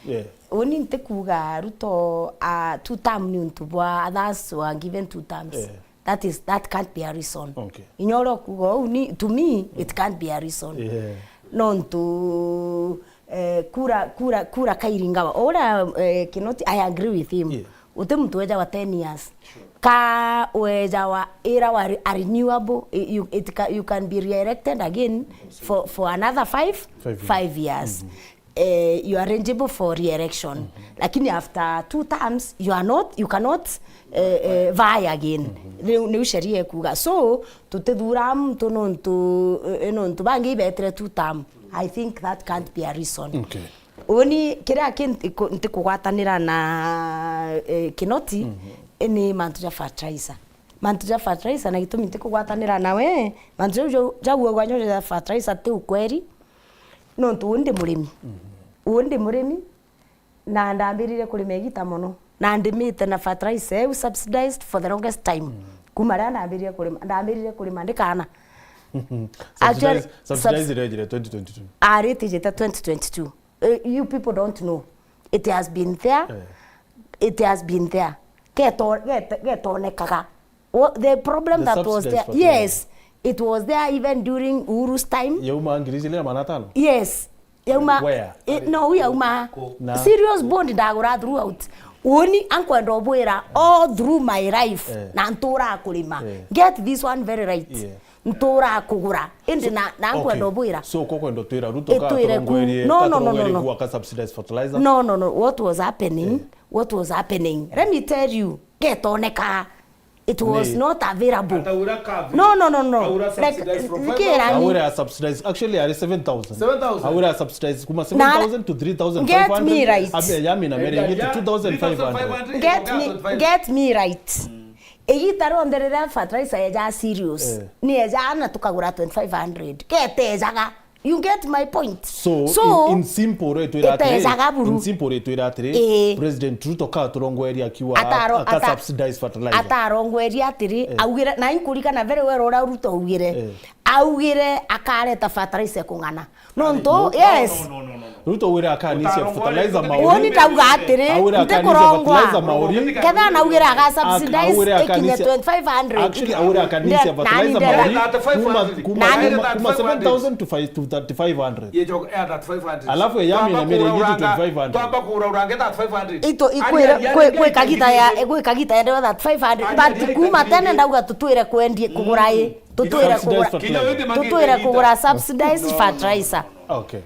Yeah. Uni ntikuga Ruto, ah, two term ni untu bwa others were given two terms. Eh. That is, that can't be a reason. Okay. Inya uria ukuga uu ni, to me, it can't be a reason. Yeah. Nontu, eh, kura, kura, kura kairingawa. Uria, eh, Kinoti, I agree with him. Yeah. Uti muntu wejawa ten years. Ka wejawa ira wa re-, a renewable, i-, you, it ca-, you can be re-elected again for, for another five, Five years. five years. Eh, you are eligible for re-election. Lakini after two terms, you are not, you cannot, eh, eh, vie again. Niu, niu sheria ikuga. So, tutithura muntu nontu, eh, nontu bangi ibetire two term. I think that can't be a reason. Okay. Uni, kiria ki ntiku-, ntikugwatanira na, eh, Kinoti, eh, ni mantu ja fertilizer. Mantu ja fertilizer, na gitumi ntikugwatanira nawe, mantu jau, jau, jau uguo gwa nyojo ja fertilizer ti ukweri. Nontu uu ndi murimi. Uu ndi murimi, na ndambiririe kurima igita mono. Na ndimite na fertilizer iu subsidized for the longest time. Kuma riria ndambiririe kurima, ndambiririe kurima ndi kaana. Actually, Subsidize, subsidize subs- irejire twenty twenty-two. Ari itijite twenty twenty-two. Eh, you people don't know. It has been there. Eh. It has been there. Geto-, gete-, getonekaga. Wha-, the problem The that was subsidized there, fertilizer. Yes, it was there even during Uhuru's time. Yauma ngiri ijiri na magana atano? Yes. Yauma. Where? Eh, no, yauma. Na? Cereals bond ndagura throughout. Uni ankwenda ubwira all through my life, Eh. na ntura kurima. Eh. Get this one very right. Yeah. Ntura kugura. Indi na, na Okay. nkwenda ubwira. So, ko kwenda twira Ruto ka Itwire ku-, turongoerie, no, ka no, no, no, turongoerie no. kuwa ka subsidized fertilizer? No, no, no. What was happening? Eh. What was happening? Let me tell you. Getoneka. It was Ni. not available. Ataura ka No, no, no, no. Aura Like, subsidized from nikira five thousand. ni Aura subsidized. Actually, ari seven thousand. Seven thousand. Aura subsidized kuma Na seven thousand to three thousand five hundred. Get me right. Abe, yami na mere Yeah, gitu yeah. two thousand five hundred. Get me, get me right. Igita rionthe riria fertilizer eja Cereals, Eh. ni eja na tukagura twenty-five hundred. Getejaga. You get my point? So, So, in, in simple, ritwira atiri, itejaga buru. in simple, ritwira atiri, Eh. President Ruto ka turongoeria akiwa Ataro-, aka ata-, subsidize fertilizer. Atarongoeria atiri, Eh. augire, na inkurikana very well uria Ruto augire. Eh. augire akareta fertilizer kung'ana. Nontu, yes. No, no, no, no, no. Ruto wira akanisia fertilizer mauri. Uuni ndauga atiri, ntikurongwa. Fertilizer mauri. Ketha naugire aga subsidize ikinye twenty-five hundred. Actually, aure akanisia fertilizer mauri. Kuma, kuma, kuma seven thousand to five, to thirty-five hundred. Alafu eyami na mire igitu twenty-five hundred. Twamba kura urange thirty-five hundred. Ito ikwira, kwi kagita ya, kwi kagita ya thirty-five hundred. But kuma tene ndauga tutwire kwendie kugura i. Tutwire kugura, tutwire kugura subsidized fertilizer. Okay.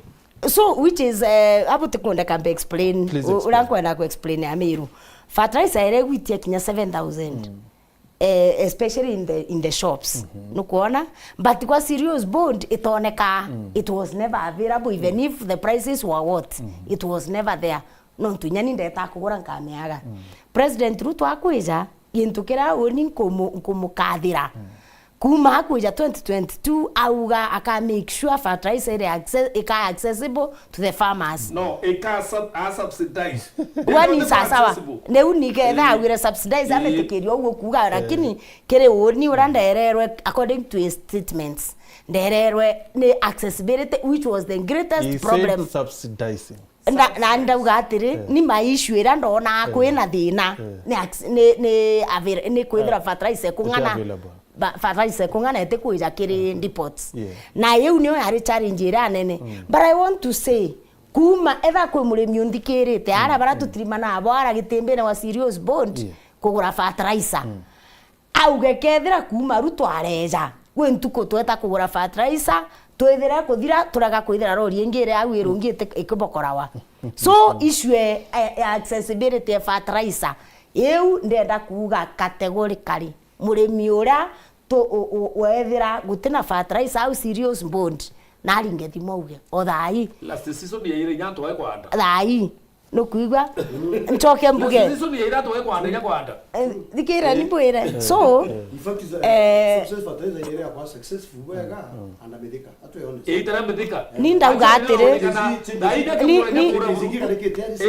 So, which is, eh, abu tikwenda kambe explain. Please explain. Uria nkwenda ku explain Amiru. Fertilizer ere gwitia kinya seven thousand. Eh, especially in the, in the shops. Nukwona? But kwa cereals board itoneka, it was never available, even if the prices were what. It was never there. Nontu inya ni ndeta kugura nkamiaga. President Ruto akwija, gintu kiria uni nkumu-, nkumukathira. Kuma akwija twenty twenty-two, auga aka make sure fertilizer iri acce-, ika accessible to the farmers. No, ika sub-, a subsidize. Wani sasawa. Accessible. Niu niketha augire subsidize, ametikiria uguo kuuga, lakini kiri uni uria ndererwe, according to his statements, ndererwe ni accessibility, which was the greatest problem. He said subsidizing. Na, na ndauga atiri, ni ma issue iria ndona kwina thina, ni acc-, ni, ni avail-, ni kwithira fertilizer kung'ana. Ba-, fertilizer kung'ana itikwija kiri depots. Na iu niyo yari challenge iria nene. But I want to say, kuma etha kwi murimi unthikirite, aria bara tutirimana nabo, ara gitimbine wa cereals board, kugura fertilizer. Auge kethira kuma Ruto areja, gwi ntuku tweta kugura fertilizer, twithire kuthira, turega kwithira rori ingi iri au irungi iti-, ikibokorawa. So, issue ya, ya accessibility ya fertilizer, iu ndenda kuuga categorically, murimi uria tu-, u-, u-, wethira gutina fertilizer au cereals board, naringe thimu auge, o thaa ii. Last season ya ire inya antu bae kwanda. Thaa ii. Nukwigua? Ncoke mbuge. Season ya ira twe kwanda, inya kwanda. Eh, thikira ni mbwire. So, in fact, is a, eh, success fertilizer ira kwa successful bwega, and amethika. Atwe honest. Ita na methika. Ni ndauga atiri. Ni, ni,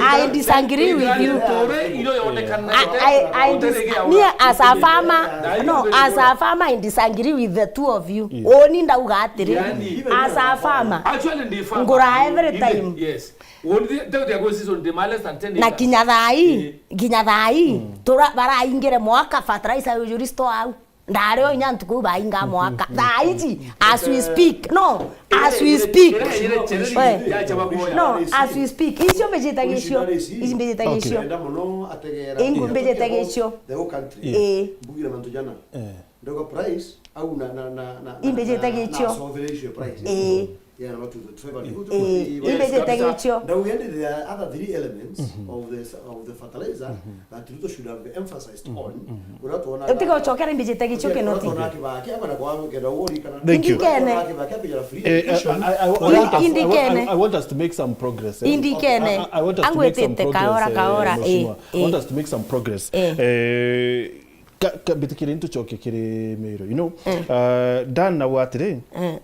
I disagree with you. Tore iro yonekana. I, I, I dis-, me as a farmer, no, as a farmer, I disagree with the two of you. Yes. Oni ndauga atiri, yani, as a farmer, actually, ndi farmer. Ngura every time. Yes. Wonire, ndio ndio kwa season, the less than ten acres. Na kinya thaa ii, eh, kinya thaa ii, mm, tura-, baraingire mwaka, fertilizer yujuri store au. Ndari o inya ntuku bainga mwaka. Thaa iji, as we speak. No, as we speak. Eh, no, as we speak. Icio mbijite gicio. Ici mbijite gicio. Okay. Ingu mbijite gicio. The whole country. Eh. Mbugire mantu jana. Eh. Ndoga price, au na, na, na, na, imbijite na, na, gicio. Na sovereign price. Eh. Yeah, not to the favor. Eh, imbijite gicio. Now, we ended the other three elements, mhm, of this, of the fertilizer, mhm, that Ruto should have emphasized, mhm, on. Mhm. Uria tuona, utiga ucokera imbijite gicio, okay, kinoti. Uria tuona Kibaki, ama na kwa ngenda uri kana. Thank you. Indikene. Kibaki, akija free education. Eh, I, I, I, I want us, I want, I, I want us to make some progress, eh. Indikene. I, I, I want us to make some progress, eh, Mheshimiwa. Angwitite kaora kaora, eh, eh. I want us to make some progress. Eh. Eh, Ka, ka, mbitikirie ntucoke kiri Miru. You know, mm, uh, Dan nauga atiri, mm,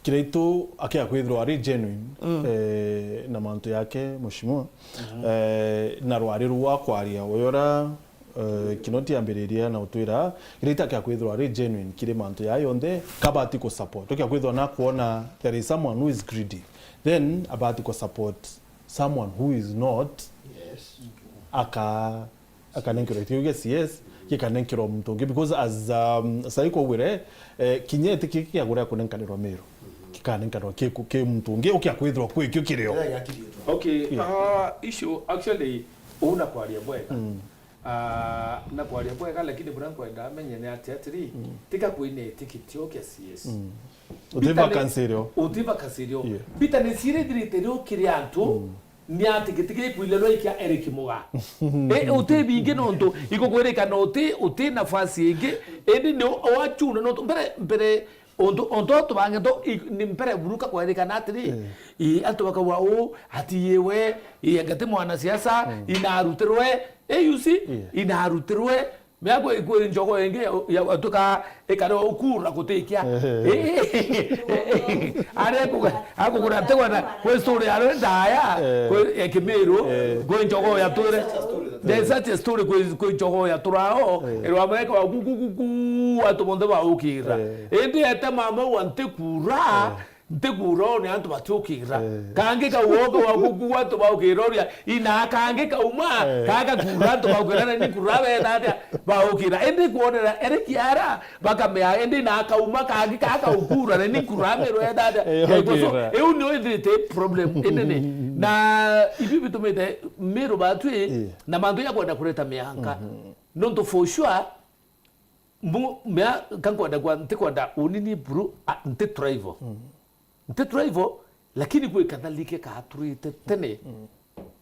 Kiraitu akia kwithirwa ari genuine, mm, eh, na mantu yake, Mheshimiwa, mhm, eh, na rwari rwa kwaria, uyu uria, eh, Kinoti ambiriria na utwira, Kiraitu akia kwithirwa ari genuine kiri mantu yaya yonthe, kabati ku support. Ukia kwithirwa na kuona there is someone who is greedy, then abati ku support someone who is not, yes, aka akanenkerwa gitio gia C S, gikanenkerwa muntu ungi, because as, um, sai kwauire, eh, kinya iti kiki kia kuria kunenkanirwa Miru, gikanenkanirwa ki ku-, ki muntu ungi ukia kwithirwa kwi kio kirio. Okay, yeah, ah, issue actually, una kwaria bwega. Mm. Ah, na kwaria bwega, lakini buria nkwenda amenye ni ati atiri, mm, tika kwina itikitio kia C S. Mm. Uti vacancy irio. Uti vacancy irio. Yeah. Bitterness iria ithirite riu kiri antu, mm, ni ati giti gikwile rwaikia Eric Muga. Eh, uti bingi nontu igukwirika na uti, uti nafasi ingi, indi ni o-, oachuna nontu mbere, mbere untu, untu tubange to, i-, ni mbere buruka kwirikana atiri, eh, i, antu bakauga u, ati iwe, i, anga ti mwanasiasa, mm, inarutirwe, eh, you see, yeah, inarutirwe, Mea kwi, kwi njogo ingi ya, ya, atuka ikare ukura gutikia. Ehe. Ari akuga-, akugura ntegwa na kwi story ya rwe ndaya, eh, kwi ya Kimiru, eh, kwi njogo ya twire. There's such a story kwi, kwi njogo ya turao, eh, irwa mweke wa ku, ku, ku, ku, antu bonthe baukira. Eh. Indi ete mama wa ntikura, eh, ntikura ni antu batiukira. Eh. Kangi kauoga wa ku, ku, antu baukira uria, ina kangi kauma, eh, kaka kura antu baukira, na ni kura benda atia baukira. Indi kuonera ere kiara, bakamea, indi na kauma kangi kaka ukura, na ni kura mero ya dada. Eh, ya ikoso, okay, iu nio ithirite problem inene. Na ibi bitumite mero batwi, eh, na mantu ya kwenda kureta mianka. Mhm. Nontu for sure, mbu-, mea, kankwenda kwa, ntikwenda unini buru, a, nti tribal. Mhm. Nti tribal, lakini gwi kathalike kaaturite tene, mm,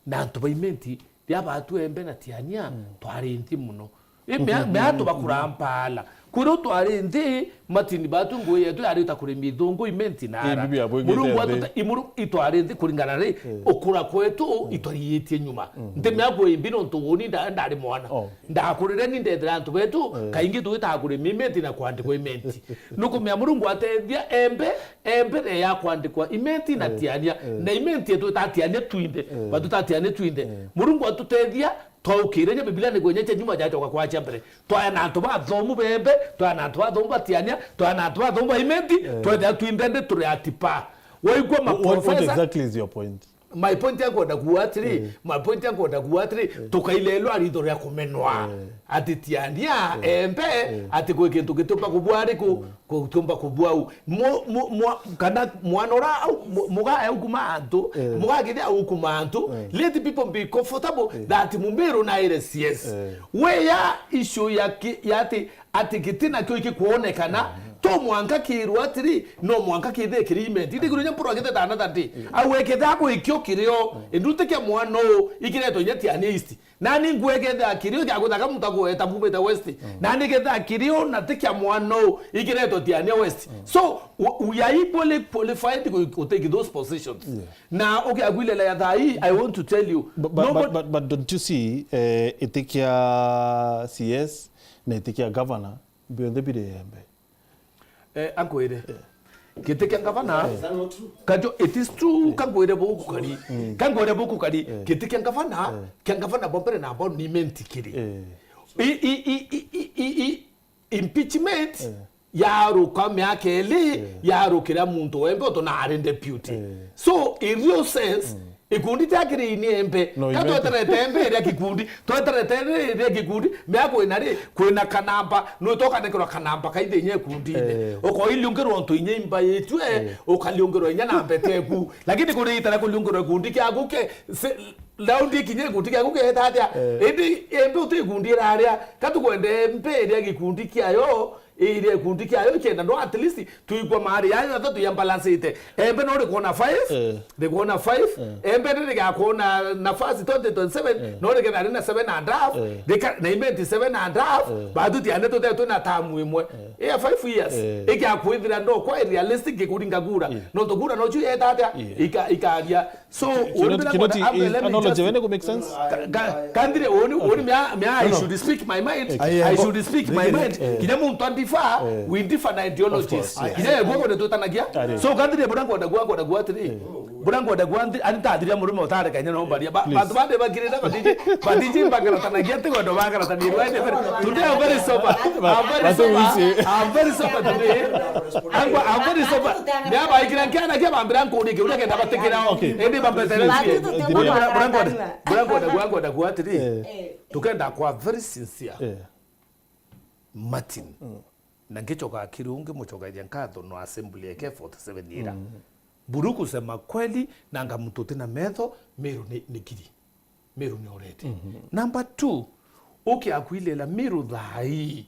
na antu ba Imenti, ria batu Embe na Tiania, mm, twari nthi mono. I mea, mea tubakura mpala. Kwiro twari nthi, matini batu ngui yetu yari ta kurimi ithungu Imenti na ara. Imbi biabwingite Murungu nthi. Atuta-, imuru-, itwari nthi kuringana ri, mm, ukura kwetu, mm, itwariitie nyuma. Mm. Nti mea kwi imbi nontu uni nda-, ndari mwana. Oh. Ndakurire ni ndethira antu betu, eh, kaingi twitaga kurimi Imenti na kwandikwa Imenti. Nukumea Murungu atethia Embe, Embe ya kwandikwa Imenti na, eh, Tiania, eh, na Imenti yetu itatiania twinthe, eh, batu tatiania twinthe. Eh. Murungu atutethia, twaukire nya Biblia ni kwenyeche nyuma jachoka kwacha mbere. Twaya na antu bathomu bembe, twaya na antu bathomu ba Tiania, twaya na antu bathomu ba Imenti, eh, twethira twinthe ndi turi atipa. Waigua ma professor. What, what exactly is your point? My point ya kwenda kuuga atiri, eh, my point ya kwenda kuuga atiri, eh, tukailelwa ritho ria kumenwa. Eh. Ati Tiania, eh, Embe, eh, ati kwi kintu gitiumba kubua riku, mm, gutiumba kubua u. Mu-, mu-, mwa-, kana mwana ura au, mu-, mugae ukuma antu, eh, mugakithi au ukuma antu, eh, let people be comfortable, eh, that Mumiru na ere C S. Eh. We ya issue ya ki-, ya ati Ati giti nakio igikwonekana, mm, to mwanka kiirwa atiri, no mwanka kithie kiri Imenti. Indi kiri nya mpuru agiteta another day. Mm. Au eketha gwikio kirio, mm, induti kia mwana uu ikiretwe inya Tiania East. Nani ngweketha kirio kia guthaka muntu agweta mbumite West. Mm. Nani ketha kirio na ti kia mwana uu ikiretwe Tiania West. Mm. So, w-, we are equally qualified to, to take those positions. Yeah. Na ukiagwilela ya thaa ii, I want to tell you, but, but, nobody but, but, but don't you see, eh, iti kia C S na iti kia governor, bionthe biri Embe. Eh, ankwire. Eh. Giti kia ngavana, eh, is that not true? Kajo, it is true, eh, kankwire buku kari. Mm. Kankwire buku kari. Eh. Giti kia ngavana, eh, kia ngavana bo mbere na bo ni Imenti kiri. Eh. I, i, i, impeachment, eh, yaruka miaka iri, eh, yarukira muntu wembe utu na ari deputy. Eh. So, in real sense, mm. Ikundi tia kiri ini Embe. No, ka Imenti. Tweterete Embe iria gikundi, tweterete iria gikundi, mea kwina ri, kwina kanamba, no tokanekirwa kanamba kaithe inya ikundine. Eh. Ukoiliungirwa untu inya imbaitue, eh, ukaliungirwa inya na mbete eku. Lakini kuri itara kuliungirwa ikundi kiaku ke, se, laundi kinya ikundi kiaku keta atia? Eh. Indi Embe uti ikundi iraria, ka tukwende Embe iria gikundi kiayo, iria gikundi kiayo ikienda, no at least tuigua mari yayo athatu ya balance ite. Embe no rikwona five, eh, rikwona five, eh, Embe ni rigakwona nafasi twenty twenty-seven, eh, no rikethira rina seven and a half, eh, rika-, na Imenti seven and a half, eh, batu tiane tutetwe na tamu imwe. Eh. Iya five years, eh, ikiakwithira no kwa realistic kuringa kura. Eh. No to kura no chu yeta atia? Eh. Ika-, ikaria. So, Kinoti, Kinoti, is analogy wene ku make sense? Ka-, ka-, kandire, uni, uni mea, mea, I should speak my mind. No, no. I should speak my mind. Eh. Kinya muntu andifa, eh, we differ na ideologies. Of course, yes. Kinya yegwo ne tutanagia. Ari. So, kandire, bura nkwenda gwa, nkwenda gwa atiri. Eh. Bura nkwenda gwa andi, ani tathiria murume utare kanya no mbaria. Ba-, please. Bantu bande bakirira batiji, batiji bakaratanagia, ti kwenda bakaratania. Today I'm very sober. I'm very sober. I'm very sober today. Angwa, angwa ni soba. Ni abaikira nkiana kia bambira nkuri kiuria kenda batikira o. Okay. Indi bambetere. Batu tuti. Bura, bura, bura nkwenda, bura nkwenda, bura nkwenda kuga atiri. Eh. Eh. Tukenda kwa very sincere. Eh. Martin. Mm. Na ngichoka kiri ungi muchokeria nkatho no assembly ya K forty-seven ira. Mm. Buru kusema kweli, nanga muntu utina metho, Meru ni, ni kiri. Meru ni orete. Mhm. Number two, uke akuilela Meru thaa ii.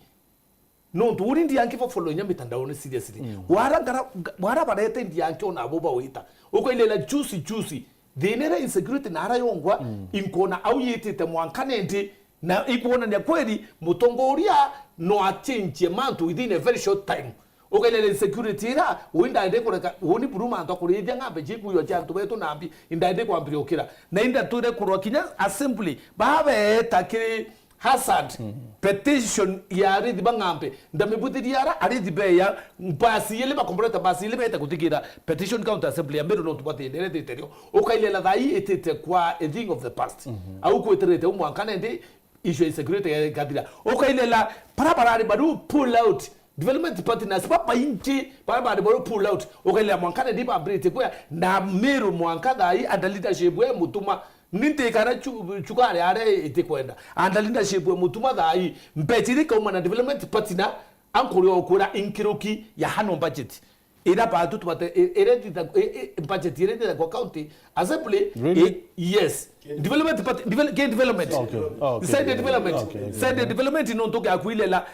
Nontu uri Ndianki ba follow inya mitandaone seriously. Mm. Wara ngara, wara barete Ndianki ona abo bawita. Ukailera juicy, juicy. Thina iria insecurity na ara yongwa, mm, inkwona au yitite mwanka nindi, na ikwonania kweli mutongoria no achenjie mantu within a very short time. Ukailera insecurity ira, ui ndaende kureka, uni buru mantu akurithia ng'ambe chikuyo cha antu betu nambi, indaende kwambiria ukira. Na indatwire kurwa kinya assembly, babeeta kiri hazard petition ya arithi ba Ng'ambe. Ndamibuthiria ara arithi beya basi ili bakomboreta basi ili beta kuthikira petition counter assembly ya Meru nontu batienderetete rio. Ukailela thaa ii itite kwa a thing of the past. Au kwitirite u mwanka nendi issue ya insecurity ikathira. Ukailela bara barari baru pull out. Development partners babaingi bara barari baru pull out. Ukailela mwanka nendi bambiritie kuya na Meru mwanka thaa ii under leadership ya Mutuma. Ni ntikara chu-, chukari aria itikwenda. Under leadership ya Mutuma thaa ii, mbecha iria ikauma na development partner, ankuri okwira inkiruki ya hano budget. Ira batu tubate, i-, ira ithitha-, i-, i-, budget ira ithithagwa county assembly, Really? i-, yes. Development part-, devel-, ke development. Okay, okay. Side development. Okay, okay. Side development nontu gakwilela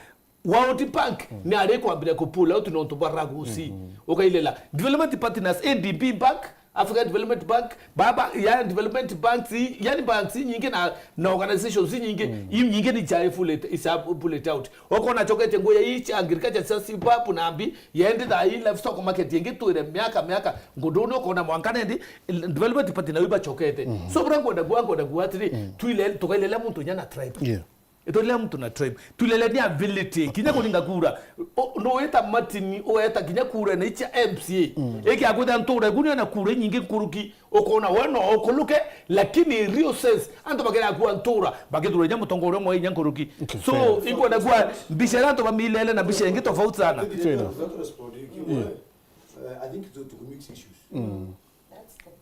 World Bank ni ari kwambira ku pull out nontu bwa ragusi. Ukailela development partners, A D B Bank, African Development Bank, baba, ya development banks, yani banks nyingi na, na organizations nyingi, i nyingi ni cha pull it, is a pull it out. Okona chokete nguya i cha agriculture cha sibabu na mbi, yendi thaa ii livestock market yengi twire miaka, miaka, ngunduni okona mwanka nendi, development partner iba chokete. So, bura ngwenda kuwa, ngwenda kuwa atiri, twile, tukailelea muntu nyana tribe. Yeah. Itulea muntu na tribe. Tulele ni ability. Kinya kuringa kura. O, no weta Martin, weta kinya kura na icha M C A. Eke akwita ntura, igu ni na kura nyingi nkuruki. Ukona we no ukuluke, lakini in real sense, antu bakira kuwa ntura, bakithura inya mutongoria umwe inya nkuruki. Okay, fair enough. So, ikwenda kuwa mbica iria antu bamilele na mbica ingi tofauti sana. Fair enough. Not responding. Yeah. Uh, I think to, to mix issues.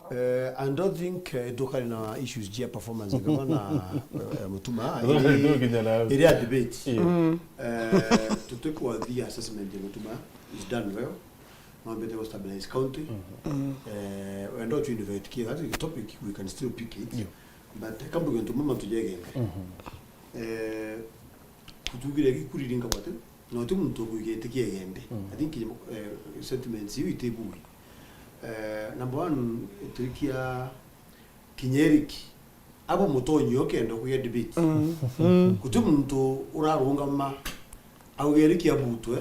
Eh, I don't think, eh, tukari na issues jia performance kama na, eh, Mutuma, iri, iri a debate. Eh, tutikwathia assessment ya Mutuma is done well. Mambete ku stabilize county. Eh, wenda to invite kia, that is a topic, we can still pick it. But kama kintu mama tujegende. Eh, kutugire gikuri ringa kwate. Na uti muntu ukwigitikia Igembe. I think, eh, sentiments iu itibui. Eh, number one, itirikia kinya Eric. Abo mutonyi ukenda kugia debate. Guti muntu urarungama auge Eric abutwe,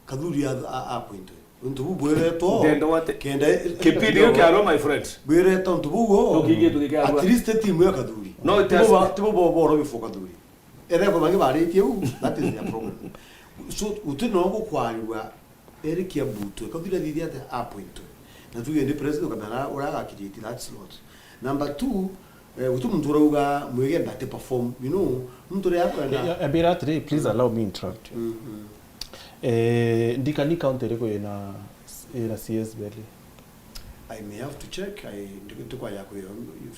Kathuri a, a, apointwe. Untu bu bwiretwo. Ndenda wate. Kenda Kipindi giki arwa, my friend. Bwiretwo untu bu. At least timu ya Kathuri. No, it has tibo ba, tibo bo, boro before Kathuri. Ereko bangi baritie u, that is their problem. So, guti no gukwarirwa Eric abutwe, Kathuri athithia ate appointwe. Na tuge ni president ukamera uria agakiriti that slot. Number two, eh, guti muntu urauga Mwigembe ati perform. You know, muntu uria akwenda. Eh, eh, Abira atiri, please allow me interrupt you. Eh, ndikani county iriku ina, ina C S Belly? I may have to check. I, ndi-, ndikwaya kwira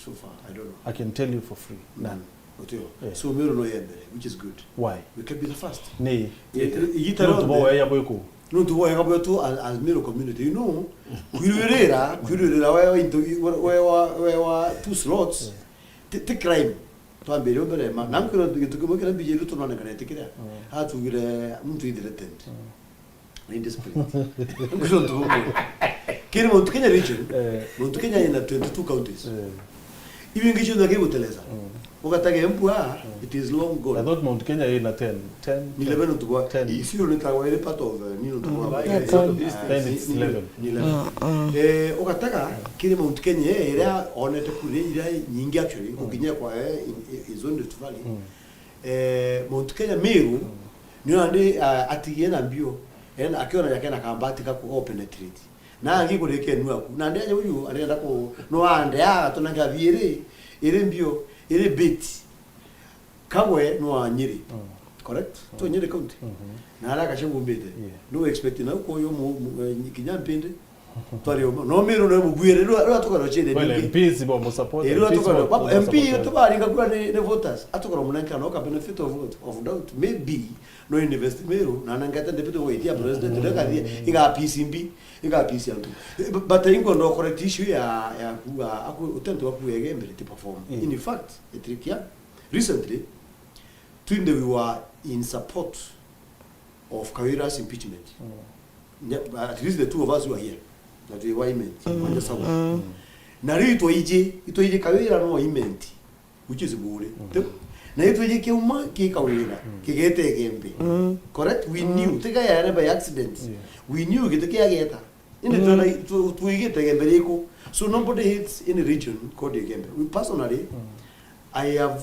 so far. I don't know. I can tell you for free. None. Utio. Eh. So, Meru no yembere, which is good. Why? We can be the first. Ni. Igita nontu bo weya bwiku. Nontu bo wega bwetu as, as Meru community. You know, kwirwirira, kwirwirira wewa into, wewa, wewa two slots. Ti, ti crime. Twambire mbere ma. Na nkwira gintu kimwe kiria mbiji riu tunonekana itikiria. Atugire muntu ithreatened. Ni discipline. Nkwira untu bumwe. Kiri Mount Kenya region, Mount Kenya ina twenty-two counties. Ibi ingi cionthe akiguteleza. Ugatage mpua, it is long gone. I thought Mount Kenya ina ten. Ten, eleven untu bwa. Ten. Isiolo ni tawa iri part of, eh, ni untu bwa. Ten is eleven. Ni eleven. Eh, ugataga kiri Mount Kenya, eh, iria onete kuri, iria nyingi actually, gukinya kwa, eh, in, in, in Rift Valley. Eh, Mount Kenya Meru, nio nandi, ah, atigie na mbio, ena, akiona yake na kambati ka ku penetrate. Na angi kurike nu aku. Nandi aja uyu arenda ku, no ande, ah, tuna ngathi iri, iri mbio, iri bit. Kagwe no wa Nyeri. Correct? To Nyeri County. Na ara Gachagua umbite. No expect na uko yo mu, mu, eh, kinya mpindi. Twari uma. No Meru no mugwire, rwa, rwa tukaro chene. Well, M Ps bo mu support, eh, rwa M Ps tukaro. Bo, bo M P support. Tubaringa kura ni, ni voters. Atukaro munanka no ka benefit of, of doubt. Maybe no invest Meru, na nangata deputy wa itia president, na kathi, iga P C B, iga P C antu. Eh, b-, but ingo no correct issue ya, ya kuga, aku, utento wa kuga Igembe ti perform. In fact, itirikia, recently, twinde we were in support of Kawira's impeachment. Nya-, at least the two of us who are here. Na twi wa Imenti, Mwanya South. Na riu itwaiji, itwaiji Kawira no Imenti, which is Buuri. Ti-, na itwaiji kiuma ki Kawira, kigete Igembe. Correct? We knew. Tiga yare by accident. We knew giti kiageta. Indi twigite Igembe riku. So nobody hates any region called Igembe. We personally, I have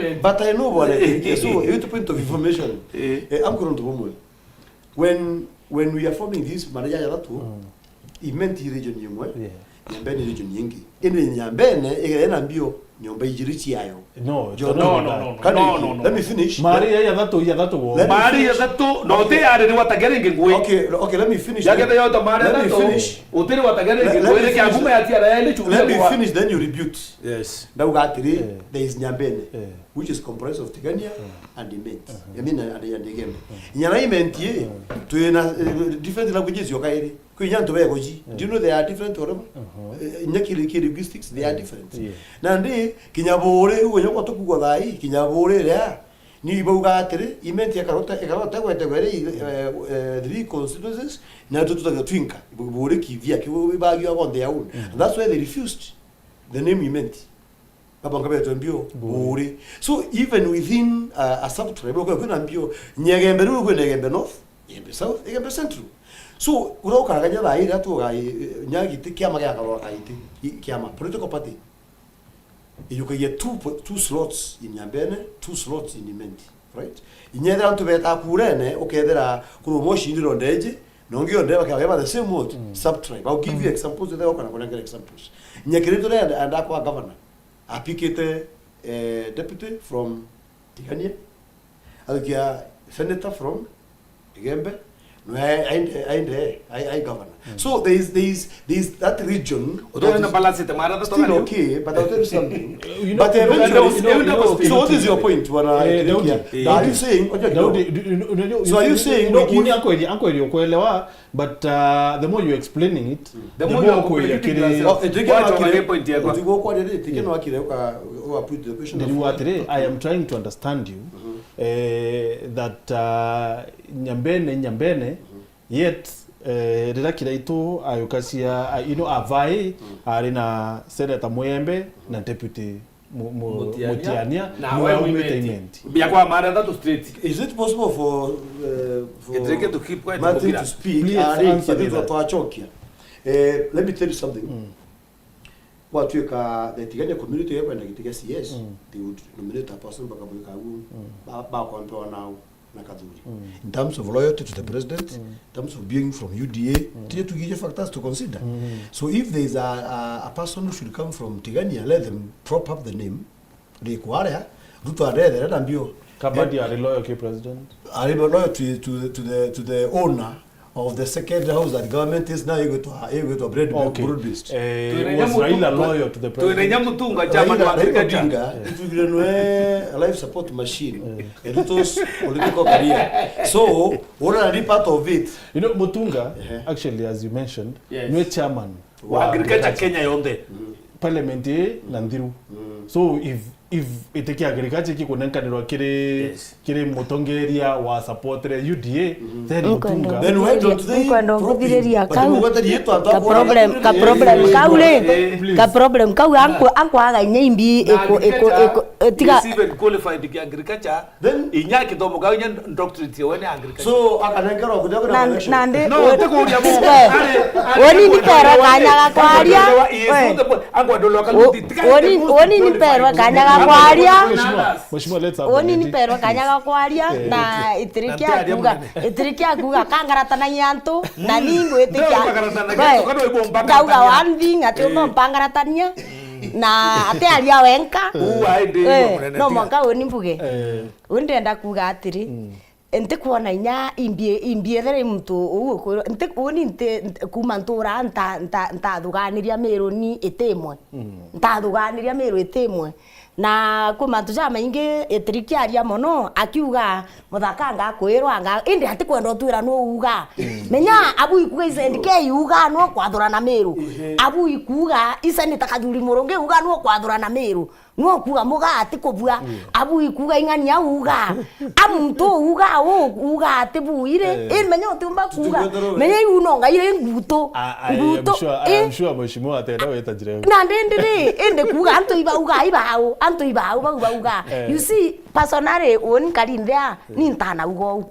Imenti. But I know bwana Kirikia, so, it point of information. Eh. Eh, I'm going to When, when we are forming this, mara ya jathatu, Mm. Imenti region imwe, Yeah. Nyambene region ingi. Indi Nyambene igere na mbio nyomba ijiri ciayo. No, Joto. No, no, no, no, Can no, you, no, no, let me no. Finish. Mari ya jathatu, jathatu wo. Let me Mari finish. Jathatu, no, te yari ni watagere ingi ngui. Okay, okay, let me finish. Yagete yota mari Let me jathatu, finish. Utiri watagere ingi Let, let ngui, me ni kia finish. Kuma ya tiara ya ni chukia Let me kwa. Finish, then you rebut. Yes. Ndauga atiri, Eh. There is Nyambene, Eh. Which is comprised of Tigania Eh. And Imenti. Uh-huh. I mean, and, and Igembe. Uh-huh. Inya na Imenti, eh, Uh-huh. Twina, eh, different languages yoka iri. Kwi inya antu begoji. Do you know they are different whatever? Uh-huh. Eh, inya ki, ki linguistics, they are different. Yeah. Nandi, kinya Buri, uguo nyoka tukugwa thai, kinya Buri ria, ni bauga atiri, Imenti ikarota, ikarota gwete gwere, eh, eh, three constituencies, na tututaga twinka, Buri kivia, kiu ibagio on their own. Mm. And that's why they refused the name Imenti. Babanga betwe mbio Buri. Buri. So even within, uh, a subtribe, ukwina mbio, Nyegembe riu kwina Igembe North, Igembe South, Igembe Central. So, uria ukaraganya thaa iri atuga, eh, nya giti kiama gia karora kaiti, i-, kiama, political party. Ijukagia two po-, two slots in Nyambene, two slots in Imenti, right? Inyethira antu beta kurene, ukethira kuru moshi ndiro ndeje, nongi onde bakaba the same what? Mm. Subtribe. I'll give you Mm. Examples, there ukana kunengera examples. Nyakirito and, and akwa governor. Apikite, eh, deputy from Tigania, arukia senator from Igembe, no, I, I, I, I, I governor. Mm. So there is, there is, there is that region. Utoe na balance te mara Still okay, but I'll tell you something. You know, But you know, eventually, you know, you know, so what is your point, bwana Eh, Daudi, Kirikia? Daudi, Are you saying, okay, Daudi, no. Do you know, you know, So are you you saying know, we give uni ankweri, ankweri ukuelewa, But, uh, the more you're explaining it, Mm. the The more more you're ukwira complicating kiri yourself. Oh, eh, Wacha wage point yakwa. Utigwo kwa riri, tike no akire uka, u approve the question of Ndiriwa atiri, I am trying to understand you, Mm-hmm. eh, that, uh, Nyambene, Nyambene, Mm-hmm. yet, eh, rira Kiraitu ayukacia, uh, you know, Avai, Mm. ari na Senator Muyembe na Deputy Mu-, mu-, Mutiania. Mutiania, Na mwe we aumite Imenti. Imenti. Bia kwa mara thatu straight. Is it possible for, uh, for Githirike to keep quiet, Martin Mukira? To speak? Please Ari, answer me kitu that. Twachokia. Eh, let me tell you something. Mm. Gwatuika the Tigania community yekwenda giti gia C S, Mm. they would nominate a person bakamwika au, Mm. ba-, bakwampewa nao. na Kathuri. In terms of loyalty to the president, in terms of being from U D A, tije tugije factors to consider. So if there is a, a, a person who should come from Tigania, let them prop up the name. Rikwaria, Ruto arethere na mbio. Kabadi ari loyal ki president? Ari loyal to, to, to the, to the owner of the second house that government is now igwitwa, igwitwa bread, okay, broad based. Eh, was Raila loyal to the president? Twina inya Mutunga, chairman wa agriculture. Raila Odinga, itwigire nwe a life support machine. Eh, Ruto's political career. So, ura ni part of it. You know, Mutunga, actually, as you mentioned, nwe chairman wa agriculture Kenya yonthe. Parliament ii na nthiru. So if, if itikia agriculture kikunenkanirwa kiri, kiri mutongeria wa supportire U D A, then Mutunga. Then why don't they prop him? Nkwenda nguthiriria kau. Ka problem, ka problem kau ri, ka problem kau ankwaga inya imbi iku, iku, iku, tiga. Even qualified ki agriculture. Then inya kithomo kau inya doctorate ya wene agriculture. So, akanengerwa kuja kuna na, connection. Nandi, no, tikuria mu. Woni ni perwa kanya ga kwaria. Angwa ndoloka luti. Woni, woni ni perwa kanya ga kwaria. Mheshimiwa, let's have a meeting. Woni ni perwa kanya ga kwaria na itirikia kuga, itirikia kuga kangaratanagia antu na ningu itikia. Kauga one thing ati umba mpangaratania. Na ati aria wenka. Uu aindi, eh, munene no tiga. Mwanka uni mbuge. Eh. Uu ndenda kuga atiri, ntikwona inya imbi-, imbiethera i muntu uu ukwirwa, nti-, uni nti-, nti-, kuma ntura nta-, nta-, ntathuganiria Miru ni itimwe. Ntathuganiria Miru itimwe. Na kwi mantu jamaingi itiri kiaria mono, akiuga, Muthaka anga akwirwa anga, indi atikwenda utwira nu uuga. Menya, abu ikuga is N K uuga nu ukwathurana Miru. Abu ikuga, Iseneta Kathuri Murungi uuga nu ukwathurana Miru. Nu ukuga muga atikubua. Abu ikuga ing'ania uuga. A muntu uuga u, uuga atibuire. Eh. Indi menya utiumba kuuga. Menya iu no ngai ri ngutu. I, I am sure, I am sure Mheshimiwa atenda wita njira iu. Na ndindi ri, indi kuuga antu ibauga, ibau, antu ibau, bau bauga. Eh. You see, personally, uni nkari nthea, ni ntanauga uu.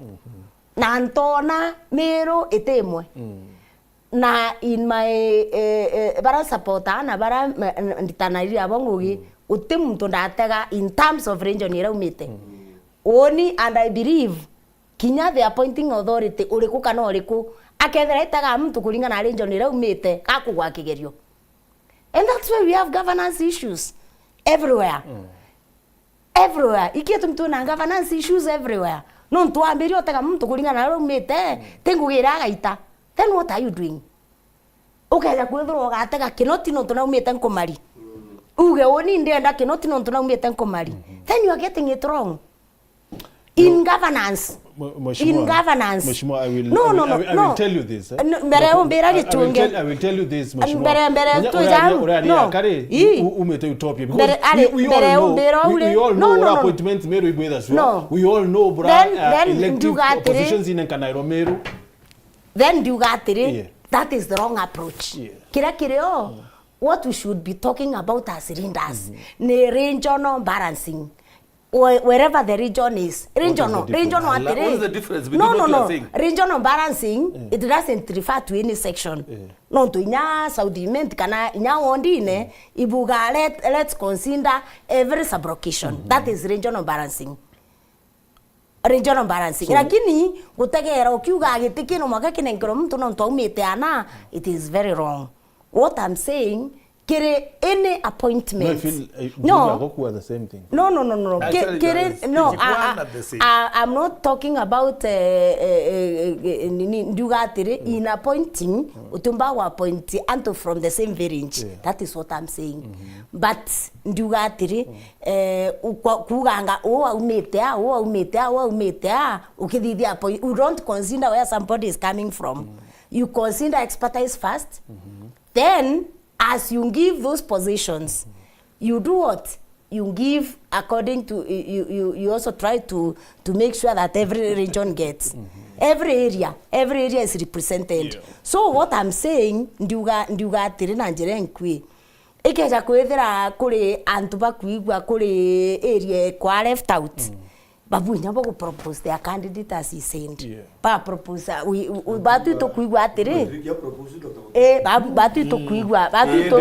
Na ntona Miru itimwe. Na in my, eh, eh, bara supporter na bara, eh, nditanarire abo ngugi, guti muntu ndatega in terms of region iria aumite. Uni, and I believe, kinya the appointing authority uriku kana uriku, akethira itega muntu kuringana na region iria aumite, gakugwa kigerio. And that's why we have governance issues everywhere. Everywhere. Iki gitumi twina governance issues everywhere. Nontu wambiria utega muntu kuringana na uria aumite, ti ngugi iria agaita. Then what are you doing? Ukeja kwithirwa ugatega Kinoti nontu naumite Nkumari. Uge uni ndienda Kinoti nontu naumite Nkumari. Then you are getting it wrong. In governance. Mheshimiwa, in governance. Mheshimiwa, I will, no, I will, no, no, I will, I will tell you this, eh? No, mbere umbira gitunge. I will tell, I will tell you this, Mheshimiwa. Mbere, mbere, menya tu uria jam, uria no. Akari, ii, u-, umite Utopia. Because mbere, we, we all know, we, we all know, no, no, no, appointments Meru igwithacua. No. We all know bura, then, uh, then elective positions in Kanairo Meru. Then ndiuga atiri, yeah, that is the wrong approach. Yeah. Kiria kirio, what we should be talking about as leaders, ni regional balancing. Wherever the region is, regional, regional atiri. What is the difference between what you are saying? No, no, no. Regional balancing, it doesn't refer to any section. Nontu inya South Imenti kana inya wondine, ibuga, let, let's consider every sub-location. That is regional balancing. Regional balancing. So, lakini gutegera ukiuga giti kino mwaka kinenkerwa muntu nontu aumite ana, it is very wrong. What I'm saying, kiri any appointment. No, I feel, uh, no. Gukua the same thing. No, no, no, no. Actually, kiri, no, it's one and the same. I, I, I'm not talking about, uh, uh, uh, uh, nini, ndiuga atiri, in appointing, utiumba wa appoint antu from the same village. Yeah. That is what I'm saying. But ndiuga atiri, eh, ukwa-, kuuganga, uu aumite a, uu aumite a, uu aumite a, ukithithia appoint, you don't consider where somebody is coming from. You consider expertise first. Then, as you give those positions, you do what? You give according to, you, you, you also try to, to make sure that every region gets, every area, every area is represented. Yeah. So what I'm saying, ndiuga, ndiuga atiri na njira inkui. Ikeja kwithira kuri antu bakwigua kuri area kwa left out, babu inya bagu propose their candidate as he said. Yeah. Ba propose, uh, we, we, we, batu tukwigua atiri, eh, babu, batu tukwigua, batu tu,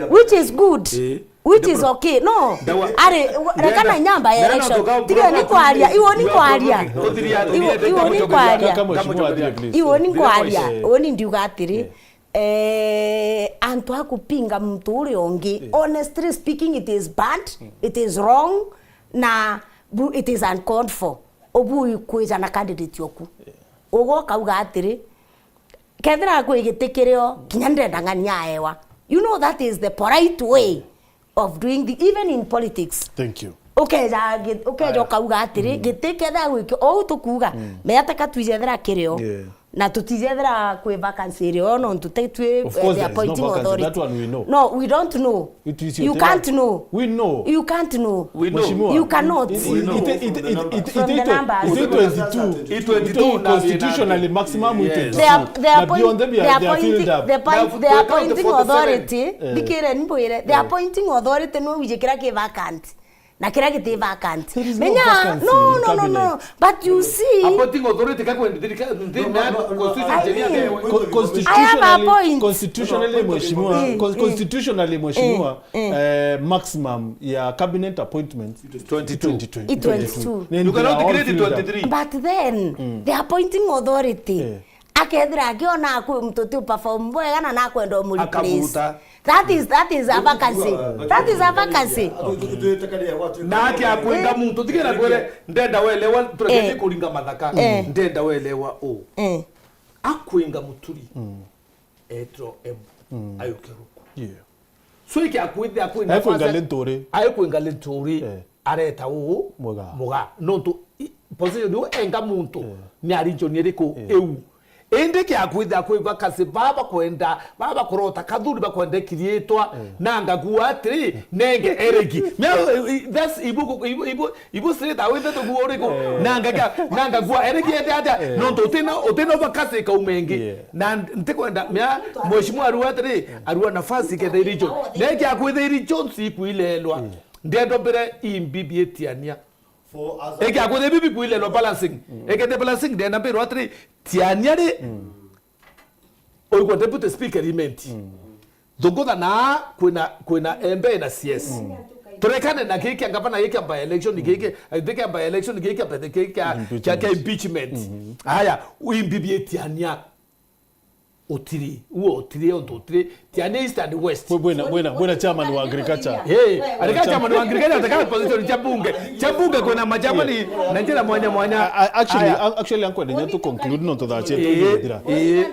which is good. Eh. Which is okay. No. Ari, reka na nyamba ya election. Tiga ni kwaria, iwe ni kwaria. Iwe ni kwaria. Ka-, kamwe, mheshimiwa, please. Iwe ni kwaria. Iwe ni ndiuga atiri, eh, antu a kupinga muntu uria ungi, honestly speaking, it is bad, it is wrong, na bu-, it is uncalled for. Ubu kwija na candidate oku. Ugo kauga atiri, kethira kwi giti kirio, kinya ndenda ng'ania aewa. You know, that is the polite way of doing the, even in politics. Thank you. Ukeja gi-, ukeja ukauga atiri, giti kethira gwiki ou tukuuga, mea taka twijethera kirio. Yeah. Na tutijethera kwi vacancy irio, nontu ti twi, eh, the appointing authority. Of course there is no vacancy. That one we know. No, we don't know. You can't know. We know. You can't know. We know. Mheshimiwa. You cannot. It, it, it, it, it, it, it, from the numbers. It, it twenty-two. It twenty-two. Constitutionally maximum, yes, it twenty-two. They are, they are appoint-, they are appointing, they are appointing authority. Eh. Thikireni mbwire, the appointing authority no wije kira ki vacant. Na kiria giti vacant. There is no vacancy in cabinet. Menya, no, no, no, no. But you see, appointing authority ka kwenda thirika-, nthini ya constitution. I mean, co-, constitutionally, I have a point. Constitutionally, mheshimiwa, eh, con-, eh, constitutionally, mheshimiwa, eh, eh, maximum ya cabinet appointments twenty-two. Twenty-two. It twenty-two. You cannot create twenty-three. But then, the appointing authority, eh, akethira akiona akwi muntu ti perform bwega na nakwenda umu replace. Akamuta. That is, that is a vacancy. That is a vacancy. Na ati akwinga muntu, tigera kwere, ndenda welewa, turekete kuringa mathaka. Eh. Ndenda welewa u. Eh. Akwinga Muturi. Etro M. Ayuke ruku. Yeah. So iki akwithe, akwinga Linturi. Akwinga Linturi. Eh. Areta uu Muga. Muga. Nontu i-, position iu enga muntu, eh, ni a region iriku, eh, iu. Indi kia kwithira kwi vacancy, baba bakwenda, baba bakurota kathuri bakwenda ikiriitwa, eh, na ngakua atiri, eh, nenge eregi. Mia, that's ibu, ibu, ibu, ibu straight away that ku uriku. Eh. Na ngaka, na ngakua eregi ete atia, eh, nontu utina, utina vacancy ikaumengi. Yeah. Na ntikwenda, mia, mheshimiwa arua atiri, arua nafasi ikethira region. Na kia kwithira regions ikwilelwa. Yeah. Ndendo mbere imbibi itiania. Eke akwithe bibi kwilelwa balancing. Mm. Eke the balancing, ndenda mbirwa atiri, tiania ri, mm, oigwa deputy speaker imenti. Mm. Thungutha na kwina, kwina M P na C S. Mm. Turekane na giki kia ngavana, giki kia by election, giki, giki kia by election, giki kia, giki kia, kia, kia impeachment. Mm-hmm. Aya, uimbibi itiania. Utiri, uo utiri, ontu utiri, tiania East and West. Bwe-, bwina, bwina, bwina chairman wa agriculture. Eh, arika chairman wa agriculture, ataka position cha bunge. Cha bunge kwina ma chairman na njira mwanya mwanya. A-, a-, actually, aya, a-, actually, ankwenda nya tu conclude nontu thaa cietu igithira. Eh.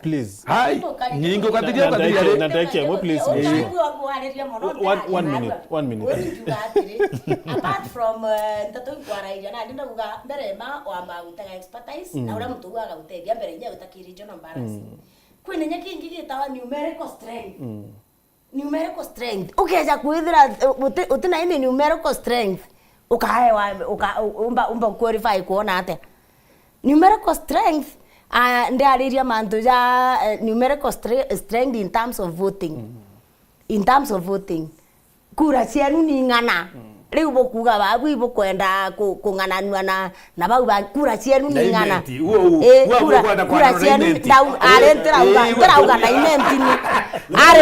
Please. Hai, ningo katiria na katiria ndeke, ri. Na ndeke, mwe, please, mheshimiwa. One, one minute, one minute. Apart from, eh, nteto ikwarairia, na ndenda kuga mbere ma wa magutaga expertise, mm, na uria muntu ugaga gutethia mbere inya utakiri John Mbaras. Mm. Kwina inya kingi gitawa numerical strength. Mm. Numerical strength. Ukeja kwithira, eh, uti-, utina ini numerical strength, ukaewa, uka-, umba, umba qualify kuona atia? Numerical strength, ah, ndiariria mantu ja, eh, numerical stre-, strength in terms of voting. Mm. In terms of voting. Kura cienu ni ng'ana. Mm. Riu bukuga babu ibukwenda ku-, kung'ananua na, na bau ba kura cienu ni ng'ana. Imenti, uo, uo, eh, uo kura, kura cienu ndau-, ari ntirauga, eh, ntirauga na imenti ni. Ari,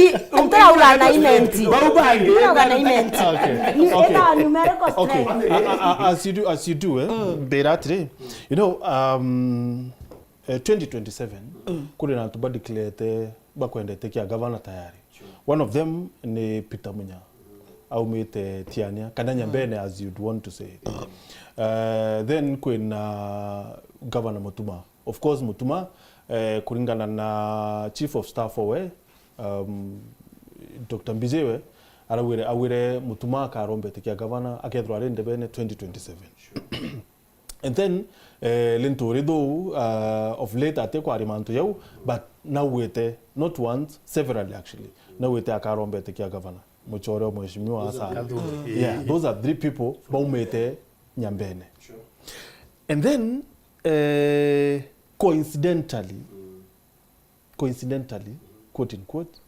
i-, ntirauga na imenti. Bau bangi, ntirauga na imenti. Okay. Ni, okay, enda numerical strength. Okay. A-, a-, a-, as you do, as you do, eh, mm, mbira atiri, you know, um, eh, twenty twenty-seven, mm, kuri na antu badeclarete bakwendete kia gavana tayari. Sure. One of them ni Peter Munya. Aumite Tiania, kana Nyambene, as you'd want to say. Uh, then kwina Governor Mutuma. Of course, Mutuma, eh, kuringana na Chief of Staff owe, um, Doctor Mbijiwe, araugire, augire Mutuma akarombete kia gavana, akethirwa ari ndebene twenty twenty-seven. Sure. And then, eh, Linturi though, uh, of late ati kwari mantu jau, but naugite, not once, severally actually, naugite akarombete kia gavana, muchore o mheshimiwa Hassan. Those are three. Yeah, those are three people baumite Nyambene. Sure. And then, eh, coincidentally, mm, coincidentally, quote in quote,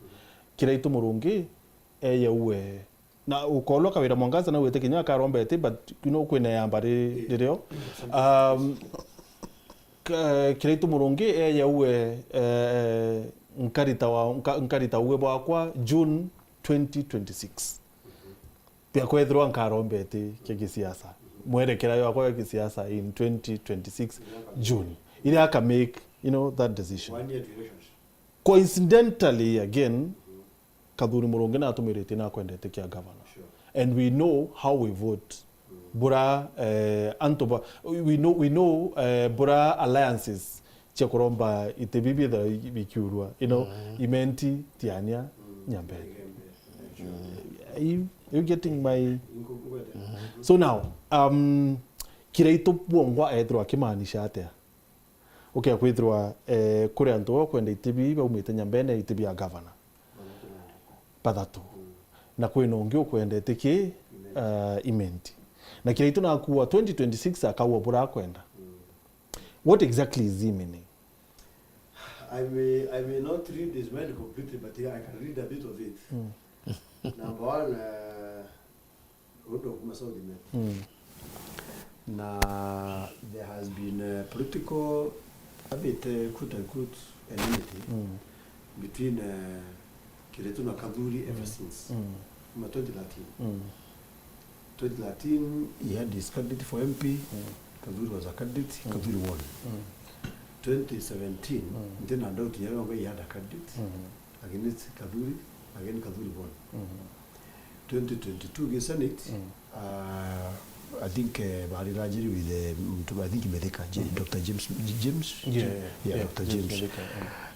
Kiraitu Murungi eyaue. Na ukolwa Kawira Mwangaza na wite kinya akarombete, but, you know, kwina yamba ri-, ririo. Um, ka-, Kiraitu Murungi eyaue, eh, nkarita wa, nka-, nkarita uwe bwakwa June twenty twenty-six. Bia kwethirwa nkaromba iti kia gisiasa. Mwerekera yakwa ya gisiasa in twenty twenty-six June. Iria aka make, you know, that decision. One year to elections. Coincidentally again, Kathuri Murungi natumiritie na kwendete kia governor. Sure. And we know how we vote. Bura, eh, antu ba, we know, we know, eh, bura alliances cia kuromba iti bibi biithirwa bikiurua, you know, Imenti, Tiania, Nyambene. Are you, are you getting my... So now, um, Kiraitu bwongwa ethirwa akimaanisha atia? Ukia kwithirwa, eh, kuri antu bakwenda iti bii baumite Nyambene, iti bia governor. Bathatu. Na kwina ungi ukwenda iti ki, uh, Imenti. Na Kiraitu nakuua twenty twenty-six akaua bura akwenda. What exactly is he meaning? I may, I may not read his mind completely, but yeah, I can read a bit of it. Number one, uh, Ruto kuma South Imenti. Na there has been a political, a bit, uh, quote unquote, enmity between, uh, Kiraitu na Kathuri ever since. Kuma twenty thirteen. Twenty thirteen, he had his candidate for M P. Kathuri was a candidate. Kathuri won. Twenty seventeen, ntina doubt ya he had a candidate against Kathuri, again Kathuri won. Twenty twenty-two gi Senate, uh, I think, uh, bari largely with, uh, muntu, I think Mithika, J-, Doctor James, J-, James? Yeah, yeah, yeah, Doctor James James. Mithika,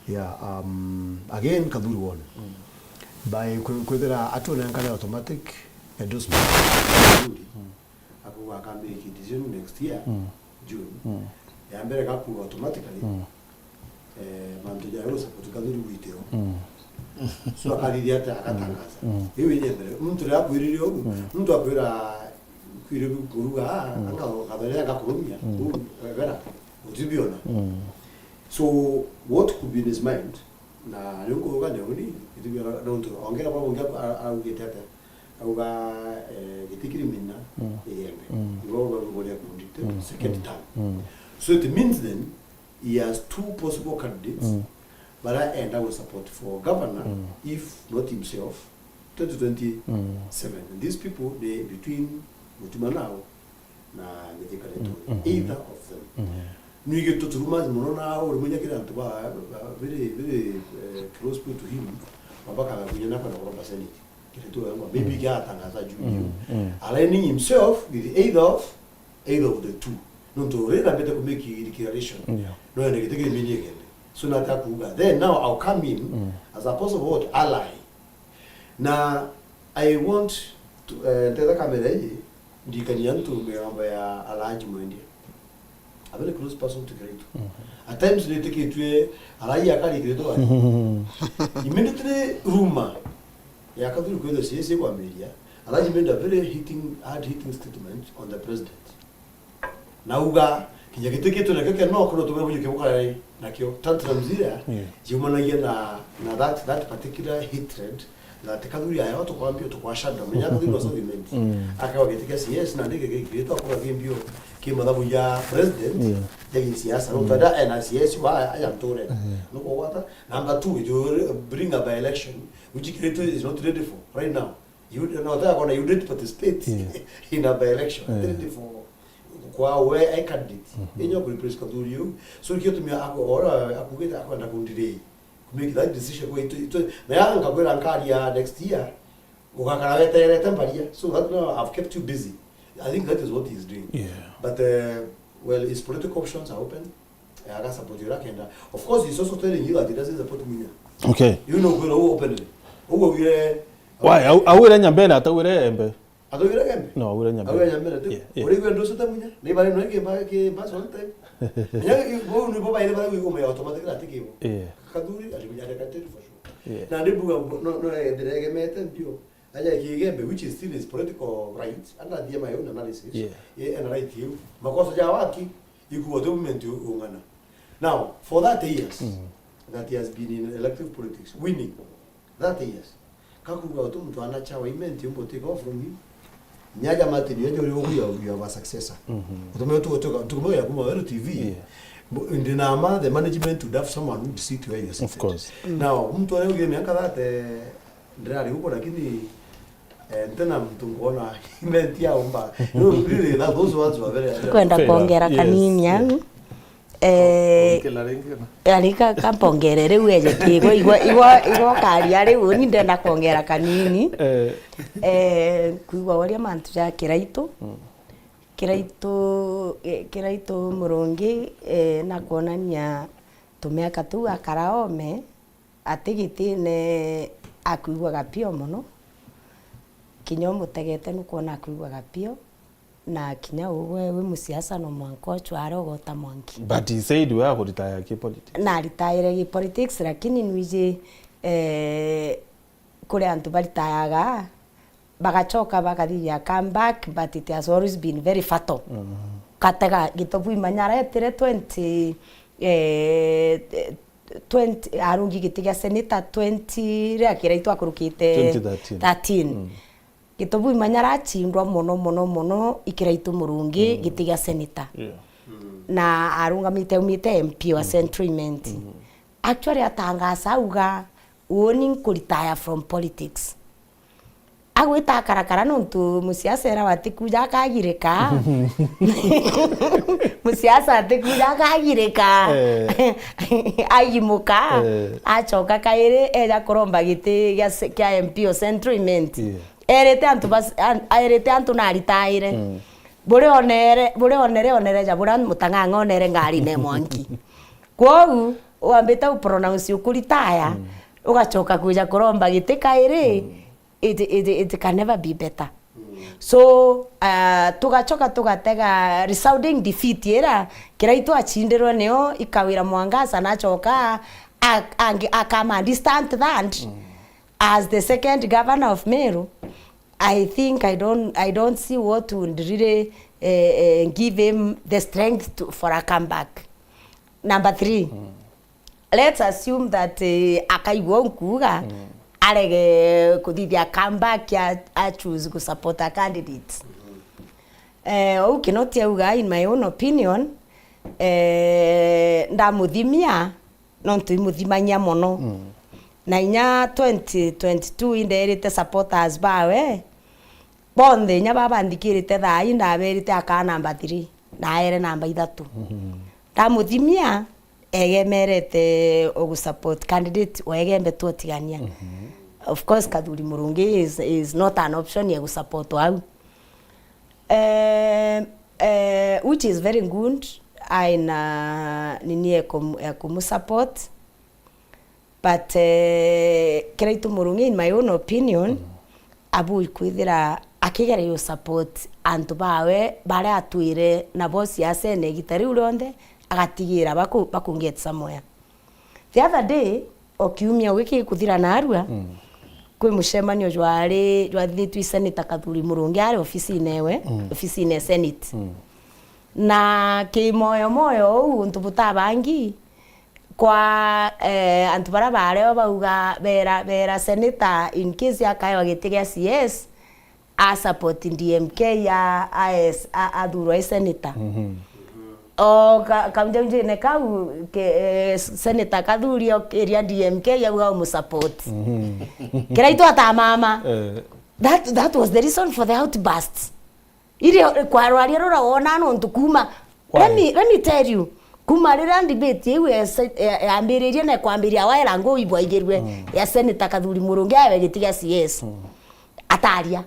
yeah. Yeah, um, again, Kathuri won. By kwe-, kwithira atunenkane automatic endorsement. Kathuri. Akauga aka make decision next year, June. Ya mbere gakuuga automatically, eh, mantu ja gu support Kathuri gwitio. So akarithia ati agatangaza. Riu inya mbere, muntu riria akwirire uu, muntu akwira kwire kuruga, anga gathore gakurumia, uu, wera, utibiona. So what could be in his mind, na riu nkuruga ni uni, utibiona, nontu ongera baba ungi augite atia? Auga, eh, giti kiri mina, igembe. Igo baguria kundi, second term. So it means then, he has two possible candidates, bara enda gu support for governor, if not himself, twenty twenty-seven. And these people, they between Mutuma now, na Mithika Linturi, either of them. Nwigitwe turumazi mono na uri munya kiri antu ba, ba, very, very, eh, close people to him, mabakaga kunya na kwenda kuromba senate. Kiri tu wengwa, maybe kia atangaza juu juu. Aligning himself with either of, either of the two. Nontu uri nambite ku make declaration. No ende giti kiri mini igembe. So nata kuuga, then now I'll come in as a possible what, ally. Na I want to, eh, ntetha kamera iji, ndikania antu migambo ya Alhaji Mwendia. A very close person to Kiraitu. At times nitikitue Alhaji akari Kiraitu wa. Immediately rumor ya Kathuri kwithirwa C S A kwambiria, Alhaji made a very hitting, hard hitting statement on the president. Nauga, kinya giti kitu nakio kia no kuno tumwe bujuke bukare nakio. Tantrums iria ciumanagia na, na that, that particular hatred that Kathuri ayo tukwambia tukwashada. Menya Kathuri was not meant. Akawa giti kia C S na ndike gikirito akora kimbio ki mathabu ya president ya gisiasa. No tada ena C S wa aya nture. No kugwata. Number two, you bring a by-election, which Kiraitu is not ready for right now. You, no, that one, you didn't participate in a by-election. Ready for kwa we a candidate. Inya ku replace Kathuri uu. So kio tumia ako ora akugite akwenda kundirei. Ku make that decision kwa itu, itu, na yanga kwira nkari ya next year. Ugakara weterete mbaria. So that now I've kept you busy. I think that is what he is doing. But, uh, well, his political options are open. Eh, aga support uria akenda. Of course, he's also telling you that he doesn't support Munya. Okay. You know, kwira uu openly. Uu augire... Why? Au-, augire Nyambene, ataugire Embe? Ataugire Embe? No, augire Nyambene. Augire Nyambene, tu. Yeah, yeah. Urigwe nducite Munya? Ni bari no ingi ba-, ki bus one time. Nya, i-, bo ni bo baire bara wiguma ya automatic na tikibo. Yeah. Kathuri, ali Munya, ali Kathuri for sure. Yeah. Na ndi mbuga, no, no, eh, ndiregemete mbio. Aja kigembe, which is still his political right. Ana thie my own analysis. Yeah. Ye, ena right you. Makosa ja waki, ikuwa tu movement ung'ana. Now, for thirty years that he has been in elective politics, winning thirty years, kakuga utu muntu anachawa imenti umbo take off from him. Nyaja Martin, you are, you are a successor. Utume tu, tu, tu, tukume ya kuma Weru T V. Yeah. But in the nama, the management would have someone who would sit where you are seated. Of course. Now, muntu aria ugire miaka thirty, Ndirari huko, lakini, eh, ntena mtu nkuona imenti ya umba. Riu, riu, that, those ones were very, very Kwenda Fair. Kwongera Yes, kanini yes. Au. Eh, Kila ringi na. Arika kampongere riu eje kigwa igwa igwa igwa karia riu ni ndenda kwongera kanini. Eh, Eh, kwigua uria mantu ja Kiraitu. Kiraitu, eh, Kiraitu Murungi, eh, na kwonania tumiaka tuu akara ome, ati gitine akwigua gapio mono. Kinya umutegete nukwona akwigua gapio, na kinya ugwe wi musiasa no mwanka uchware ugota mwanki. But he said we akuritaya ki politics. Na aritaire gi politics, lakini nwiji, eh, kuri antu baritayaga, bagachoka bakathithia comeback, but it has always been very fatal. Katega Gitobu Imanya aretire twenty, eh, twenty, arungi giti gia senator twenty, riria Kiraitu akurukite Twenty thirteen. Thirteen. Gitobu Imanya arachindwa mono, mono, mono, i Kiraitu Murungi, giti gia senator. Yeah. Na arungamite aumite M P wa Central Imenti. Actually, atangasa auga, uuni nkuritaya from politics. Agwita akarakara nontu musiasa era watikuja akagirika. Musiasa atikuja akagirika. Eh. Agimuka, eh, acoka kairi eja kuromba giti gia se-, kia M P o Central Imenti. Yeah. Erite antu bas-, an-, erite antu naritaire. Mm. Buri onere, buri onere, onere ja buria mutang'ang'a onere ngarine mwanki. Kwou, wambite u pronounce ukuritaya, mm, ugachoka kwija kuromba giti kairi, mm, it, it, it can never be better. Mm. So, uh, tugachoka tugatega resounding defeat ira Kiraitu achindirwe nio ikawira Mwangaza nachoka a, a, a come and stand that, mm, as the second governor of Meru. I think I don't, I don't see what would really, eh, eh, give him the strength to, for a comeback. Number three, mm, let's assume that, eh, akaigua uu nkuuga, mm, arege kuthithia comeback, a, a choose ku support a candidate. Eh, uu Kinoti auga, in my own opinion, eh, ndamuthimia, nontu imuthimagia mono. Mm. Na inya twenty twenty-two inderite supporters bawe bonthe, inya baba banthikirite thaa ii, ndaberite akaa namba three, na aere namba ithatu. Mm-hmm. Ndamuthimia, egemerete ugu support candidate wa Igembe twotigania. Mm-hmm. Of course, Kathuri Murungi is, is not an option ya gu support au. Eh, eh, which is very good, aina nini ya kum-, ya kumu support. But, eh, Kiraitu Murungi, in my own opinion, mm, abui kwithira akigeria u support antu bawe baria atwire nabo siasene igita riu rionthe, agatigira baku-, baku get somewhere. The other day, o kiumia giki gikuthira narua, mm, kwi mucemanio jwari jwathithitue i Senator Kathuri Murungi ari ofisine ewe, mm, ofisine e Senate. Mm. Na kimoyo moyo uu untu butabangi kwa, eh, antu baria bareo bauga bera, bera Senator in case akaewa giti gia C S, a support D M K a, a, a, athurwa i senator. Mhm. O ka-, kaunjaunjine kau ke, eh, senator Kathuri okiria D M K auga umusupport. Mhm. Kiraitu atamama. Eh. That, that was the reason for the outburst. Irio kwarwaria rura wona nontu kuma Why? Let me, let me tell you. Kuma riria debate iu yase-, ya-, yambiririe na kwambiria waira nguu ibwaigirue, mm, ya Senator Kathuri Murungi awe giti gia C S. Mm. Ataria.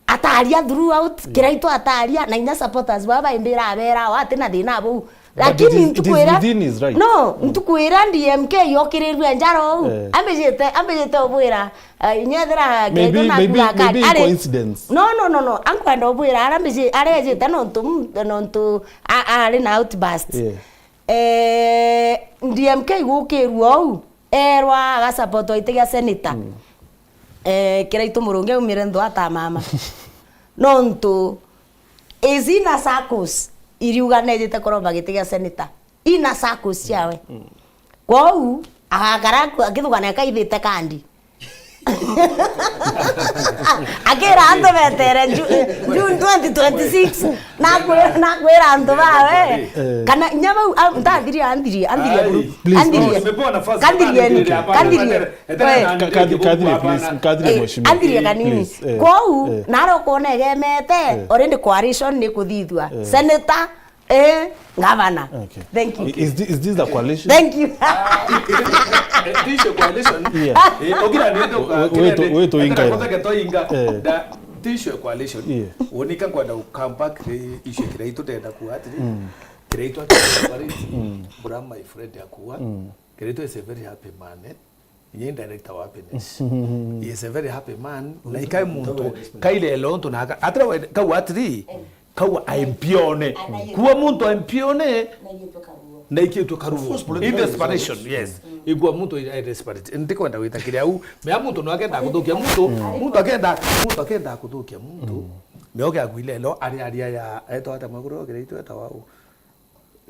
Ataria throughout, mm, Kiraitu ataria, na inya supporters baba imbira abera, o ati na thina bau. But lakini it is, it is ntukwira, within his right. No, mm, ntukwira D M K yokirirue njara ou. Eh. Ambijite, ambijite ubwira, eh, inyethira Kiraitu maybe, maybe, nakuga maybe kari. Ari coincidence. No, no, no, no. Ankwenda ubwira, ara mbiji-, arejite nontu, nontu a-, ari na outburst. Yeah. Eh, D M K gukirua ou, erwa agasapotwa iti gia senator. Mm. Eh, Kiraitu Murungi aumire nthu atamama. Nontu, is inner circles iriuga nejite kuromba giti gia senator. Inner circles ciawe. Mm. Kwou, agakara ku-, akithugana ekaithite kandi. Akira antu betere Ju-, June twenty twenty-six. Nakwi-, nakwira antu bawe. Eh. Kana inya bau, ah, ntathirie, anthirie, anthirie buru. Please, anthirie. Nimepewa nafasi. Kandirieni, kandirieni. Ka-, kathi-, kathirie, please, kathirie, mheshimiwa. Anthirie kanini. Please, eh, kwou, eh, naro kwona egemete, eh, already coalition ni kuthithua. Eh. Senator, eh, governor. Okay. Thank you. Is thi-, is this the coalition? Thank you. Eh, this is a coalition. Yeah. Eh, ogira ni ndo, we-, we-, wetu, wetu inga. Kothe keto inga. Eh. Da, this is a coalition. Yeah. Wonika kwenda ukamba kire issue kire itu tenda kuatiri. Mm. Kire itu atiri. Mm. Bura my friend akua. Mm. Kire itu is a very happy man, eh. Inye director wa happiness. He is a very happy man. Na ikae muntu, kaire leo ntu na aka-, atira we, kau atiri, kau aimpione. Kuwa muntu aimpione, na ikitwe karuo. Of course, political. In desperation, yes. Ikuwa muntu ai desperate. Ndikwenda gwita kiria u. Mea muntu no akenda kuthukia muntu, muntu akenda, muntu akenda kuthukia muntu. Mea oke akwile leo, ari aria ya, eto ata mwekuru okire itu eta wau.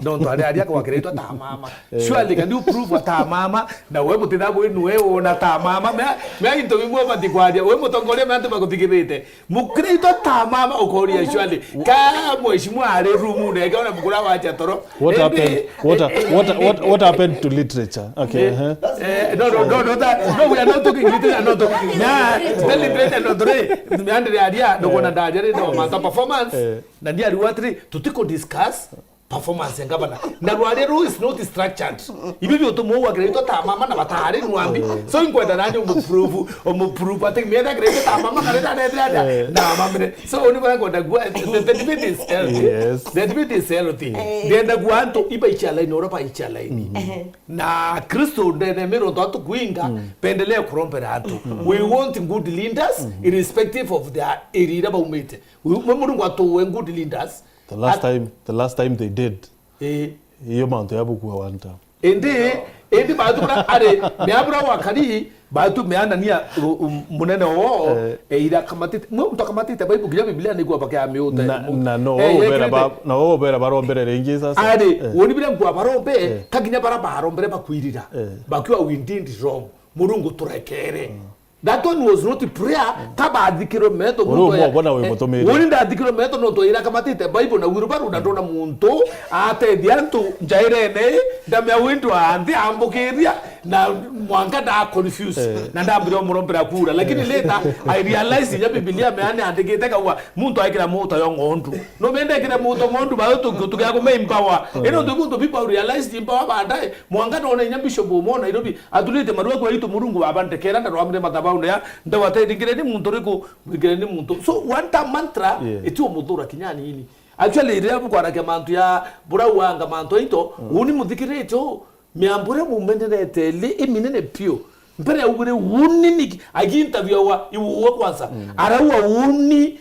Nontu ari aria kwakiritwe ta mama. Eh. Surely can you prove ta mama? Na we mutitha bwenu we wona ta mama. Mea, mea into bimwe bati kwaria. We mutongoria mea antu bakuthikirite. Mukiritwe ta mama ukoria surely. Ka mheshimiwa ari room na ikaona mukura wa chatoro. What happened? What, what, what, what happened to literature? Okay, eh, uh-huh. Eh, no, no, no, no, that, no, we are not talking literature, not talking. Na, the literature, no, three. Meandire aria, no, kona ndaria, no, manta performance. Eh. Na ni ari watri, tutiko discuss performance ya gavana. Na rwaria ruu is not structured. Ibi biutumwa uu akiritwe ta mama na batari nwambi. So inkwenda nani umuprove, umuprove. Ati mietha akiritwe ta mama kana ta nethira atia. Eh. Na mamire. So uni bara ngwenda gua, the, the debate is healthy. Yes. The debate is healthy. Eh. Ndenda gua antu iba ichalaini, ora ba ichalaini. Mm. Na Kristo ndene miro ndo atukwinga, mm, pendelea kurombera antu. Mm. We want good leaders, mm, irrespective of their area ira baumite. We, we Murungu atuwe good leaders. The last time, the last time they did, eh, iyo mantu ya bukua one time. Indi, indi batu bura ari, mea bura wakari, batu meanania, u-, u-, munene woo, eh, eira akamatite. Mwe muntu akamatite Bible, kinya Biblia ni kwa bake amiuta. Na, na no, eh, ubera ba, na ubera barombere ringi sasa. Ari, eh, woni bira nkwa barombe, eh, kaginya bara barombere bakwirira. Eh. Bakiwa we did wrong. Murungu turekere. Mm. That one was not prayer, ka bathikirwe metho. Uri muntu umwe ya-, ubona wi, eh, mutumiri. Uri ndathikirwe metho nontu ira kamatite Bible na wheelbarrow na ndona muntu atethia antu njairene, ndamea windu anthi ambukiria, na mwanka nda confuse. Eh. Na ndambire umurombera kura. Lakini, eh, later, I realized ya Biblia meani andikite kaua muntu aikira muuta yo ng'ondu. No mende kire muuta ng'ondu, ba tu-, tu-, tukia kume empower. Eh. Ino ndu muntu people realized empower baadaye. Mwanka nona inya bishop umo Nairobi, aturite marua kwa itu Murungu baba ndekera ndarwamire mathabaune ya, ndawate ndingire ni muntu riku, ndingire ni muntu. So, one time mantra, yeah, iti umuthura kinya nini. Actually, riria bukwarakia mantu ya, burauanga mantu aito, mm, uni muthikirite u, miambo iria mumenerete li iminene piu. Mbere ya ugire uni niki, agi interview wa, iwe kwanza. Mm. Araua uni,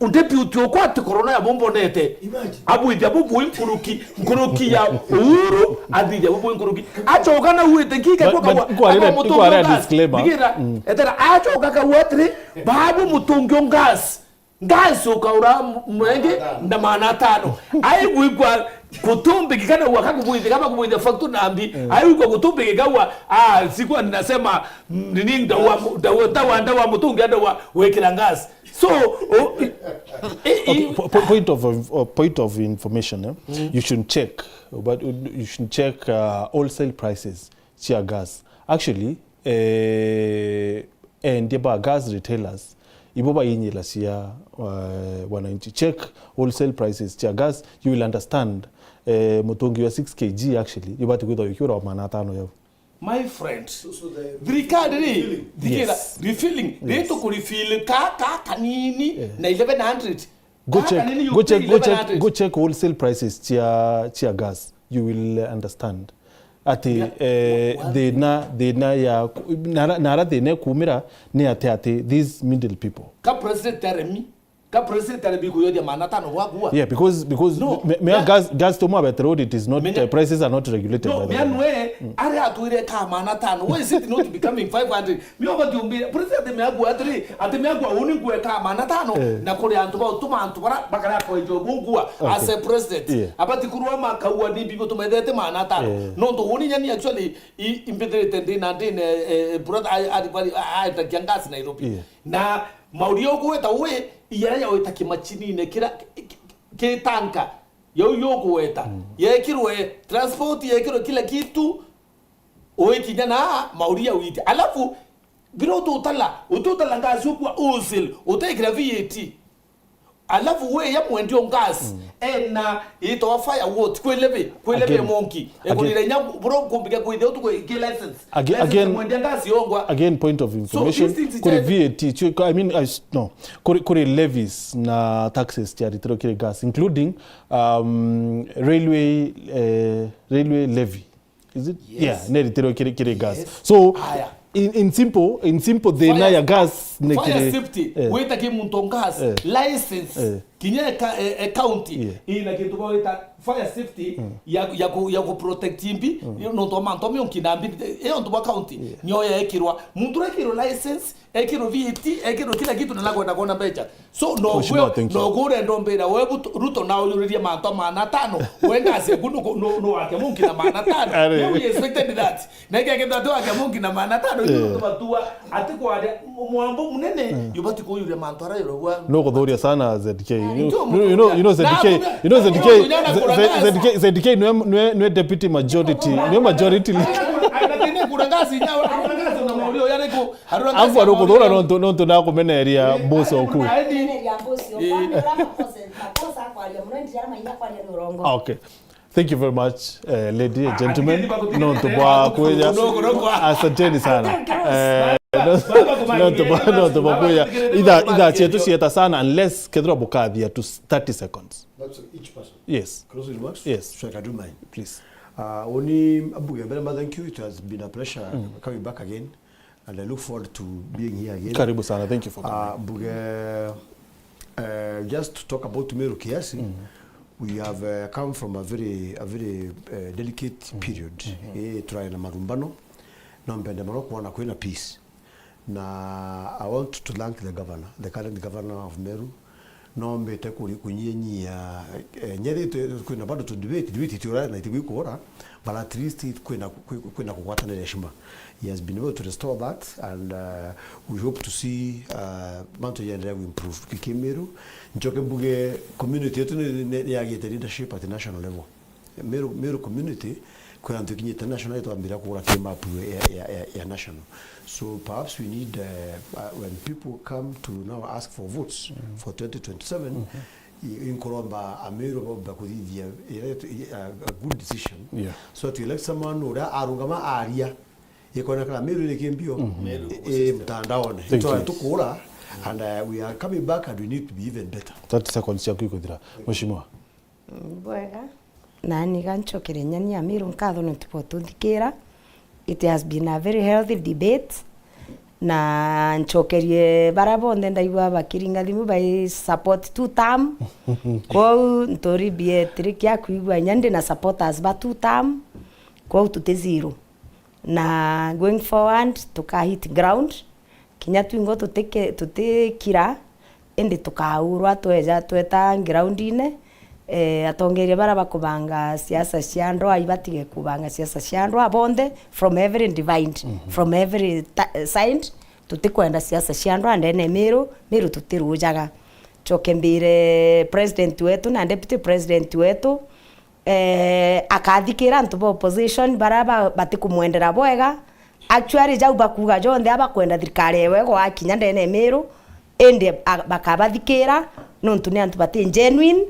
Undeputi ukwa ati corona ya bumbonete. Imagine. Abwithia bubui nkuruki, nkuruki ya Uhuru, athithia bubui nkuruki. Acoka na uite kike. But, kwa but kawa, ikwarira, kawa mutungi ikwarira gas. Disclaimer. Ndigira, mm, etera, acoka kawa atiri, babu mutungi gas. Gas ukaura m-, mwenge na maana atano. Aigwikwa kutumbiki kana uaka kubwithia, kama kubwithia factory na mbi. Mm. Aigwikwa kutumbiki kawa, ah, sikuwa ninasema, mm, nini ndawa, ndawa, ndawa, ndawa mutungi, ndawa wekira gas. So, oh, i-, i-, okay, i-, po-, po-, point of, of, point of information, eh? Mm. You should check, but you should check, uh, wholesale prices cia gas. Actually, eh, endia ba gas retailers, ibo bainyira cia, uh, wananchi. Check wholesale prices cia gas, you will understand. Eh, mutungi wa six K G actually, ibati kwithwa ikiura wa maana atano yau. My friend, so, so the thirikari ri, refilling, thikira, yes, refilling, yes, ri tukurifil ka, ka kanini, yeah, na eleven hundred. Go check, go check, go check, go check wholesale prices cia, cia gas. You will, uh, understand. Ati, yeah, eh, wa-, wa-, thina, thina ya ku-, nara, nara thina ikumira ni ati, ati these middle people. Ka president aremi, Ka president ari bikuyothia maana tano gwakua. Yeah, because, because no, me, me yeah. Gas, gas to mwa petrol, it is not, menya, uh, prices are not regulated. No, by the way. Are atwire ka maana tano. Why is it not becoming five hundred? Mio bati umbire president me akua atiri, ati me akua uni kue ka maana tano, eh, na kuri antu ba utuma antu bara bakara kwa jo bungua, okay, as a president. Yeah. Abati kurwa makaua ni bibo tumethete maana tano. Eh. No ntu uni nyani actually imbithirite ndina ndine, eh, brother, I, I, I, I, I, gas Nairobi. Yeah. Na mauri ugweta wi iara yawita kimachinine kira ki, ki, ki tanka yau yugweta, mm, yekirwe transport, yekirwe kila kitu, uikinya na mauri ya witi. Alafu bira ututala, ututala ngasi ukua wholesale, utekira V A T. Alafu we ya mwendio ngasi, mm, ena itwa firewood, kwi levy, kwi levy monki. Ekurira inya bro kumbika kwithia utu kwi license. Again, again, mwendia ngasi yongwa. Again, point of information. Kuri V A T, I mean, I, no, kuri, kuri levies na taxes ciaritirwe kiri gas, including, um, railway, eh, railway levy. Is it? Yes. Yeah, neritirwe kiri, kiri gas. Yes. So, aya, in, in simple, in simple, thina ya gas ni fire kiri safety, eh, wita ki muntu gas, eh, license. Eh. Kinya e ka-, e, e county, yeah, ina kintu bawita fire safety, mm, ya, ya ku, ya ku protect imbi, mm, nontu wa mantu amwe onki na mbi, e, e ontu bwa county, yeah, nyo yekirwa. Muntu urekirwa license, ekirwa V A T, ekirwa kila kitu na nakwenda kuona mbecha. So, no, Mheshimiwa, thank you. No gure ndombira we Ruto na uyuririe mantu maana tano, we ngasi ku no, no, no wake munki na maana tano. Are. No, we expected that. Na ikekethwa tu wake munki na maana tano, ithu tubatua ati kwaria mwambo munene, yubati kuyuria mantu ara yuragwa. No kuthuria sana Z K. You, you know, you know Z K, you know Z K, Z K, Z K nwe, nwe, nwe deputy majority, nwe majority leader. Aina kine kura ngasi nya, kura ngasi na mauri oya riku, arura ngasi. Angwa rukuthura nontu, nontu nakumeneria boss oku. Kumeneria boss oku. Makosa kwaria muno, ndijara mainya kwaria ni urongo. Okay. Thank you very much, eh, lady and gentlemen. Nontu bwa kuja. Asanteni sana. Eh, nontu bwa, nontu bwa kuja. Itha, itha cietu cieta sana unless kethira bukathia to thirty seconds. That's each person. Yes. Closing remarks? Yes. So I can do mine. Please. Uh, uni mbuge mbere ma thank you. It has been a pleasure coming back again. And I look forward to being here again. Karibu sana. Thank you for coming. Uh, mbuge, uh, just to talk about Meru kiasi, we have, uh, come from a very, a very, uh, delicate period. Eh, turai na marumbano. No mpende mono kuona kwina peace. Na I want to thank the governor, the current governor of Meru, no mbite kuri kunyinyia, eh, nyethitwe kwina bado tu debate, debate itiura na itigwikura, but at least kwina, kwi-, kwina kugwatanira heshima. He has been able to restore that, and, uh, we hope to see, uh, mantu yaendelea ku improve. Kikimiru, njoke mbuge community yetu ni, ni, ni yagite leadership at national level. Meru, Meru community, kwi antu kinyite national, itwambira kugura ki map ya, ya, ya, ya national. So perhaps we need, uh, uh, when people come to now ask for votes for twenty twenty-seven, i-, inkuromba Ameru bomba kuthithia, i-, i-, a, a good decision. Yeah. So to elect someone uria arungama aria, ikonekana Meru iri kimbio, i-, i mtandaone. Thank you. Tukura, and, uh, we are coming back and we need to be even better. Thirty seconds ciaku ikuthira. Mheshimiwa. Bwega. Nani ganchokere nyani Amiru nkatho nontu bwa utunthikira. It has been a very healthy debate. Na nchokerie bara bonthe ndaigua bakiringa thimu bai support two term. Kwou nturi bietiri kia kwigua inya ndi na supporters ba two term. Kwou tuti zero. Na going forward, tuka hit ground. Kinya twingo tutike-, tutikira, indi tukaurwa tweja tweta groundine. Eh, atongeria bara bakubanga siasa cia ndwaa ibatige kubanga siasa cia ndwaa bonthe from every divide, from every ta-, side. Tutikwenda siasa cia ndwaa ndene Miru, Miru tutirujaga. Choke mbire president wetu na deputy president wetu, eh, akathikira antu ba opposition bara ba-, batikumwendera bwega. Actually, jau bakuuga jonthe abakwenda thirikari ewe gwakinya ndene Miru, indi a-, bakabathikira nontu ni antu bati genuine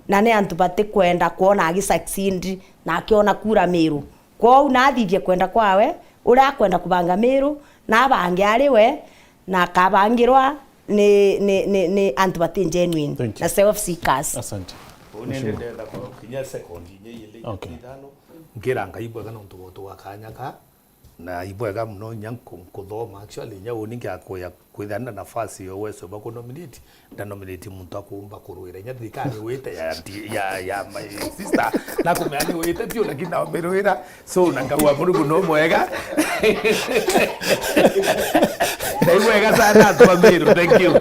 na ni antu batikwenda kwona agi succeed na akiona kura Miru. Kwou nathithie kwenda kwawe, uria akwenda kubanga Miru, na abange ari we, na akabangirwa ni, ni, ni, ni antu bati genuine na self seekers. Asante. Uni ndenda kinya second inya ili ithano. Nkira Ngai bwega nontu bwa utuga kanya ka, na ibwega muno inya nku-, nkuthoma. Actually, inya uni ngiakuya kwithira na nafasi ya uwezo bwa ku nominate, nda nominate muntu akumba kurwira inya thirikari wite ya, ya, ya my sister, na kumenya ni wite biu, lakini na umirwira. So, na Ngai wa Murungu no mwega. Ngai mwega sana, antu ba Meru. Thank you.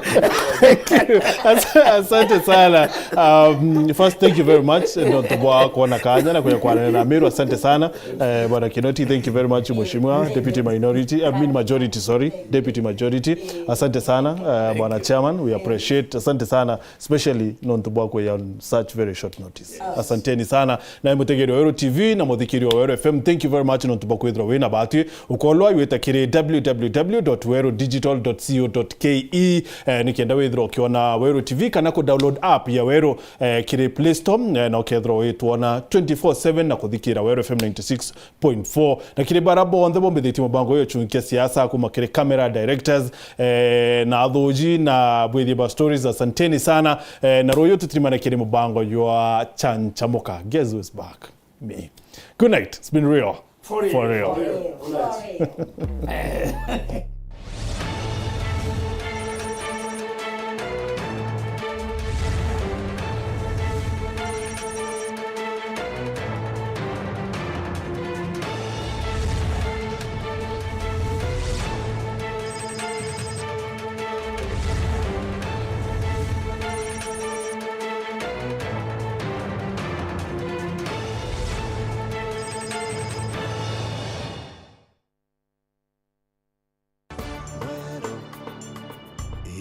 As-, asante sana. Um, first, thank you very much, nontu bwa kuona kanya na kuja kwaranira na Meru. Asante sana. Eh, Bwana Kinoti, thank you very much, Mheshimiwa Deputy Minority, I mean Majority, sorry, Deputy Majority. Asante sana, eh, Bwana Chairman, we appreciate. Asante sana, especially nontu bwa kuja on such very short notice. Asanteni sana. Na mutegeri wa Weru T V na muthikiri wa Weru F M, thank you very much nontu bwa kwithirwa wina batwi. Ukolwa iwita kiri w w w dot weru digital dot co dot k e, eh, nikenda withirwa ukiona Weru T V kana ku download app ya Weru, eh, kiri Play Store, eh, na ukethirwa witwona twenty-four seven na kuthikira Weru F M ninety-six point four. Na kiri bara bonthe bombithitie mubango uyu chunkia siasa, kuma kiri camera directors, eh, na athuji na bwithie ba stories, asanteni sana. Eh, na ruyu tutirimane kiri mubango jwa Chanchamuka. Guess who's back? Me. Good night. It's been real. For real. For real. For real.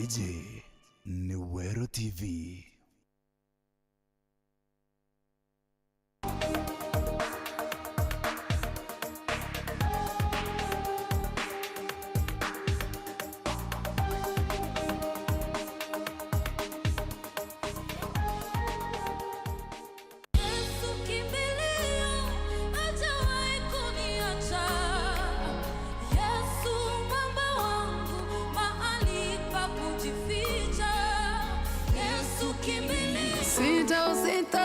Iji ni Weru T V. Yesu kimbilio, hajawahi kuniacha. Yesu mwamba wangu, mahali pa kujificha. Yesu kimbilio. Sita usita